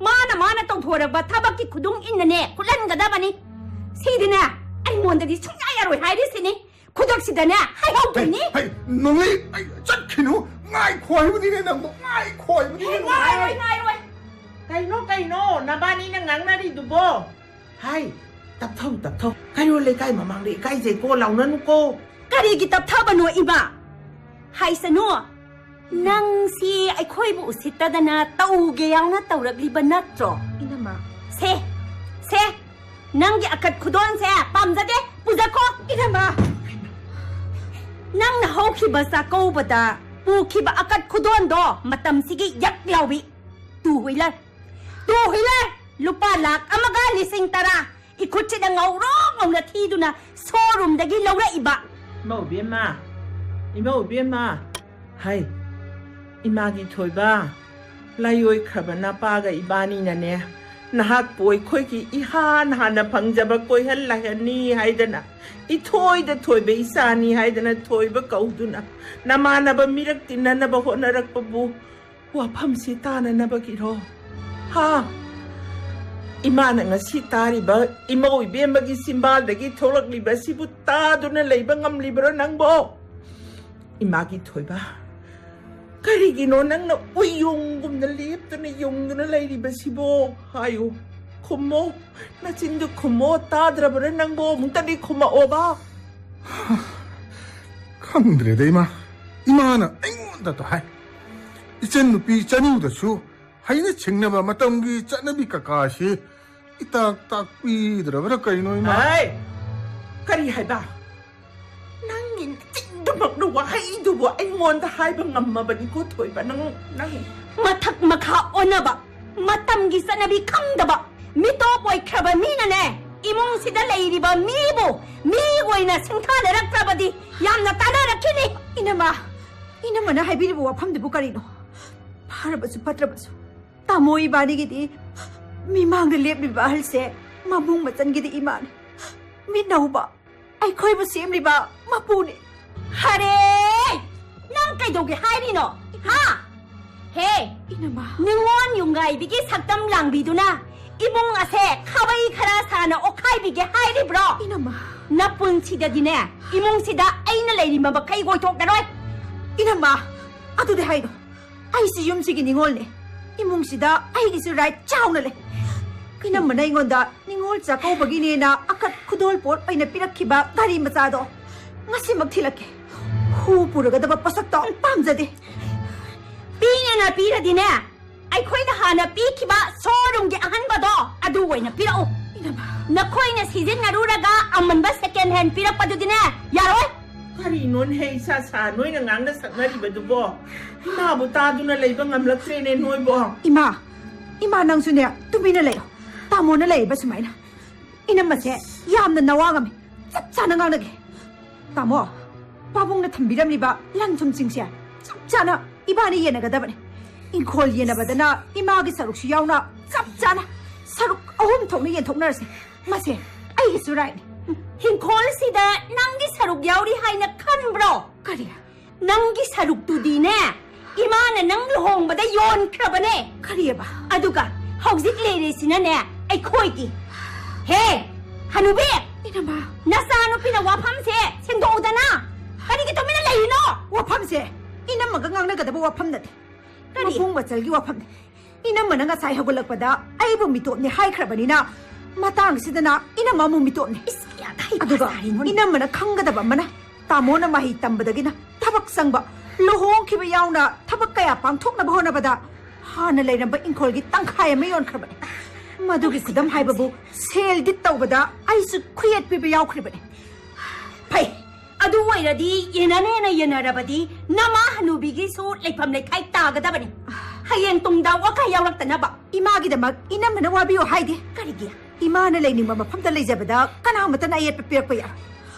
ꯃꯥꯅ, ꯃꯥꯅ ꯇꯧꯊꯣꯔꯛꯄ ꯊꯕꯛꯀꯤ ꯈꯨꯗꯨꯡ ꯏꯟꯅꯅꯦ ꯈꯨꯠꯍꯟꯒꯗꯕꯅꯤ꯫ ꯁꯤꯗꯤꯅꯦ, ꯑꯩꯉꯣꯟꯗꯗꯤ ꯁꯨꯡꯌꯥ ꯌꯥꯔꯣꯏ ꯍꯥꯏꯔꯤꯁꯤꯅꯤ꯫ ꯈꯨꯗꯛꯁꯤꯗꯅꯦ, ꯍꯥꯏꯍꯧꯗꯣꯏꯅꯤ꯫ ꯍꯩ, ꯍꯩ, ꯅꯣꯡꯂꯩ, ꯑꯩ ꯆꯠꯈꯤꯅꯨ꯫ ꯉꯥꯏꯈꯣ ꯍꯥꯏꯕꯅꯤꯅꯦ ꯅꯪꯕꯨ, ꯉꯥꯏꯈꯣ ꯍꯥꯏꯕꯅꯤꯅꯦ ꯍꯦ, ꯅꯣꯡꯂꯩ꯫ ꯉꯥꯏꯔꯣꯏ, ꯉꯥꯏꯔꯣꯏ꯫ ꯀꯩꯅꯣ, ꯀꯩꯅꯣ, ꯅꯕꯥꯅꯤꯅ ꯉꯥꯡꯅꯔꯤꯗꯨꯕꯣ? ꯍꯥꯏ, ꯇꯞꯊꯧ, ꯇꯞꯊꯧ꯫ ꯀꯩꯔꯣꯜ ꯂꯩꯀꯥꯏ ꯃꯃꯥꯡꯗ ꯏꯀꯥꯏꯖꯩꯀꯣ, ꯂꯥꯎꯅꯅꯨꯀꯣ꯫ ꯀꯔꯤꯒꯤ ꯇꯞꯊꯕꯅꯣ, ꯏꯃꯥ? ꯍꯥꯏꯁꯅꯨ꯫ ꯅꯪꯁꯤ ꯑꯩꯈꯣꯏꯕꯨ ꯎꯁꯤꯠꯇꯗꯅ ꯇꯧꯒꯦ ꯌꯥꯎꯅ ꯇꯧꯔꯛꯂꯤꯕ ꯅꯠꯇ꯭ꯔꯣ? ꯏꯅꯝꯃ꯫ ꯁꯦ, ꯁꯦ, ꯅꯪꯒꯤ ꯑꯀꯠ ꯈꯨꯗꯣꯟꯁꯦ ꯄꯥꯝꯖꯗꯦ, ꯄꯨꯖꯈꯣ꯫ ꯏꯅꯝꯃ! ꯅꯪꯅ ꯍꯧꯈꯤꯕ ꯆꯥꯛꯀꯧꯕꯗ ꯄꯨꯈꯤꯕ ꯑꯀꯠ ꯈꯨꯗꯣꯟꯗꯣ ꯃꯇꯝꯁꯤꯒꯤ ꯌꯛ ꯂꯥꯎꯕꯤ꯫ ꯇꯨ ꯍꯨꯏꯂꯔ, ꯇꯨ ꯍꯨꯏꯂꯔ, ꯂꯨꯄꯥ ꯂꯥꯈ ꯑꯃꯒ ꯂꯤꯁꯤꯡ ꯇꯔꯥ ꯏꯈꯨꯠꯁꯤꯗ ꯉꯧꯔꯣꯛ ꯉꯧꯅ ꯊꯤꯗꯨꯅ ꯁꯣꯔꯨꯝꯗꯒꯤ ꯂꯧꯔꯛꯏꯕ꯫ ꯏꯃꯧ ꯏꯕꯦꯝꯃ, ꯏꯃꯧ ꯏꯕꯦꯝꯃ, ꯍꯥꯏ, ꯏꯃꯥꯒꯤ ꯊꯣꯏꯕ, ꯂꯥꯏꯑꯣꯏꯈ꯭ꯔꯕ ꯅꯄꯥꯒ ꯏꯕꯥꯅꯤꯅꯅꯦ, ꯅꯍꯥꯛꯄꯨ ꯑꯩꯈꯣꯏꯒꯤ ꯏꯍꯥꯟ ꯍꯥꯟꯅ ꯐꯪꯖꯕ ꯀꯣꯏꯍꯜ ꯂꯥꯏꯍꯟꯅꯤ ꯍꯥꯏꯗꯅ, ꯏꯊꯣꯏꯗ ꯊꯣꯏꯕ ꯏꯆꯥꯅꯤ ꯍꯥꯏꯗꯅ ꯊꯣꯏꯕ ꯀꯧꯗꯨꯅ, ꯅꯃꯥꯟꯅꯕ ꯃꯤꯔꯛ ꯇꯤꯟꯅꯅꯕ ꯍꯣꯠꯅꯔꯛꯄꯕꯨ ꯋꯥꯐꯝꯁꯤ ꯇꯥꯅꯅꯕꯒꯤꯔꯣ? ꯍꯥ? ꯏꯃꯥꯅ ꯉꯁꯤ ꯇꯥꯔꯤꯕ ꯏꯃꯧ ꯏꯕꯦꯝꯃꯒꯤ ꯆꯤꯝꯕꯥꯜꯗꯒꯤ ꯊꯣꯛꯂꯛꯂꯤꯕ ꯑꯁꯤꯕꯨ ꯇꯥꯗꯨꯅ ꯂꯩꯕ ꯉꯝꯂꯤꯕ꯭ꯔꯣ ꯅꯪꯕꯣ? ꯏꯃꯥꯒꯤ ꯊꯣꯏꯕ, ꯀꯔꯤꯒꯤꯅꯣ ꯅꯪꯅ ꯎꯏꯌꯨꯡꯒꯨꯝꯅ ꯂꯦꯞꯇꯨꯅ ꯌꯨꯡꯗꯨꯅ ꯂꯩꯔꯤꯕꯁꯤꯕꯣ? ꯍꯥꯏꯌꯨ, ꯈꯨꯝꯃꯣ, ꯅꯆꯤꯟꯗꯨ ꯈꯨꯝꯃꯣ, ꯇꯥꯗ꯭ꯔꯕ꯭ꯔꯥ ꯅꯪꯕꯣ? ꯑꯃꯨꯛꯇꯗꯤ ꯈꯨꯝꯃꯛꯑꯣꯕ꯫ ꯈꯪꯗ꯭ꯔꯦꯗ, ꯏꯃꯥ꯫ ꯏꯃꯥꯅ ꯑꯩꯉꯣꯟꯗꯇ ꯍꯥꯏ꯫ ꯏꯆꯟ ꯅꯨꯄꯤ ꯆꯅꯨꯗꯁꯨ ꯍꯩꯅ ꯁꯤꯡꯅꯕ ꯃꯇꯝꯒꯤ ꯆꯠꯅꯕꯤ ꯀꯀꯥꯁꯤ ꯏꯇꯥꯛ ꯇꯥꯛꯄꯤꯗ꯭ꯔꯕ꯭ꯔꯥ ꯀꯩꯅꯣ, ꯏꯃꯥ? ꯍꯥꯏ! ꯀꯔꯤ ꯍꯥꯏꯕ? ꯅꯪꯒꯤ ꯅꯆꯤꯟꯗꯨꯃꯛꯅ ꯋꯥꯍꯩꯗꯨꯕꯨ ꯑꯩꯉꯣꯟꯗ ꯍꯥꯏꯕ ꯉꯝꯃꯕꯅꯤꯀꯣ, ꯊꯣꯏꯕ, ꯅꯪ, ꯅꯪ꯫ ꯃꯊꯛ ꯃꯈꯥ ꯑꯣꯟꯅꯕ, ꯃꯇꯝꯒꯤ ꯆꯠꯅꯕꯤ ꯈꯪꯗꯕ, ꯃꯤꯇꯣꯞ ꯑꯣꯏꯈ꯭ꯔꯕ ꯃꯤꯅꯅꯦ, ꯏꯃꯨꯡꯁꯤꯗ ꯂꯩꯔꯤꯕ ꯃꯤꯕꯨ ꯃꯤ ꯑꯣꯏꯅ ꯁꯤꯡꯊꯥꯅꯔꯛꯇ꯭ꯔꯕꯗꯤ ꯌꯥꯝꯅ ꯇꯥꯟꯅꯔꯛꯈꯤꯅꯤ꯫ ꯏꯅꯝꯃ, ꯏꯅꯝꯃꯅ ꯍꯥꯏꯕꯤꯔꯤꯕ ꯋꯥꯐꯝꯗꯨꯕꯨ ꯀꯔꯤꯅꯣ? ꯐꯔꯕꯁꯨ ꯐꯠꯇ꯭ꯔꯕꯁꯨ, ꯇꯥꯃꯣ ꯏꯕꯥꯅꯤꯒꯤꯗꯤ ꯃꯤꯃꯥꯡꯗ ꯂꯦꯞꯂꯤꯕ ꯑꯍꯜꯁꯦ ꯃꯕꯨꯡ ꯃꯆꯟꯒꯤꯗꯤ ꯏꯃꯥꯅꯤ꯫ ꯃꯤꯠꯅꯧꯕ ꯑꯩꯈꯣꯏꯕꯨ ꯁꯦꯝꯂꯤꯕ ꯃꯄꯨꯅꯤ꯫ ꯍꯔꯦ! ꯅꯪ ꯀꯩꯗꯧꯒꯦ ꯍꯥꯏꯔꯤꯅꯣ? ꯍꯥ? ꯍꯦ! ꯏꯅꯝꯃ꯫ ꯅꯤꯉꯣꯜ ꯌꯨꯝꯒꯥꯏꯕꯤꯒꯤ ꯁꯛꯇꯝ ꯂꯥꯡꯕꯤꯗꯨꯅ ꯏꯃꯨꯡ ꯑꯁꯦ ꯈꯥꯕꯩ ꯈꯔ ꯁꯥꯅ ꯑꯣꯠꯈꯥꯏꯕꯤꯒꯦ ꯍꯥꯏꯔꯤꯕ꯭ꯔꯣ? ꯏꯅꯝꯃ꯫ ꯅꯄꯨꯟꯁꯤꯗꯗꯤꯅꯦ, ꯏꯃꯨꯡꯁꯤꯗ ꯑꯩꯅ ꯂꯩꯔꯤ ꯃꯈꯩ ꯑꯣꯏꯊꯣꯛꯂꯔꯣꯏ꯫ ꯏꯅꯝꯃ, ꯑꯗꯨꯗꯤ ꯍꯥꯏꯅꯣ꯫ ꯑꯩꯁꯨ ꯌꯨꯝꯁꯤꯒꯤ ꯅꯤꯉꯣꯜꯅꯦ꯫ ꯏꯃꯨꯡꯁꯤꯗ ꯑꯩꯒꯤꯁꯨ ꯔꯥꯏꯠ ꯆꯥꯎꯅ ꯂꯩ꯫ ꯏꯅꯝꯃꯅ ꯑꯩꯉꯣꯟꯗ ꯅꯤꯉꯣꯜ ꯆꯥꯛꯀꯧꯕꯒꯤꯅꯦꯅ ꯑꯀꯠ ꯈꯨꯗꯣꯜ ꯄꯣꯠ ꯑꯣꯏꯅ ꯄꯤꯔꯛꯈꯤꯕ ꯒꯥꯔꯤ ꯃꯆꯥꯗꯣ ꯉꯁꯤꯃꯛ ꯊꯤꯜꯂꯛꯀꯦ꯫ ꯍꯨ ꯄꯨꯔꯒꯗꯕ ꯄꯣꯠꯁꯛꯇꯣ ꯄꯥꯝꯖꯗꯦ꯫ ꯄꯤꯅꯦꯅ ꯄꯤꯔꯗꯤꯅꯦ, ꯑꯩꯈꯣꯏꯅ ꯍꯥꯟꯅ ꯄꯤꯈꯤꯕ ꯁꯣꯔꯨꯝꯒꯤ ꯑꯍꯟꯕꯗꯣ ꯑꯗꯨ ꯑꯣꯏꯅ ꯄꯤꯔꯛꯎ꯫ ꯏꯅꯝꯃ꯫ ꯅꯈꯣꯏꯅ ꯁꯤꯖꯤꯟꯅꯔꯨꯔꯒ ꯑꯃꯟꯕ ꯁꯦꯀꯦꯟ ꯍꯦꯟ ꯄꯤꯔꯛꯄꯗꯨꯗꯤꯅꯦ, ꯌꯥꯔꯣꯏ꯫ ꯀꯔꯤꯅꯣꯅꯦ ꯏꯁꯥ ꯁꯥ ꯅꯣꯏꯅ ꯉꯥꯡꯅ ꯁꯛꯅꯔꯤꯕꯗꯨꯕꯣ? ꯏꯃꯥꯕꯨ ꯇꯥꯗꯨꯅ ꯂꯩꯕ ꯉꯝꯂꯛꯇ꯭ꯔꯦꯅꯦ ꯅꯣꯏꯕꯣ꯫ ꯏꯃꯥ, ꯏꯃꯥ, ꯅꯪꯁꯨꯅꯦ ꯇꯨꯃꯤꯟꯅ ꯂꯩꯌꯣ꯫ ꯇꯥꯃꯣꯅ ꯂꯩꯔꯤꯕ ꯁꯨꯃꯥꯏꯅ꯫ ꯏꯅꯝꯃꯁꯦ ꯌꯥꯝꯅ ꯅꯋꯥ ꯉꯝꯃꯦ꯫ ꯆꯞ ꯆꯥꯅ ꯉꯥꯡꯅꯒꯦ꯫ ꯇꯥꯃꯣ, ꯄꯥꯕꯨꯡꯅ ꯊꯝꯕꯤꯔꯝꯂꯤꯕ ꯂꯟ ꯊꯨꯝꯁꯤꯡꯁꯦ ꯆꯞ ꯆꯥꯅ ꯏꯕꯥꯅꯤ ꯌꯦꯟꯅꯒꯗꯕꯅꯦ꯫ ꯏꯪꯈꯣꯜ ꯌꯦꯟꯅꯕꯗꯅ ꯏꯃꯥꯒꯤ ꯁꯔꯨꯛꯁꯨ ꯌꯥꯎꯅ ꯆꯞ ꯆꯥꯅ ꯁꯔꯨꯛ ꯑꯍꯨꯝ ꯊꯣꯛꯅ ꯌꯦꯟꯊꯣꯛꯅꯔꯁꯦ꯫ ꯃꯁꯦ ꯑꯩꯒꯤꯁꯨ ꯔꯥꯏꯠꯅꯤ꯫ ꯍꯤꯡꯈꯣꯜꯁꯤꯗ ꯅꯪꯒꯤ ꯁꯔꯨꯛ ꯌꯥꯎꯔꯤ ꯍꯥꯏꯅ ꯈꯟꯕ꯭ꯔꯣ? ꯀꯔꯤ? ꯅꯪꯒꯤ ꯁꯔꯨꯛꯇꯨꯗꯤꯅꯦ, ꯏꯃꯥꯅ ꯅꯪ ꯂꯨꯍꯣꯡꯕꯗ ꯌꯣꯟꯈ꯭ꯔꯕꯅꯦ꯫ ꯀꯔꯤꯑꯕ? ꯑꯗꯨꯒ ꯍꯧꯖꯤꯛ ꯂꯩꯔꯤꯁꯤꯅꯅꯦ, ꯑꯩꯈꯣꯏꯒꯤ꯫ ꯍꯦ, ꯍꯅꯨꯕꯤ! ꯏꯅꯝꯃ꯫ ꯅꯆꯥꯅꯨꯄꯤꯅ ꯋꯥꯐꯝꯁꯦ ꯁꯦꯡꯗꯣꯛꯎꯗꯅ꯫ ꯀꯔꯤꯒꯤ ꯇꯨꯃꯤꯟꯅ ꯂꯩꯔꯤꯅꯣ? ꯋꯥꯐꯝꯁꯦ ꯏꯅꯝꯃꯒ ꯉꯥꯡꯅꯒꯗꯕ ꯋꯥꯐꯝ ꯅꯠꯇꯦ꯫ ꯀꯔꯤ? ꯃꯄꯨꯡ ꯃꯆꯜꯒꯤ ꯋꯥꯐꯝꯅꯦ꯫ ꯏꯅꯝꯃꯅ ꯉꯁꯥꯏ ꯍꯧꯒꯠꯂꯛꯄꯗ ꯑꯩꯕꯨ ꯃꯤꯇꯣꯞꯅꯦ ꯍꯥꯏꯈ꯭ꯔꯕꯅꯤꯅ, ꯃꯇꯥꯡꯁꯤꯗꯅ ꯏꯅꯝꯃ ꯑꯃꯨꯛ ꯃꯤꯇꯣꯞꯅꯦ꯫ ꯏꯁ, ꯀꯌꯥꯗ ꯍꯩꯄꯥ ꯑꯗꯨꯒ ꯁꯥꯔꯤꯅꯣꯅꯦ? ꯏꯅꯝꯃꯅ ꯈꯪꯒꯗꯕ ꯑꯃꯅ, ꯇꯥꯃꯣꯅ ꯃꯍꯩ ꯇꯝꯕꯗꯒꯤꯅ ꯊꯕꯛ ꯆꯪꯕ, ꯂꯨꯍꯣꯡꯈꯤꯕ ꯌꯥꯎꯅ ꯊꯕꯛ ꯀꯌꯥ ꯄꯥꯡꯊꯣꯛꯅꯕ ꯍꯣꯠꯅꯕꯗ ꯍꯥꯟꯅ ꯂꯩꯔꯝꯕ ꯏꯪꯈꯣꯜꯒꯤ ꯇꯪꯈꯥꯏ ꯑꯃ ꯌꯣꯟꯈ꯭ꯔꯕꯅꯦ꯫ ꯃꯗꯨꯒꯤ ꯈꯨꯗꯝ ꯍꯥꯏꯕꯕꯨ ꯁꯦꯜ ꯗꯤꯠ ꯇꯧꯕꯗ ꯑꯩꯁꯨ ꯈꯨꯌꯦꯠ ꯄꯤꯕ ꯌꯥꯎꯈ꯭ꯔꯤꯕꯅꯦ꯫ ꯐꯩ, ꯑꯗꯨ ꯑꯣꯏꯔꯗꯤ ꯌꯦꯟꯅꯅꯦꯅ ꯌꯦꯟꯅꯔꯕꯗꯤ ꯅꯃꯥ ꯍꯅꯨꯕꯤꯒꯤꯁꯨ ꯂꯩꯐꯝ ꯂꯩꯈꯥꯏ ꯇꯥꯒꯗꯕꯅꯤ꯫ ꯍꯌꯦꯡ ꯇꯨꯡꯗ ꯋꯥꯈꯜ ꯌꯥꯎꯔꯛꯇꯅꯕ꯫ ꯏꯃꯥꯒꯤꯗꯃꯛ ꯏꯅꯝꯃꯅ ꯋꯥꯕꯤꯌꯨ ꯍꯥꯏꯗꯦ꯫ ꯀꯔꯤꯒꯤ? ꯏꯃꯥꯅ ꯂꯩꯅꯤꯡꯕ ꯃꯐꯝꯗ ꯂꯩꯖꯕꯗ ꯀꯅꯥꯃꯠꯇꯅ ꯑꯌꯦꯠꯄ ꯄꯤꯔꯛꯄ ꯌꯥꯔꯣꯏ꯫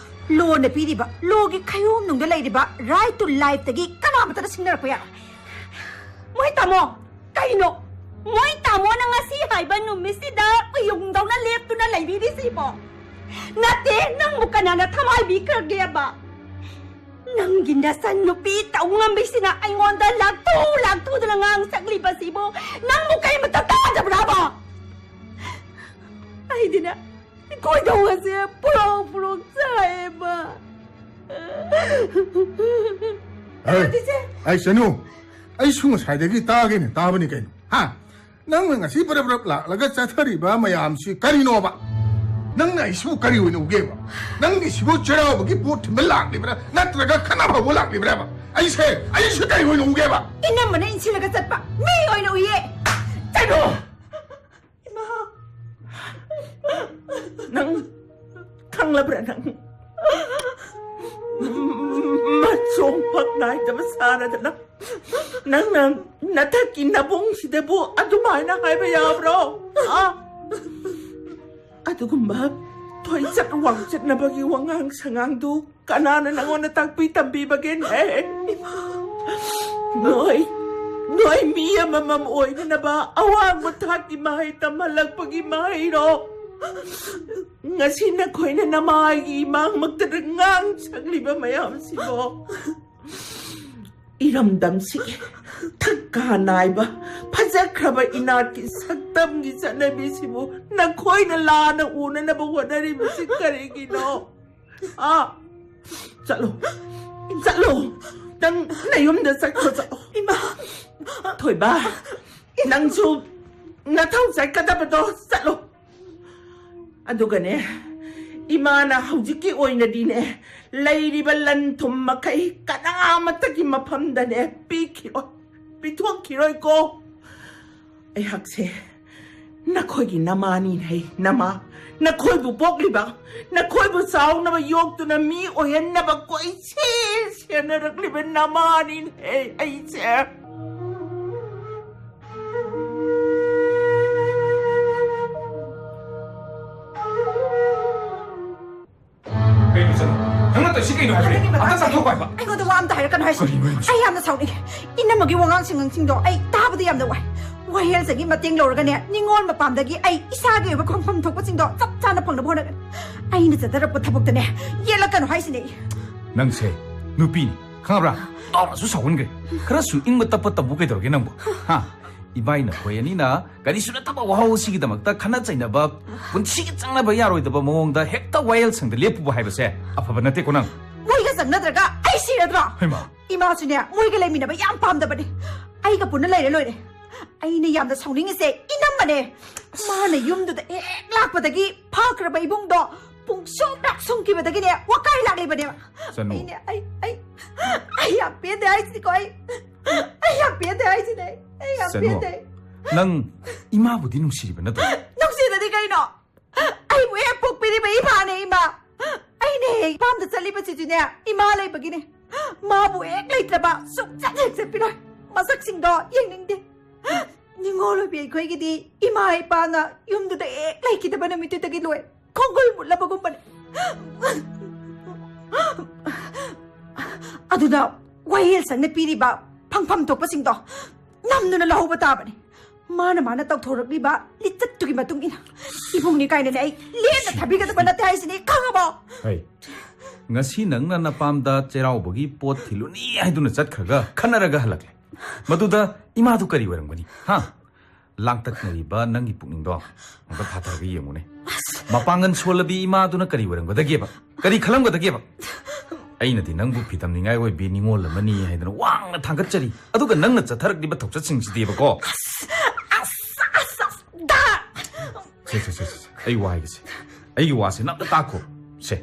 ꯂꯣꯅ ꯄꯤꯔꯤꯕ ꯂꯣꯒꯤ ꯈꯌꯣꯝꯅꯨꯡꯗ ꯂꯩꯔꯤꯕ right to lifeꯇꯒꯤ ꯀꯅꯥꯃꯠꯇꯅ ꯁꯤꯡꯅꯔꯛꯄ ꯌꯥꯔꯣꯏ꯫ ꯃꯣꯏ ꯇꯥꯃꯣ, ꯀꯩꯅꯣ? ꯃꯣꯏ ꯇꯥꯃꯣꯅ ꯉꯁꯤ ꯍꯥꯏꯕ ꯅꯨꯃꯤꯠꯁꯤꯗ ꯎꯌꯨꯡꯗꯧꯅ ꯂꯦꯞꯇꯨꯅ ꯂꯩꯕꯤꯔꯤꯁꯤꯕꯣ? ꯅꯠꯇꯦ, ꯅꯪꯕꯨ ꯀꯅꯥꯅ ꯊꯃꯥꯏ ꯄꯤꯈ꯭ꯔꯒꯦꯕ? ꯅꯪꯒꯤ ꯅꯆꯟ ꯅꯨꯄꯤ ꯇꯧ ꯉꯝꯕꯤꯁꯤꯅ ꯑꯩꯉꯣꯟꯗ ꯂꯥꯛꯊꯨ ꯂꯥꯛꯊꯨꯗꯅ ꯉꯥꯡ ꯁꯛꯂꯤꯕꯁꯤꯕꯨ ꯅꯪꯕꯨ ꯀꯩꯃꯇ ꯇꯥꯗꯕ꯭ꯔꯥꯕ? ꯑꯩꯗꯤꯅꯦ, ꯈꯣꯏꯗꯧꯒꯁꯦ ꯄꯨꯔꯣꯛ ꯄꯨꯔꯣꯛ ꯆꯥꯏꯌꯦꯕ꯫ ꯍꯦ, ꯆꯤꯆꯦ! ꯑꯩ ꯆꯅꯨ, ꯑꯩꯁꯨ ꯉꯁꯥꯏꯗꯒꯤ ꯇꯥꯒꯦꯅ ꯇꯥꯕꯅꯤ ꯀꯩꯅꯣ, ꯍꯥ? ꯅꯪꯅ ꯉꯁꯤ ꯄꯔꯞ ꯄꯔꯞ ꯂꯥꯛꯂꯒ ꯆꯠꯊꯔꯤꯕ ꯃꯌꯥꯝꯁꯤ ꯀꯔꯤꯅꯣꯕ? ꯅꯪꯅ ꯑꯩꯁꯤꯕꯨ ꯀꯔꯤ ꯑꯣꯏꯅ ꯎꯒꯦꯕ? ꯅꯪꯒꯤꯁꯤꯕꯨ ꯆꯩꯔꯥꯎꯕꯒꯤ ꯄꯣꯠ ꯊꯤꯟꯕ ꯂꯥꯛꯂꯤꯕ꯭ꯔꯥ, ꯅꯠꯇ꯭ꯔꯒ ꯈꯠꯅꯕ ꯍꯧꯕ ꯂꯥꯛꯂꯤꯕ꯭ꯔꯥꯕ? ꯑꯩꯁꯦ, ꯑꯩꯁꯦ ꯀꯔꯤ ꯑꯣꯏꯅ ꯎꯒꯦꯕ? ꯏꯅꯝꯃꯅ ꯏꯟꯁꯤꯜꯂꯒ ꯆꯠꯄ ꯃꯤ ꯑꯣꯏꯅ ꯎꯏꯌꯦ꯫ ꯆꯠꯂꯣ! ꯏꯃꯥ! ꯅꯪ ꯈꯪꯂꯕ꯭ꯔꯥ ꯅꯪ? ꯆꯣꯡꯐꯛ ꯅꯥꯏꯗꯕ ꯁꯥꯔꯗꯅ ꯅꯪꯅ ꯅꯊꯛꯀꯤ ꯅꯕꯨꯡꯁꯤꯗꯕꯨ ꯑꯗꯨꯃꯥꯏꯅ ꯍꯥꯏꯕ ꯌꯥꯕ꯭ꯔꯣ? ꯑ? ꯑꯗꯨꯒꯨꯝꯕ ꯊꯣꯏꯆꯠ ꯋꯥꯡꯆꯠꯅꯕꯒꯤ ꯋꯥꯉꯥꯡ ꯁꯉꯥꯡꯗꯨ ꯀꯅꯥꯅ ꯅꯪꯉꯣꯟꯗ ꯇꯥꯛꯄꯤ ꯇꯝꯕꯤꯕꯒꯦꯅꯦ? ꯅꯣꯏ, ꯅꯣꯏ ꯃꯤ ꯑꯃꯃꯝ ꯑꯣꯏꯅꯅꯕ ꯑꯋꯥꯡꯕ ꯊꯥꯛꯀꯤ ꯃꯍꯩ ꯇꯝꯍꯜꯂꯛꯄꯒꯤ ꯃꯍꯩꯔꯣ? ꯉꯁꯤ ꯅꯈꯣꯏꯅ ꯅꯃꯥꯒꯤ ꯏꯃꯥꯡꯃꯛꯇꯗ ꯉꯥꯡ ꯁꯛꯂꯤꯕ ꯃꯌꯥꯝꯁꯤꯕꯣ? ꯏꯔꯝꯗꯝꯁꯤꯒꯤ ꯊꯛꯀꯥ ꯅꯥꯏꯕ ꯐꯖꯈ꯭ꯔꯕ ꯏꯅꯥꯠꯀꯤ ꯁꯛꯇꯝꯒꯤ ꯆꯠꯅꯕꯤꯁꯤꯕꯨ ꯅꯈꯣꯏꯅ ꯂꯥꯟꯅ ꯎꯅꯅꯕ ꯍꯣꯠꯅꯔꯤꯕꯁꯤ ꯀꯔꯤꯒꯤꯅꯣ? ꯑꯥ, ꯆꯠꯂꯣ, ꯆꯠꯂꯣ, ꯅꯪ ꯅꯌꯨꯝꯗ ꯆꯠꯈ꯭ꯔꯣ, ꯆꯠꯂꯣ꯫ ꯏꯃꯥ! ꯊꯣꯏꯕ, ꯅꯪꯁꯨ ꯅꯊꯧ ꯆꯠꯀꯗꯕꯗꯣ ꯆꯠꯂꯣ꯫ ꯑꯗꯨꯒꯅꯦ, ꯏꯃꯥꯅ ꯍꯧꯖꯤꯛꯀꯤ ꯑꯣꯏꯅꯗꯤꯅꯦ, ꯂꯩꯔꯤꯕ ꯂꯟ ꯊꯨꯝ ꯃꯈꯩ ꯀꯅꯥꯃꯠꯇꯒꯤ ꯃꯐꯝꯗꯅꯦ ꯄꯤꯈꯤꯔꯣꯏ, ꯄꯤꯊꯣꯛꯈꯤꯔꯣꯏꯀꯣ꯫ ꯑꯩꯍꯥꯛꯁꯦ ꯅꯈꯣꯏꯒꯤ ꯅꯃꯥꯅꯤꯅꯦ, ꯅꯃꯥ꯫ ꯅꯈꯣꯏꯕꯨ ꯄꯣꯛꯂꯤꯕ, ꯅꯈꯣꯏꯕꯨ ꯆꯥꯎꯅꯕ ꯌꯣꯛꯇꯨꯅ ꯃꯤ ꯑꯣꯏꯍꯟꯅꯕ ꯀꯣꯏꯁꯦꯟ ꯁꯦꯟꯅꯔꯛꯂꯤꯕ ꯅꯃꯥꯅꯤꯅꯦ ꯑꯩꯁꯦ꯫ ꯀꯩꯅꯣ ꯆꯠꯂꯣ? ꯅꯪꯅ ꯇꯧꯔꯤꯁꯤ ꯀꯩꯅꯣ ꯍꯥꯏꯕꯅꯦ? ꯑꯗꯨꯒꯤ ꯑꯝꯇ ꯃꯇꯥꯡꯗ ꯆꯠꯊꯣꯛꯈꯣ ꯍꯥꯏꯕ꯫ ꯑꯩꯉꯣꯟꯗ ꯋꯥ ꯑꯝꯇ ꯍꯥꯏꯔꯛꯀꯅꯨ ꯍꯥꯏꯁꯤꯅꯤ꯫ ꯀꯔꯤꯅꯣ ꯍꯥꯏꯁꯤꯕꯣ? ꯑꯩ ꯌꯥꯝꯅ ꯁꯥꯎꯅꯤꯡꯉꯦ꯫ ꯏꯅꯝꯃꯒꯤ ꯋꯥꯉꯥꯡ ꯁꯉꯥꯡꯁꯤꯡꯗꯣ ꯑꯩ ꯇꯥꯕꯗ ꯌꯥꯝꯅ ꯋꯥꯏ꯫ ꯋꯥꯌꯦꯜꯁꯪꯒꯤ ꯃꯇꯦꯡ ꯂꯧꯔꯒꯅꯦ, ꯅꯤꯉꯣꯜ ꯃꯄꯥꯝꯗꯒꯤ ꯑꯩ ꯏꯁꯥꯒꯤ ꯑꯣꯏꯕ ꯐꯪꯐꯝ ꯊꯣꯛꯄꯁꯤꯡꯗꯣ ꯆꯞ ꯆꯥꯅ ꯐꯪꯅꯕ ꯍꯣꯠꯅꯒꯅꯤ꯫ ꯑꯩꯅ ꯆꯠꯊꯔꯛꯄ ꯊꯕꯛꯇꯅꯦ, ꯌꯦꯠꯂꯛꯀꯅꯨ ꯍꯥꯏꯁꯤꯅꯦ꯫ ꯅꯪꯁꯦ ꯅꯨꯄꯤꯅꯤ, ꯈꯪꯉꯕ꯭ꯔꯥ? ꯆꯥꯎꯅꯁꯨ ꯁꯥꯎꯍꯟꯈ꯭ꯔꯦ꯫ ꯈꯔꯁꯨ ꯏꯪꯕ ꯇꯞꯄ ꯇꯝꯃꯨ ꯀꯩꯗꯧꯔꯒꯦ ꯅꯪꯕꯨ? ꯍꯥ? ꯏꯕꯥꯏ ꯅꯈꯣꯏ ꯑꯅꯤꯅ ꯀꯔꯤꯁꯨ ꯅꯠꯇꯕ ꯋꯥꯍꯧ ꯑꯁꯤꯒꯤꯗꯃꯛꯇ ꯈꯠꯅ ꯆꯩꯅꯕ, ꯄꯨꯟꯁꯤꯒꯤ ꯆꯪꯅꯕ ꯌꯥꯔꯣꯏꯗꯕ ꯃꯑꯣꯡꯗ ꯍꯦꯛꯇ ꯋꯥꯌꯦꯜꯁꯪꯗ ꯂꯦꯞꯄꯨꯕ ꯍꯥꯏꯕꯁꯦ ꯑꯐꯕ ꯅꯠꯇꯦꯀꯣ ꯅꯪ꯫ ꯃꯣꯏꯒ ꯆꯪꯅꯗ꯭ꯔꯒ ꯑꯩ ꯁꯤꯔꯗ꯭ꯔꯣ? ꯍꯩꯃꯥ! ꯏꯃꯥꯁꯨꯅꯦ, ꯃꯣꯏꯒ ꯂꯩꯃꯤꯟꯅꯕ ꯌꯥꯝ ꯄꯥꯝꯗꯕꯅꯦ꯫ ꯑꯩꯒ ꯄꯨꯟꯅ ꯂꯩꯔ ꯂꯣꯏꯔꯦ꯫ ꯑꯩꯅ ꯌꯥꯝꯅ ꯁꯥꯎꯅꯤꯡꯉꯤꯁꯦ ꯏꯅꯝꯃꯅꯦ꯫ ꯃꯥꯅ ꯌꯨꯝꯗꯨꯗ ꯍꯦꯛ ꯂꯥꯛꯄꯗꯒꯤ ꯐꯈ꯭ꯔꯕ ꯏꯕꯨꯡꯗꯣ ꯄꯨꯡꯁꯨꯝ ꯂꯥꯛ ꯁꯨꯝꯈꯤꯕꯗꯒꯤꯅꯦ ꯋꯥꯀꯥꯏ ꯂꯥꯛꯂꯤꯕꯅꯦꯕ꯫ ꯆꯅꯨ꯫ ꯑꯩꯅꯦ, ꯑꯩ, ꯑꯩ, ꯑꯩ ꯌꯥꯝ ꯄꯦꯟꯗꯦ ꯍꯥꯏꯁꯤꯅꯤꯀꯣ, ꯑꯩ, ꯑꯩ ꯌꯥꯝ ꯄꯦꯟꯗꯦ ꯍꯥꯏꯁꯤꯅꯦ, ꯑꯩ ꯌꯥꯝ ꯆꯅꯨ, ꯄꯦꯟꯗꯦ꯫ ꯅꯪ ꯏꯃꯥꯕꯨꯗꯤ ꯅꯨꯡꯁꯤꯔꯤꯕ ꯅꯠꯇ꯭ꯔꯣ? ꯅꯨꯡꯁꯤꯗꯗꯤ ꯀꯩꯅꯣ? ꯑꯩꯕꯨ ꯍꯦꯛ ꯄꯣꯛꯄꯤꯔꯤꯕ ꯏꯃꯥꯅꯦ, ꯏꯃꯥ꯫ ꯑꯩꯅ ꯍꯦꯛ ꯏꯄꯥꯝꯗ ꯆꯠꯂꯤꯕꯁꯤꯁꯨꯅꯦ, ꯏꯃꯥ ꯂꯩꯕꯒꯤꯅꯦ꯫ ꯃꯥꯕꯨ ꯍꯦꯛ ꯂꯩꯇ꯭ꯔꯕ ꯁꯨꯡꯆꯠ ꯍꯦꯛ ꯆꯠꯄꯤꯔꯣꯏ꯫ ꯃꯁꯛꯁꯤꯡꯗꯣ ꯌꯦꯡꯅꯤꯡꯗꯦ꯫ ꯅꯤꯉꯣꯜ ꯑꯣꯏꯕꯤ ꯑꯩꯈꯣꯏꯒꯤꯗꯤ ꯏꯃꯥ ꯏꯄꯥꯅ ꯌꯨꯝꯗꯨꯗ ꯍꯦꯛ ꯂꯩꯈꯤꯗꯕ ꯅꯨꯃꯤꯠꯇꯨꯗꯒꯤ ꯂꯣꯏ ꯈꯣꯡꯒꯨꯜ ꯃꯨꯠꯂꯕꯒꯨꯝꯕꯅꯤ꯫ ꯑꯗꯨꯅ ꯋꯥꯌꯦꯜ ꯁꯪꯅ ꯄꯤꯔꯤꯕ ꯐꯪꯐꯝ ꯊꯣꯛꯄꯁꯤꯡꯗꯣ ꯅꯝꯗꯨꯅ ꯂꯧꯍꯧꯕ ꯇꯥꯕꯅꯤ꯫ ꯃꯥꯅ ꯃꯥꯅ ꯇꯧꯊꯣꯔꯛꯂꯤꯕ ꯂꯤꯆꯠꯇꯨꯒꯤ ꯃꯇꯨꯡ ꯏꯟꯅ ꯏꯕꯨꯡꯅꯤ ꯀꯥꯏꯅꯅꯦ ꯑꯩ ꯂꯦꯝꯅ ꯊꯥꯕꯤꯒꯗꯕ ꯅꯠꯇꯦ ꯍꯥꯏꯁꯤꯅꯤ, ꯈꯪꯉꯕꯣ? ꯍꯩ, ꯉꯁꯤ ꯅꯪꯅ ꯅꯄꯥꯝꯗ ꯆꯩꯔꯥꯎꯕꯒꯤ ꯄꯣꯠ ꯊꯤꯜꯂꯨꯅꯤ ꯍꯥꯏꯗꯨꯅ ꯆꯠꯈ꯭ꯔꯒ ꯈꯠꯅꯔꯒ ꯍꯜꯂꯛꯂꯦ꯫ ꯃꯗꯨꯗ ꯏꯃꯥꯗꯨ ꯀꯔꯤ ꯑꯣꯏꯔꯝꯒꯅꯤ? ꯍꯥ? ꯂꯥꯡꯇꯛꯅꯔꯤꯕ ꯅꯪꯒꯤ ꯄꯨꯛꯅꯤꯡꯗꯣ ꯑꯝꯇ ꯐꯥꯊꯔꯒ ꯌꯦꯡꯉꯨꯅꯦ꯫ ꯃꯄꯥꯡꯒꯜ ꯁꯣꯜꯂꯕꯤ ꯏꯃꯥꯗꯨꯅ ꯀꯔꯤ ꯑꯣꯏꯔꯝꯒꯗꯒꯦꯕ? ꯀꯔꯤ ꯈꯜꯂꯝꯒꯗꯒꯦꯕ? ꯑꯩꯅꯗꯤ ꯅꯪꯕꯨ ꯐꯤꯗꯝꯅꯤꯡꯉꯥꯏ ꯑꯣꯏꯕꯤ ꯅꯤꯉꯣꯜ ꯑꯃꯅꯤ ꯍꯥꯏꯗꯅ ꯋꯥꯡꯅ ꯊꯥꯡꯒꯠꯆꯔꯤ, ꯑꯗꯨꯒ ꯅꯪꯅ ꯆꯠꯊꯔꯛꯂꯤꯕ ꯊꯧꯆꯠꯁꯤꯡꯁꯤꯗꯤꯕꯀꯣ꯫ ꯑꯁ, ꯑꯁ, ꯑꯁ, ꯑꯁ, ꯗꯥ! ꯁꯦ, ꯁꯦ, ꯁꯦ, ꯁꯦ, ꯁꯦ꯫ ꯑꯩ ꯋꯥ ꯍꯥꯏꯒꯦꯁꯦ꯫ ꯑꯩꯒꯤ ꯋꯥꯁꯦ ꯅꯝꯇ ꯇꯥꯈꯣ꯫ ꯁꯦ,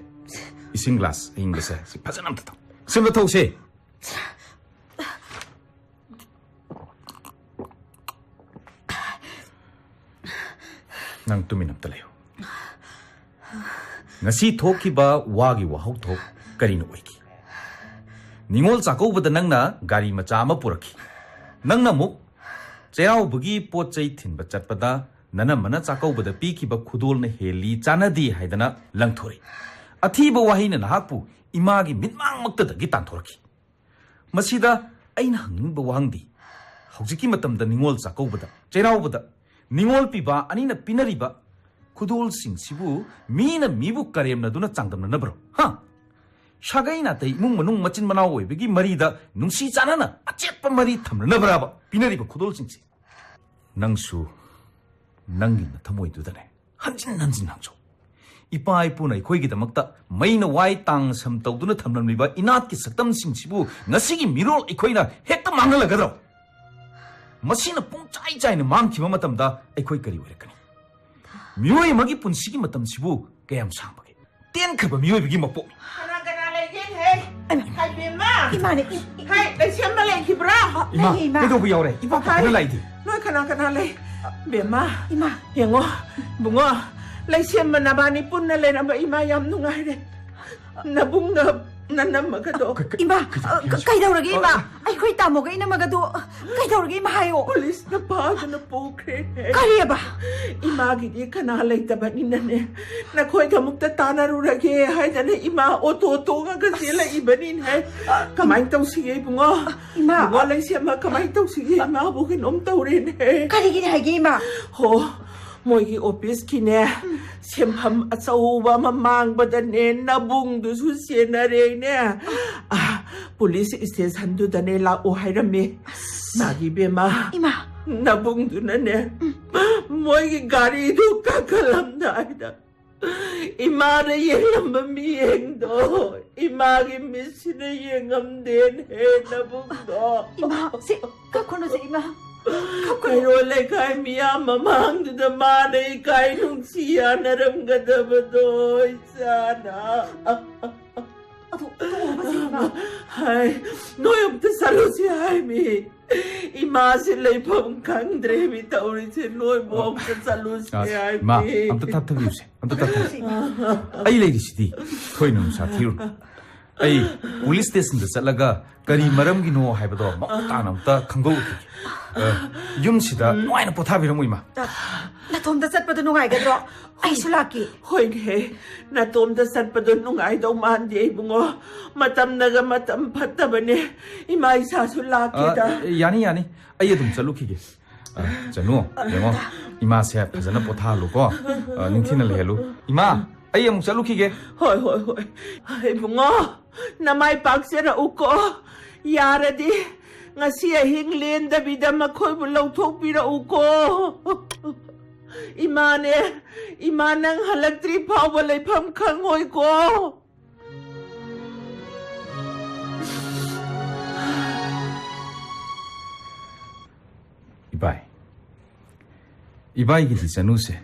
ꯏꯁꯤꯡ ꯒ꯭ꯂꯥꯁ ꯑꯌꯤꯡꯕꯁꯦ ꯁꯤ ꯐꯖꯅ ꯑꯝꯇ ꯊꯛꯑꯣ꯫ ꯁꯤ ꯑꯝꯇ ꯊꯛꯎꯁꯦ꯫ ꯅꯪ ꯇꯨꯃꯤꯟ ꯑꯝꯇ ꯂꯩꯌꯨ꯫ ꯉꯁꯤ ꯊꯣꯛꯈꯤꯕ ꯋꯥꯒꯤ ꯋꯥꯍꯧꯊꯣꯛ ꯀꯔꯤꯅ ꯑꯣꯏꯈꯤ? ꯅꯤꯉꯣꯜ ꯆꯥꯛꯀꯧꯕꯗ ꯅꯪꯅ ꯒꯥꯔꯤ ꯃꯆꯥ ꯑꯃ ꯄꯨꯔꯛꯈꯤ꯫ ꯅꯪꯅ ꯑꯃꯨꯛ ꯆꯩꯔꯥꯎꯕꯒꯤ ꯄꯣꯠ ꯆꯩ ꯊꯤꯟꯕ ꯆꯠꯄꯗ ꯅꯅꯝꯃꯅ ꯆꯥꯛꯀꯧꯕꯗ ꯄꯤꯈꯤꯕ ꯈꯨꯗꯣꯜꯅ ꯍꯦꯜꯂꯤ, ꯆꯥꯅꯗꯦ ꯍꯥꯏꯗꯅ ꯂꯪꯊꯣꯔꯛꯏ꯫ ꯑꯊꯤꯕ ꯋꯥꯍꯩꯅ ꯅꯍꯥꯛꯄꯨ ꯏꯃꯥꯒꯤ ꯃꯤꯠꯃꯥꯡꯃꯛꯇꯗꯒꯤ ꯇꯥꯟꯊꯣꯔꯛꯈꯤ꯫ ꯃꯁꯤꯗ ꯑꯩꯅ ꯍꯪꯅꯤꯡꯕ ꯋꯥꯍꯪꯗꯤ, ꯍꯧꯖꯤꯛꯀꯤ ꯃꯇꯝꯗ ꯅꯤꯉꯣꯜ ꯆꯥꯛꯀꯧꯕꯗ, ꯆꯩꯔꯥꯎꯕꯗ ꯅꯤꯉꯣꯜ ꯄꯤꯕ ꯑꯅꯤꯅ ꯄꯤꯅꯔꯤꯕ ꯈꯨꯗꯣꯜꯁꯤꯡꯁꯤꯕꯨ ꯃꯤꯅ ꯃꯤꯕꯨ ꯀꯔꯦꯝꯅꯗꯨꯅ ꯆꯥꯡꯗꯝꯅꯅꯕ꯭ꯔꯣ? ꯍꯥ? ꯁꯥꯒꯩ ꯅꯥꯇꯩ, ꯏꯃꯨꯡ ꯃꯅꯨꯡ, ꯃꯆꯤꯟ ꯃꯅꯥꯎ ꯑꯣꯏꯕꯒꯤ ꯃꯔꯤꯗ ꯅꯨꯡꯁꯤ ꯆꯥꯟꯅꯅ ꯑꯆꯦꯠꯄ ꯃꯔꯤ ꯊꯝꯅꯅꯕ꯭ꯔꯕ ꯄꯤꯅꯔꯤꯕ ꯈꯨꯗꯣꯜꯁꯤꯡꯁꯤ? ꯅꯪꯁꯨ ꯅꯪꯒꯤ ꯅꯊꯃꯣꯏꯗꯨꯗꯅꯦ ꯍꯟꯖꯤꯟ ꯍꯟꯖꯤꯟ ꯍꯪꯖꯧ꯫ ꯏꯄꯥ ꯏꯄꯨꯅ ꯑꯩꯈꯣꯏꯒꯤꯗꯃꯛꯇ ꯃꯩꯅ ꯋꯥꯏ ꯇꯥꯡꯅ ꯁꯝ ꯇꯧꯗꯨꯅ ꯊꯝꯂꯝꯂꯤꯕ ꯏꯅꯥꯠꯀꯤ ꯁꯛꯇꯝꯁꯤꯡꯁꯤꯕꯨ ꯉꯁꯤꯒꯤ ꯃꯤꯔꯣꯜ ꯑꯩꯈꯣꯏꯅ ꯍꯦꯛꯇ ꯃꯥꯡꯍꯜꯂꯒꯗ꯭ꯔꯣ? ꯃꯁꯤꯅ ꯄꯨꯡꯆꯥꯏ ꯆꯥꯏꯅ ꯃꯥꯡꯈꯤꯕ ꯃꯇꯝꯗ ꯑꯩꯈꯣꯏ ꯀꯔꯤ ꯑꯣꯏꯔꯛꯀꯅꯤ? ꯃꯤꯑꯣꯏ ꯑꯃꯒꯤ ꯄꯨꯟꯁꯤꯒꯤ ꯃꯇꯝꯁꯤꯕꯨ ꯀꯌꯥꯝ ꯁꯥꯡꯕꯒꯦ? ꯇꯦꯟꯈ꯭ꯔꯕ ꯃꯤꯑꯣꯏꯕꯒꯤ ꯃꯄꯣꯛꯅꯤ꯫ ꯀꯅꯥ ꯀꯅꯥ ꯂꯩꯒꯦ? ꯍꯦ! ꯍꯩꯃꯥ! ꯍꯥꯏ ꯕꯦꯝꯃ! ꯏꯃꯥꯅꯦ, ꯏ-, ꯏ-, ꯍꯥꯏ, ꯂꯩꯁꯦꯝꯕ ꯂꯩꯈꯤꯕ꯭ꯔꯥ? ꯏꯃꯥ, ꯂꯩꯌꯦ, ꯏꯃꯥ꯫ ꯀꯩꯗꯧꯕ ꯌꯥꯎꯔꯦ? ꯏꯄꯥ ꯍꯥꯏ, ꯐꯖꯅ ꯂꯥꯛꯏꯗꯤ꯫ ꯅꯣꯏ ꯀꯅꯥ ꯀꯅꯥ ꯂꯩ? ꯕꯦꯝꯃ! ꯏꯃꯥ! ꯌꯦꯡꯉꯣ, ꯕꯨꯡꯉꯣ, ꯂꯩꯁꯦꯝꯕ ꯅꯕꯥꯅꯤ ꯄꯨꯟꯅ ꯂꯩꯔꯝꯕ ꯏꯃꯥ ꯌꯥꯝ ꯅꯨꯡꯉꯥꯏꯔꯦ꯫ ꯅꯕꯨꯡꯅ ꯅꯅꯝꯃꯒꯗꯣ꯫ ꯏꯃꯥ, ꯀꯩꯗꯧꯔꯒꯦ? ꯀꯩꯗꯧꯔꯒꯦ, ꯏꯃꯥ? ꯑꯩꯈꯣꯏ ꯇꯥꯃꯣꯒ ꯏꯅꯝꯃꯒꯗꯣ ꯀꯩꯗꯧꯔꯒꯦ, ꯏꯃꯥ, ꯍꯥꯏꯌꯣ꯫ ꯄꯨꯂꯤꯁꯅ ꯐꯥꯗꯨꯅ ꯄꯨꯈ꯭ꯔꯦ꯫ ꯀꯔꯤꯑꯕ? ꯏꯃꯥꯒꯤꯗꯤ ꯀꯅꯥ ꯂꯩꯇꯕꯅꯤꯅꯅꯦ, ꯅꯈꯣꯏꯒ ꯑꯃꯨꯛꯇ ꯇꯥꯟꯅꯔꯨꯔꯒꯦ ꯍꯥꯏꯗꯅ ꯏꯃꯥ ꯑꯣꯇꯣ ꯇꯣꯡꯉꯒ ꯆꯦꯜꯂꯛꯏꯕꯅꯤꯅꯦ꯫ ꯀꯃꯥꯏꯅ ꯇꯧꯁꯤꯒꯦ, ꯏꯕꯨꯡꯉꯣ? ꯏꯃꯥ꯫ ꯏꯕꯨꯡꯉꯣ ꯂꯩꯁꯦꯝꯃ, ꯀꯃꯥꯏꯅ ꯇꯧꯁꯤꯒꯦ? ꯏꯃꯥꯕꯨ ꯀꯩꯅꯣꯝ ꯇꯧꯔꯦꯅꯦ꯫ ꯀꯔꯤꯒꯤꯅꯦ ꯍꯥꯏꯒꯦ, ꯏꯃꯥ? ꯍꯣ, ꯃꯣꯏꯒꯤ ꯑꯣꯐꯤꯁꯀꯤꯅꯦ, ꯁꯦꯟꯐꯝ ꯑꯆꯧꯕ ꯑꯃ ꯃꯥꯡꯕꯗꯅꯦ, ꯅꯕꯨꯡꯗꯨꯁꯨ ꯁꯦꯟꯅꯔꯦꯅꯦ꯫ ꯑ, ꯄꯨꯂꯤꯁ ꯏꯁꯇꯦꯁꯟꯗꯨꯗꯅꯦ ꯂꯥꯛꯑꯣ ꯍꯥꯏꯔꯝꯃꯦ꯫ ꯑꯁ꯫ ꯃꯥꯒꯤ ꯏꯕꯦꯝꯃ, ꯏꯃꯥ꯫ ꯅꯕꯨꯡꯗꯨꯅꯅꯦ, ꯃꯣꯏꯒꯤ ꯒꯥꯔꯤꯗꯨ ꯀꯥꯈꯠꯂꯝꯗꯥꯏꯗ ꯏꯃꯥꯅ ꯌꯦꯡꯂꯝꯕ ꯃꯤꯠꯌꯦꯡꯗꯣ ꯏꯃꯥꯒꯤ ꯃꯤꯠꯁꯤꯅ ꯌꯦꯡꯉꯝꯗꯦꯅꯦ, ꯅꯕꯨꯡꯗꯣ꯫ ꯏꯃꯥ, ꯁꯤ ꯀꯞꯀꯅꯨꯁꯦ, ꯏꯃꯥ꯫ ꯀꯞꯀꯅꯨ꯫ ꯀꯩꯔꯣꯜ ꯂꯩꯀꯥꯏ ꯃꯤꯌꯥꯝ ꯃꯃꯥꯡꯗꯨꯗ ꯃꯥꯅ ꯏꯀꯥꯏ ꯅꯨꯡꯁꯤ ꯌꯥꯅꯔꯝꯒꯗꯕꯗꯣ, ꯏꯆꯥꯅ꯫ ꯑꯗꯨ ꯇꯣꯛꯑꯣꯕꯁꯦ, ꯏꯃꯥ꯫ ꯍꯥꯏ, ꯅꯣꯏ ꯑꯝꯇ ꯆꯠꯂꯨꯁꯤ ꯍꯥꯏꯃꯤ꯫ ꯏꯃꯥꯁꯦ ꯂꯩꯐꯝ ꯈꯪꯗ꯭ꯔꯦꯃꯤ ꯇꯧꯔꯤꯁꯦ, ꯅꯣꯏꯕꯨ ꯑꯝꯇ ꯆꯠꯂꯨꯁꯤ ꯑ, ꯍꯥꯏꯃꯤ꯫ ꯏꯃꯥ, ꯑꯝꯇ ꯇꯞꯊꯕꯤꯌꯨꯁꯦ, ꯑꯝꯇ ꯇꯞꯊꯕꯤꯌꯨꯁꯦ꯫ ꯑꯩ ꯂꯩꯔꯤꯁꯤꯗꯤ, ꯊꯣꯏꯅ ꯅꯨꯡꯁꯥ ꯊꯤꯔꯨꯅꯨ꯫ ꯑꯩ ꯄꯨꯂꯤꯁ ꯁ꯭ꯇꯦꯁꯟꯗ ꯆꯠꯂꯒ ꯀꯔꯤ ꯃꯔꯝꯒꯤꯅꯣ ꯍꯥꯏꯕꯗꯣ ꯃꯃꯨꯠ ꯇꯥꯅ ꯑꯝꯇ ꯈꯪꯗꯣꯛꯎꯈꯤꯒꯦ꯫ ꯑ, ꯌꯨꯝꯁꯤꯗ ꯅꯨꯡꯉꯥꯏꯅ ꯄꯣꯊꯥꯕꯤꯔꯝꯃꯨ, ꯏꯃꯥ꯫ ꯅꯇꯣꯝꯇ ꯆꯠꯄꯗꯣ ꯅꯨꯡꯉꯥꯏꯒꯗ꯭ꯔꯣ? ꯑꯩꯁꯨ ꯂꯥꯛꯀꯦ꯫ ꯍꯣꯏꯅꯦ, ꯅꯇꯣꯝꯇ ꯆꯠꯄꯗꯣ ꯅꯨꯡꯉꯥꯏꯗꯧ ꯃꯥꯟꯗꯦ, ꯏꯕꯨꯡꯉꯣ꯫ ꯃꯇꯝꯅꯒ ꯃꯇꯝ ꯐꯠꯇꯕꯅꯦ꯫ ꯏꯃꯥ ꯏꯁꯥꯁꯨ ꯂꯥꯛꯀꯦꯗ꯫ ꯑ, ꯌꯥꯅꯤ, ꯌꯥꯅꯤ꯫ ꯑꯩ ꯑꯗꯨꯝ ꯆꯠꯂꯨꯈꯤꯒꯦ꯫ ꯑ, ꯆꯅꯨ, ꯌꯦꯡꯉꯣ, ꯏꯃꯥꯁꯦ ꯐꯖꯅ ꯄꯣꯊꯥꯍꯜꯂꯨꯀꯣ꯫ ꯑ, ꯅꯤꯡꯊꯤꯅ ꯂꯩꯍꯜꯂꯨ꯫ ꯏꯃꯥ, ꯑꯩ ꯑꯃꯨꯛ ꯆꯠꯂꯨꯈꯤꯒꯦ꯫ ꯍꯣꯏ, ꯍꯣꯏ, ꯍꯣꯏ꯫ ꯏꯕꯨꯡꯉꯣ, ꯅꯃꯥꯏ ꯄꯥꯛꯆꯔꯛꯎꯀꯣ꯫ ꯌꯥꯔꯗꯤ ꯉꯁꯤ ꯑꯍꯤꯡ ꯂꯦꯟꯗꯕꯤꯗ ꯃꯈꯣꯏꯕꯨ ꯂꯧꯊꯣꯛꯄꯤꯔꯛꯎꯀꯣ꯫ ꯏꯃꯥꯅꯦ, ꯏꯃꯥ ꯅꯪ ꯍꯜꯂꯛꯇ꯭ꯔꯤ ꯐꯥꯎꯕ ꯂꯩꯐꯝ ꯈꯪꯉꯣꯏꯀꯣ꯫ ꯏꯕꯥꯏ, ꯏꯕꯥꯏꯒꯤꯗꯤ ꯆꯅꯨꯁꯦ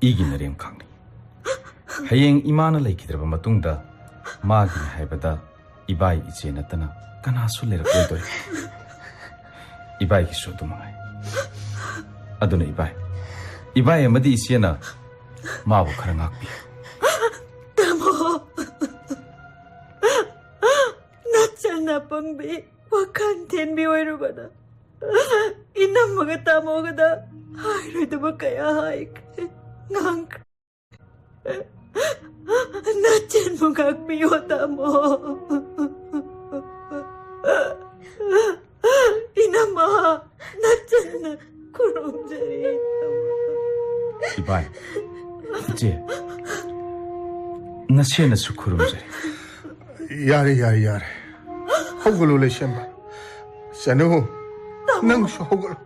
ꯏꯒꯤ ꯅꯔꯦꯝꯈꯥꯡꯅꯤ꯫ ꯍꯌꯦꯡ ꯏꯃꯥꯅ ꯂꯩꯈꯤꯗ꯭ꯔꯕ ꯃꯇꯨꯡꯗ ꯃꯥꯒꯤꯅꯤ ꯍꯥꯏꯕꯗ ꯏꯕꯥꯏ ꯏꯆꯦ ꯅꯠꯇꯅ ꯀꯅꯥꯁꯨ ꯂꯩꯔꯛꯂꯣꯏꯗꯣꯏ꯫ ꯏꯕꯥꯏꯒꯤꯁꯨ ꯑꯗꯨ ꯃꯉꯥꯏ꯫ ꯑꯗꯨꯅ ꯏꯕꯥꯏ, ꯏꯕꯥꯏ ꯑꯃꯗꯤ ꯏꯆꯦꯅ ꯃꯥꯕꯨ ꯈꯔ ꯉꯥꯛꯄꯤ꯫ ꯇꯥꯃꯣ, ꯑꯄꯪꯕꯤ, ꯋꯥꯈꯜ ꯊꯤꯟꯕꯤ ꯑꯣꯏꯔꯨꯕꯅ ꯏꯅꯝꯃꯒ ꯇꯥꯃꯣꯒꯗ ꯍꯥꯏꯔꯣꯏꯗꯕ ꯀꯌꯥ ꯍꯥꯏꯈ꯭ꯔꯦ, ꯉꯥꯡꯈ꯭ꯔꯦ꯫ ꯅꯆꯟꯕꯨ ꯉꯥꯛꯄꯤꯌꯣ, ꯇꯥꯃꯣ꯫ ꯏꯅꯝꯃ, ꯅꯆꯟꯅ ꯈꯨꯔꯨꯝꯖꯔꯤ, ꯏꯅꯝꯃ꯫ ꯏꯕꯥꯏ, ꯏꯆꯦ, ꯅꯁꯦꯟꯅꯁꯨ ꯈꯨꯔꯨꯝꯖꯔꯤ꯫ ꯌꯥꯔꯦ, ꯌꯥꯔꯦ, ꯌꯥꯔꯦ꯫ ꯍꯧꯒꯠꯂꯣ, ꯂꯩꯁꯦꯝꯕ꯫ ꯆꯅꯨ, ꯅꯪꯁꯨ ꯍꯧꯒꯠꯂꯣ꯫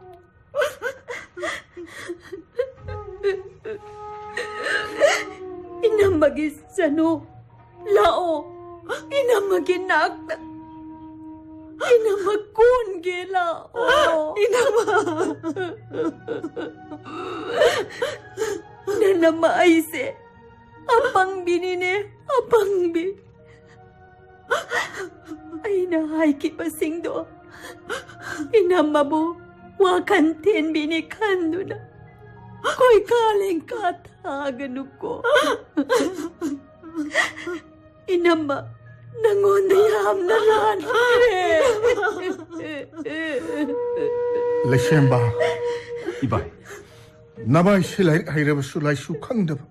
ꯏꯅꯝꯃꯒꯤ ꯆꯅꯨ, ꯂꯥꯛꯑꯣ꯫ ꯏꯅꯝꯃꯒꯤ ꯅꯥꯛꯇ꯫ ꯏꯅꯝꯃ ꯀꯣꯟꯒꯦ, ꯂꯥꯛꯑꯣ꯫ ꯏꯅꯝꯃ꯫ ꯅꯅꯝꯃ ꯑꯩꯁꯦ ꯑꯄꯪꯕꯤꯅꯤꯅꯦ, ꯑꯄꯪꯕꯤ꯫ ꯑꯩꯅ ꯍꯥꯏꯈꯤꯕꯁꯤꯡꯗꯣ ꯏꯅꯝꯃꯕꯨ ꯋꯥꯈꯜ ꯊꯤꯟꯕꯤꯅꯤ ꯈꯟꯗꯨꯅ ꯈꯣꯏꯈꯥ ꯂꯦꯡꯈꯥ ꯊꯥꯒꯅꯨꯀꯣ꯫ ꯏꯅꯝꯃ, ꯅꯪꯉꯣꯟꯗ ꯌꯥꯝꯅ ꯂꯥꯟꯈ꯭ꯔꯦ꯫ ꯂꯩꯁꯦꯝꯕ, ꯏꯕꯥꯏ꯫ ꯅꯕꯥꯏꯁꯦ ꯂꯥꯏꯔꯤꯛ ꯍꯩꯔꯕꯁꯨ ꯂꯥꯏꯁꯨ ꯈꯪꯗꯕ,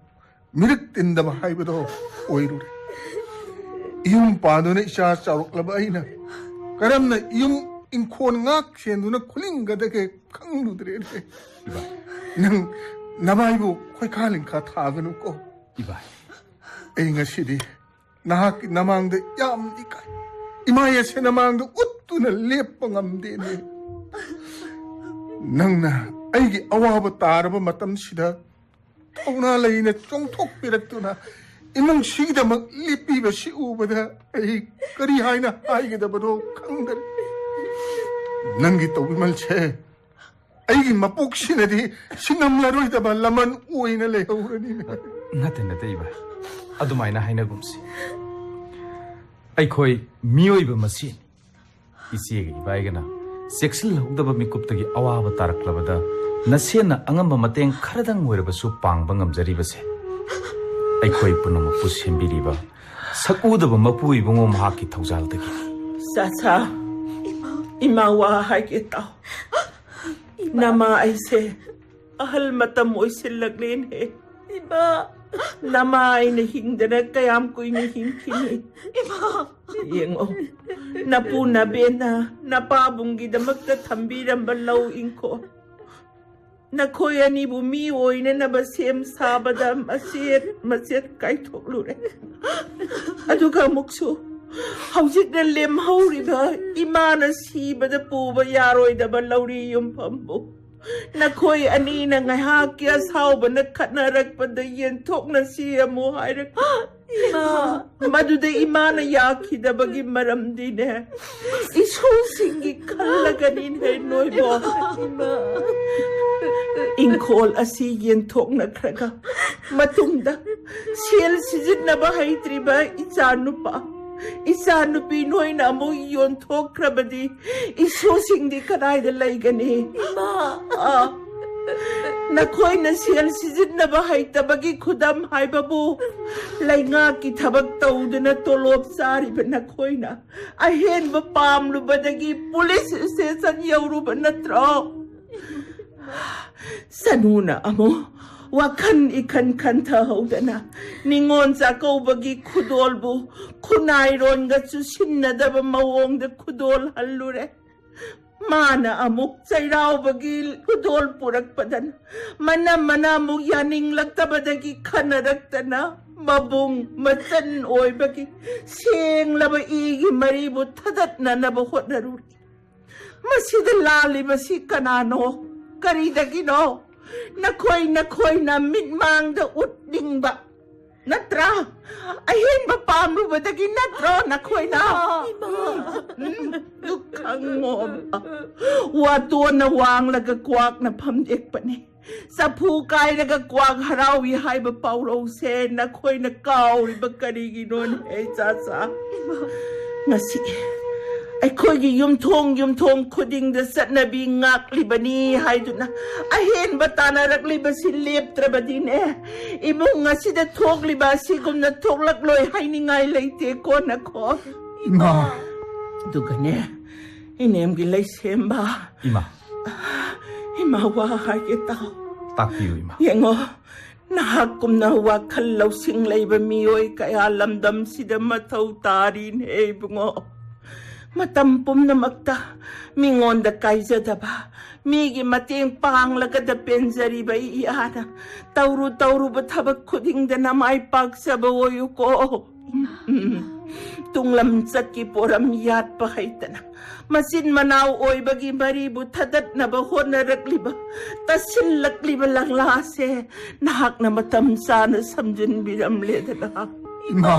ꯃꯤꯔꯛ ꯇꯤꯟꯗꯕ ꯍꯥꯏꯕꯗꯣ ꯑꯣꯏꯔꯨꯔꯦ꯫ ꯏꯌꯨꯝ ꯄꯥꯟꯗꯨꯅ ꯏꯆꯥ ꯆꯥꯎꯔꯛꯂꯕ ꯑꯩꯅ ꯀꯔꯝꯅ ꯏꯌꯨꯝ ꯏꯪꯈꯣꯜ ꯉꯥꯛ ꯁꯦꯟꯗꯨꯅ ꯈꯨꯂꯤꯡꯒꯗꯒꯦ ꯈꯪꯂꯨꯗ꯭ꯔꯦꯅꯦ꯫ ꯏꯕꯥꯏ꯫ ꯅꯪ ꯅꯕꯥꯏꯕꯨ ꯈꯣꯏꯈꯥ ꯂꯤꯡꯈꯥ ꯊꯥꯒꯅꯨꯀꯣ꯫ ꯏꯕꯥꯏ꯫ ꯑꯩ ꯉꯁꯤꯗꯤ ꯅꯍꯥꯛꯀꯤ ꯅꯃꯥꯡꯗ ꯌꯥꯝ ꯏꯀꯥꯏ꯫ ꯏꯃꯥ ꯌꯥꯏꯁꯦ ꯅꯃꯥꯡꯗ ꯎꯠꯇꯨꯅ ꯂꯦꯞꯄ ꯉꯝꯗꯦꯅꯦ꯫ ꯅꯪꯅ ꯑꯩꯒꯤ ꯑꯋꯥꯕ ꯇꯥꯔꯕ ꯃꯇꯝꯁꯤꯗ ꯊꯧꯅꯥ ꯂꯩꯅ ꯆꯣꯡꯊꯣꯛꯄꯤꯔꯛꯇꯨꯅ ꯏꯃꯨꯡꯁꯤꯒꯤꯗꯃꯛ ꯂꯦꯞꯄꯤꯕꯁꯤ ꯎꯕꯗ ꯑꯩ ꯀꯔꯤ ꯍꯥꯏꯅ ꯍꯥꯏꯒꯗꯕꯅꯣ ꯈꯪꯗꯔꯦ꯫ ꯅꯪꯒꯤ ꯇꯧꯕꯤꯃꯜꯁꯦ ꯑꯩꯒꯤ ꯃꯄꯣꯛꯁꯤꯅꯗꯤ ꯁꯤꯡꯉꯝꯂꯔꯣꯏꯗꯕ ꯂꯃꯟ ꯑꯣꯏꯅ ꯂꯩꯍꯧꯔꯅꯤꯅꯦ꯫ ꯅꯠꯇꯦ, ꯅꯠꯇꯦ, ꯏꯕꯥꯏ꯫ ꯑꯗꯨꯃꯥꯏꯅ ꯍꯥꯏꯅꯒꯨꯝꯁꯤ꯫ ꯑꯩꯈꯣꯏ ꯃꯤꯑꯣꯏꯕ ꯃꯁꯦꯟ꯫ ꯏꯆꯦꯒ ꯏꯕꯥꯏꯒꯅ ꯆꯦꯛꯁꯤꯜꯍꯧꯗꯕ ꯃꯤꯀꯨꯞꯇꯒꯤ ꯑꯋꯥꯕ ꯇꯥꯔꯛꯂꯕꯗ ꯅꯁꯦꯟꯅ ꯑꯉꯝꯕ ꯃꯇꯦꯡ ꯈꯔꯗꯪ ꯑꯣꯏꯔꯕꯁꯨ ꯄꯥꯡꯕ ꯉꯝꯖꯔꯤꯕꯁꯦ ꯑꯩꯈꯣꯏ ꯄꯨꯝꯅꯃꯛꯄꯨ ꯁꯦꯝꯕꯤꯔꯤꯕ ꯁꯛꯎꯗꯕ ꯃꯄꯨ ꯏꯕꯨꯡꯉꯣ ꯃꯍꯥꯛꯀꯤ ꯊꯧꯖꯥꯜꯗꯒꯤꯅꯤ꯫ ꯇꯥꯁꯥ, ꯏꯃꯥ ꯋꯥ ꯍꯥꯏꯒꯦ ꯇꯥꯎ꯫ ꯅꯃꯥ ꯑꯩꯁꯦ ꯑꯍꯜ ꯃꯇꯝ ꯑꯣꯏꯁꯤꯜꯂꯛꯂꯦꯅꯦ꯫ ꯏꯃꯥ꯫ ꯅꯃꯥ ꯑꯩꯅ ꯍꯤꯡꯗꯅ ꯀꯌꯥꯝ ꯀꯨꯏꯅ ꯍꯤꯡꯈꯤꯅꯤ? ꯏꯃꯥ꯫ ꯌꯦꯡꯉꯣ, ꯅꯄꯨ ꯅꯕꯦꯟꯅ ꯅꯄꯥꯕꯨꯡꯒꯤꯗꯃꯛꯇ ꯊꯝꯕꯤꯔꯝꯕ ꯂꯧ ꯏꯪꯈꯣꯜ, ꯅꯈꯣꯏ ꯑꯅꯤꯕꯨ ꯃꯤ ꯑꯣꯏꯅꯅꯕ ꯁꯦꯝ ꯁꯥꯕꯗ ꯃꯆꯦꯠ ꯃꯆꯦꯠ ꯀꯥꯏꯊꯣꯛꯂꯨꯔꯦ꯫ ꯑꯗꯨꯒ ꯑꯃꯨꯛꯁꯨ ꯍꯧꯖꯤꯛꯅ ꯂꯦꯝꯍꯧꯔꯤꯕ ꯏꯃꯥꯅ ꯁꯤꯕꯗ ꯄꯨꯕ ꯌꯥꯔꯣꯏꯗꯕ ꯂꯧꯔꯤ ꯌꯨꯝꯐꯝꯕꯨ ꯅꯈꯣꯏ ꯑꯅꯤꯅ ꯉꯥꯏꯍꯥꯛꯀꯤ ꯑꯁꯥꯎꯕꯅ ꯈꯠꯅꯔꯛꯄꯗ ꯌꯦꯟꯊꯣꯛꯅꯁꯤ ꯑꯃꯨꯛ ꯍꯥꯏꯔꯛ꯫ ꯏꯃꯥ꯫ ꯃꯗꯨꯗ ꯏꯃꯥꯅ ꯌꯥꯈꯤꯗꯕꯒꯤ ꯃꯔꯝꯗꯤꯅꯦ, ꯏꯁꯨꯁꯤꯡꯒꯤ ꯈꯜꯂꯒꯅꯤꯅꯦ ꯅꯣꯏꯕꯣ꯫ ꯏꯃꯥ꯫ ꯏꯪꯈꯣꯜ ꯑꯁꯤ ꯌꯦꯟꯊꯣꯛꯅꯈ꯭ꯔꯒ ꯃꯇꯨꯡꯗ ꯁꯦꯜ ꯁꯤꯖꯤꯟꯅꯕ ꯍꯩꯇ꯭ꯔꯤꯕ ꯏꯆꯥ ꯅꯨꯄꯥ, ꯏꯆꯥ ꯅꯨꯄꯤ ꯅꯣꯏꯅ ꯑꯃꯨꯛ ꯌꯣꯟꯊꯣꯛꯈ꯭ꯔꯕꯗꯤ ꯏꯁꯨꯁꯤꯡꯗꯤ ꯀꯗꯥꯏꯗ ꯂꯩꯒꯅꯤ? ꯏꯃꯥ꯫ ꯑꯥ, ꯅꯈꯣꯏꯅ ꯁꯦꯜ ꯁꯤꯖꯤꯟꯅꯕ ꯍꯩꯇꯕꯒꯤ ꯈꯨꯗꯝ ꯍꯥꯏꯕꯕꯨ ꯂꯩꯉꯥꯛꯀꯤ ꯊꯕꯛ ꯇꯧꯗꯨꯅ ꯇꯣꯂꯣꯞ ꯆꯥꯔꯤꯕ ꯅꯈꯣꯏꯅ ꯑꯍꯦꯟꯕ ꯄꯥꯝꯂꯨꯕꯗꯒꯤ ꯄꯨꯂꯤꯁ ꯁ꯭ꯇꯦꯁꯟ ꯌꯧꯔꯨꯕ ꯅꯠꯇ꯭ꯔꯣ? ꯁꯅꯨꯅ ꯑꯃꯨꯛ ꯋꯥꯈꯜ ꯏꯈꯟ ꯈꯟꯊꯍꯧꯗꯅ ꯅꯤꯉꯣꯜ ꯆꯥꯛꯀꯧꯕꯒꯤ ꯈꯨꯗꯣꯜꯕꯨ ꯈꯨꯅꯥꯏꯔꯣꯟꯒ ꯆꯨꯁꯤꯟꯅꯗꯕ ꯃꯑꯣꯡꯗ ꯈꯨꯗꯣꯜ ꯍꯜꯂꯨꯔꯦ꯫ ꯃꯥꯅ ꯑꯃꯨꯛ ꯆꯩꯔꯥꯎꯕꯒꯤ ꯈꯨꯗꯣꯜ ꯄꯨꯔꯛꯄꯗꯅ ꯃꯅꯝ ꯃꯅꯥ ꯑꯃꯨꯛ ꯌꯥꯅꯤꯡꯂꯛꯇꯕꯗꯒꯤ ꯈꯟꯅꯔꯛꯇꯅ ꯃꯕꯨꯡ ꯃꯆꯟ ꯑꯣꯏꯕꯒꯤ ꯁꯦꯡꯂꯕ ꯏꯒꯤ ꯃꯔꯤꯕꯨ ꯊꯗꯠꯅꯅꯕ ꯍꯣꯠꯅꯔꯨꯔꯤ꯫ ꯃꯁꯤꯗ ꯂꯥꯜꯂꯤꯕꯁꯤ ꯀꯅꯥꯅꯣ? ꯀꯔꯤꯗꯒꯤꯅꯣ? ꯅꯈꯣꯏ ꯅꯈꯣꯏꯅ ꯃꯤꯠꯃꯥꯡꯗ ꯎꯠꯅꯤꯡꯕ ꯅꯠꯇ꯭ꯔꯥ? ꯑꯍꯦꯟꯕ ꯄꯥꯝꯂꯨꯕꯗꯒꯤ ꯅꯠꯇ꯭ꯔꯣ ꯅꯈꯣꯏꯅ? ꯏꯃꯥ! ꯎꯝ, ꯑꯗꯨ ꯈꯪꯉꯣꯕ꯫ ꯋꯥꯇꯣꯟꯅ ꯋꯥꯡꯂꯒ ꯀ꯭ꯋꯥꯛꯅ ꯐꯝꯗꯦꯛꯄꯅꯤ꯫ ꯆꯐꯨ ꯀꯥꯏꯔꯒ ꯀ꯭ꯋꯥꯛ ꯍꯔꯥꯎꯏ ꯍꯥꯏꯕ ꯄꯥꯎꯔꯧꯁꯦ ꯅꯈꯣꯏꯅ ꯀꯥꯎꯔꯤꯕ ꯀꯔꯤꯒꯤꯅꯣꯅꯦ, ꯏꯆꯥꯆꯥ? ꯉꯁꯤ ꯑꯩꯈꯣꯏꯒꯤ ꯌꯨꯝꯊꯣꯡ ꯌꯨꯝꯊꯣꯡ ꯈꯨꯗꯤꯡꯗ ꯆꯠꯅꯕꯤ ꯉꯥꯛꯂꯤꯕꯅꯤ ꯍꯥꯏꯗꯨꯅ ꯑꯍꯦꯟꯕ ꯇꯥꯟꯅꯔꯛꯂꯤꯕꯁꯤ ꯂꯦꯞꯇ꯭ꯔꯕꯗꯤꯅꯦ, ꯏꯃꯨꯡ ꯑꯁꯤꯗ ꯊꯣꯛꯂꯤꯕ ꯑꯁꯤꯒꯨꯝꯅ ꯊꯣꯛꯂꯛꯂꯣꯏ ꯍꯥꯏꯅꯤꯡꯉꯥꯏ ꯂꯩꯇꯦꯀꯣ ꯅꯈꯣ꯫ ꯏꯃꯥ! ꯑꯗꯨꯒꯅꯦ, ꯏꯅꯦꯝꯒꯤ ꯂꯩꯁꯦꯝꯕ, ꯏꯃꯥ꯫ ꯏꯃꯥ, ꯋꯥ ꯍꯥꯏꯒꯦ ꯇꯥꯎ꯫ ꯇꯥꯛꯄꯤꯌꯨ, ꯏꯃꯥ꯫ ꯌꯦꯡꯉꯣ, ꯅꯍꯥꯛꯀꯨꯝꯅ ꯋꯥꯈꯜ ꯂꯧꯁꯤꯡ ꯂꯩꯕ ꯃꯤꯑꯣꯏ ꯀꯌꯥ ꯂꯝꯗꯝꯁꯤꯗ ꯃꯊꯧ ꯇꯥꯔꯤꯅꯦ ꯏꯕꯨꯡꯉꯣ꯫ ꯃꯇꯝ ꯄꯨꯝꯅꯃꯛꯇ ꯃꯤꯉꯣꯟꯗ ꯀꯥꯏꯖꯗꯕ, ꯃꯤꯒꯤ ꯃꯇꯦꯡ ꯄꯥꯡꯂꯒꯗ ꯄꯦꯟꯖꯔꯤꯕ ꯏꯌꯥꯅ ꯇꯧꯔꯨ ꯇꯧꯔꯨꯕ ꯊꯕꯛ ꯈꯨꯗꯤꯡꯗ ꯅꯃꯥꯏ ꯄꯥꯛꯆꯕ ꯑꯣꯏꯌꯨꯀꯣ꯫ ꯎꯝ꯫ ꯇꯨꯡꯂꯝꯆꯠꯀꯤ ꯄꯣꯔꯝ ꯌꯥꯠꯄ ꯍꯩꯇꯅ ꯃꯆꯤꯟ ꯃꯅꯥꯎ ꯑꯣꯏꯕꯒꯤ ꯃꯔꯤꯕꯨ ꯊꯗꯠꯅꯕ ꯍꯣꯠꯅꯔꯛꯂꯤꯕ, ꯇꯠꯁꯤꯜꯂꯛꯂꯤꯕ ꯂꯪꯂꯥꯁꯦ ꯅꯍꯥꯛꯅ ꯃꯇꯝ ꯆꯥꯅ ꯁꯝꯖꯤꯟꯕꯤꯔꯝꯂꯦꯗꯅ꯫ ꯏꯃꯥ!